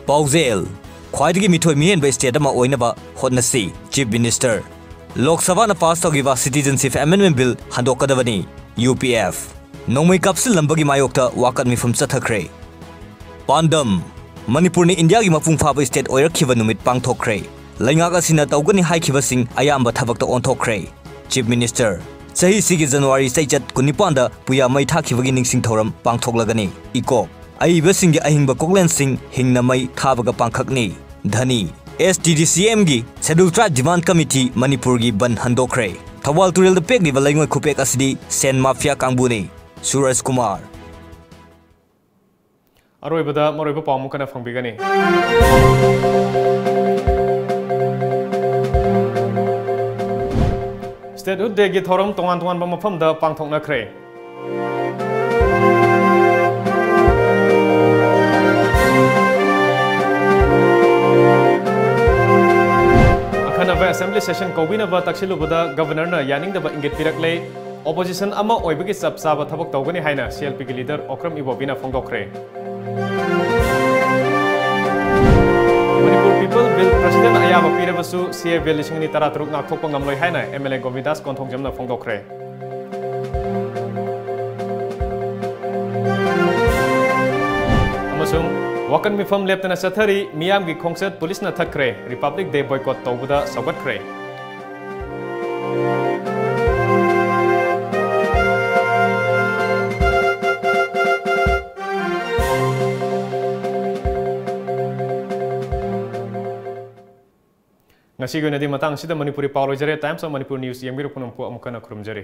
ꯄꯥꯎꯖꯦꯜ꯫ ꯈ꯭ꯋꯥꯏꯗꯒꯤ ꯃꯤꯊꯣꯏ ꯃꯤꯍꯦꯟꯕ state ꯑꯃ ꯑꯣꯏꯅꯕ ꯍꯣꯠꯅꯁꯤ, Chief Minister꯫ ꯂꯣꯛ ꯁꯚꯥꯅ pass ꯇꯧꯈꯤꯕ Citizenship Amendment Bill ꯍꯟꯗꯣꯛꯀꯗꯕꯅꯤ, U P F꯫ ꯅꯣꯡꯃꯩ ꯀꯥꯞꯁꯤꯜꯂꯝꯕꯒꯤ ꯃꯥꯌꯣꯛꯇ ꯋꯥꯀꯠ ꯃꯤꯐꯝ ꯆꯠꯊꯈ꯭ꯔꯦ꯫ ꯄꯥꯟꯗꯝ꯫ ꯃꯅꯤꯄꯨꯔꯅ ꯏꯟꯗꯤꯌꯥꯒꯤ ꯃꯄꯨꯡ ꯐꯥꯕ state ꯑꯣꯏꯔꯛꯈꯤꯕ ꯅꯨꯃꯤꯠ ꯄꯥꯡꯊꯣꯛꯈ꯭ꯔꯦ꯫ ꯂꯩꯉꯥꯛ ꯑꯁꯤꯅ ꯇꯧꯒꯅꯤ ꯍꯥꯏꯈꯤꯕꯁꯤꯡ ꯑꯌꯥꯝꯕ ꯊꯕꯛꯇ ꯑꯣꯟꯊꯣꯛꯈ꯭ꯔꯦ꯫ Chief Minister꯫ ꯆꯍꯤꯁꯤꯒꯤ January ꯆꯩꯆꯠ ꯀꯨꯟꯅꯤꯄꯥꯟꯗ ꯄꯨꯌꯥ ꯃꯩ ꯊꯥꯈꯤꯕꯒꯤ ꯅꯤꯡꯁꯤꯡ ꯊꯧꯔꯝ ꯄꯥꯡꯊꯣꯛꯂꯒꯅꯤ꯫ ꯏꯀꯣꯞ꯫ ꯑꯏꯕꯁꯤꯡꯒꯤ ꯑꯍꯤꯡꯕ ꯀꯣꯛꯂꯦꯟꯁꯤꯡ ꯍꯤꯡꯅ ꯃꯩ ꯊꯥꯕꯒ ꯄꯥꯡꯈꯛꯅꯤ꯫ ꯙꯅꯤ꯫ S T D C M ꯒꯤ Scheduled Tribe Demand Committee ꯃꯅꯤꯄꯨꯔꯒꯤ ꯕꯟ ꯍꯟꯗꯣꯛꯈ꯭ꯔꯦ꯫ ꯊꯧꯕꯥꯜ ꯇꯨꯔꯦꯜꯗ ꯄꯦꯛꯂꯤꯕ ꯂꯩꯉꯣꯏ ꯈꯨꯄꯦꯛ ꯑꯁꯤꯗꯤ ꯁꯦꯟ ꯃꯥꯐꯤꯌꯥ ꯀꯥꯡꯕꯨꯅꯤ꯫ ꯁꯨꯔꯖ ꯀꯨꯃꯥꯔ꯫ ꯑꯔꯣꯏꯕꯗ ꯃꯔꯨꯑꯣꯏꯕ ꯄꯥꯎ ꯑꯃꯨꯛ ꯍꯟꯅ ꯐꯪꯕꯤꯒꯅꯤ꯫ Statehood Day ꯒꯤ ꯊꯧꯔꯝ ꯇꯣꯉꯥꯟ ꯇꯣꯉꯥꯟꯕ ꯃꯐꯝꯗ ꯄꯥꯡꯊꯣꯛꯅꯈ꯭ꯔꯦ꯫ ꯑꯈꯟꯅꯕ Assembly Session ꯀꯧꯕꯤꯅꯕ ꯇꯛꯁꯤꯜꯂꯨꯕꯗ Governor ꯅ ꯌꯥꯅꯤꯡꯗꯕ ꯏꯪꯒꯤꯠ ꯄꯤꯔꯛꯂꯦ꯫ Opposition ꯑꯃ ꯑꯣꯏꯕꯒꯤ ꯆꯞ ꯆꯥꯕ ꯊꯕꯛ ꯇꯧꯒꯅꯤ ꯍꯥꯏꯅ C L P ꯒꯤ leader Okram ꯏꯕꯣꯕꯤꯅ ꯐꯣꯡꯗꯣꯛꯈ꯭ꯔꯦ꯫ Manipur People Bill President ꯅ ꯑꯌꯥꯕ ꯄꯤꯔꯕꯁꯨ C A A Bill ꯂꯤꯁꯤꯡ ꯑꯅꯤ ꯇꯔꯥꯇꯔꯨꯛ ꯉꯥꯛꯊꯣꯛꯄ ꯉꯝꯂꯣꯏ ꯍꯥꯏꯅ M L A ꯒꯣꯕꯤꯟꯗꯥꯁ ꯀꯣꯟꯊꯧꯖꯝꯅ ꯐꯣꯡꯗꯣꯛꯈ꯭ꯔꯦ꯫ ꯑꯃꯁꯨꯡ ꯋꯥꯀꯠ ꯃꯤꯐꯝ ꯂꯦꯞꯇꯅ ꯆꯠꯊꯔꯤ, ꯃꯤꯌꯥꯝꯒꯤ ꯈꯣꯡꯆꯠ ꯄꯨꯂꯤꯁꯅ ꯊꯠꯈ꯭ꯔꯦ, Republic Day boycott ꯇꯧꯕꯗ ꯁꯧꯒꯠꯈ꯭ꯔꯦ꯫ ꯉꯁꯤꯒꯤ ꯑꯣꯏꯅꯗꯤ ꯃꯇꯥꯡ ꯑꯁꯤꯗ ꯃꯅꯤꯄꯨꯔꯤ ꯄꯥꯎ ꯂꯣꯏꯖꯔꯦ꯫ Times of Manipur News ꯌꯦꯡꯕꯤꯔꯛꯄ ꯄꯨꯝꯅꯃꯛꯄꯨ ꯑꯃꯨꯛ ꯍꯟꯅ ꯈꯨꯔꯨꯝꯖꯔꯤ꯫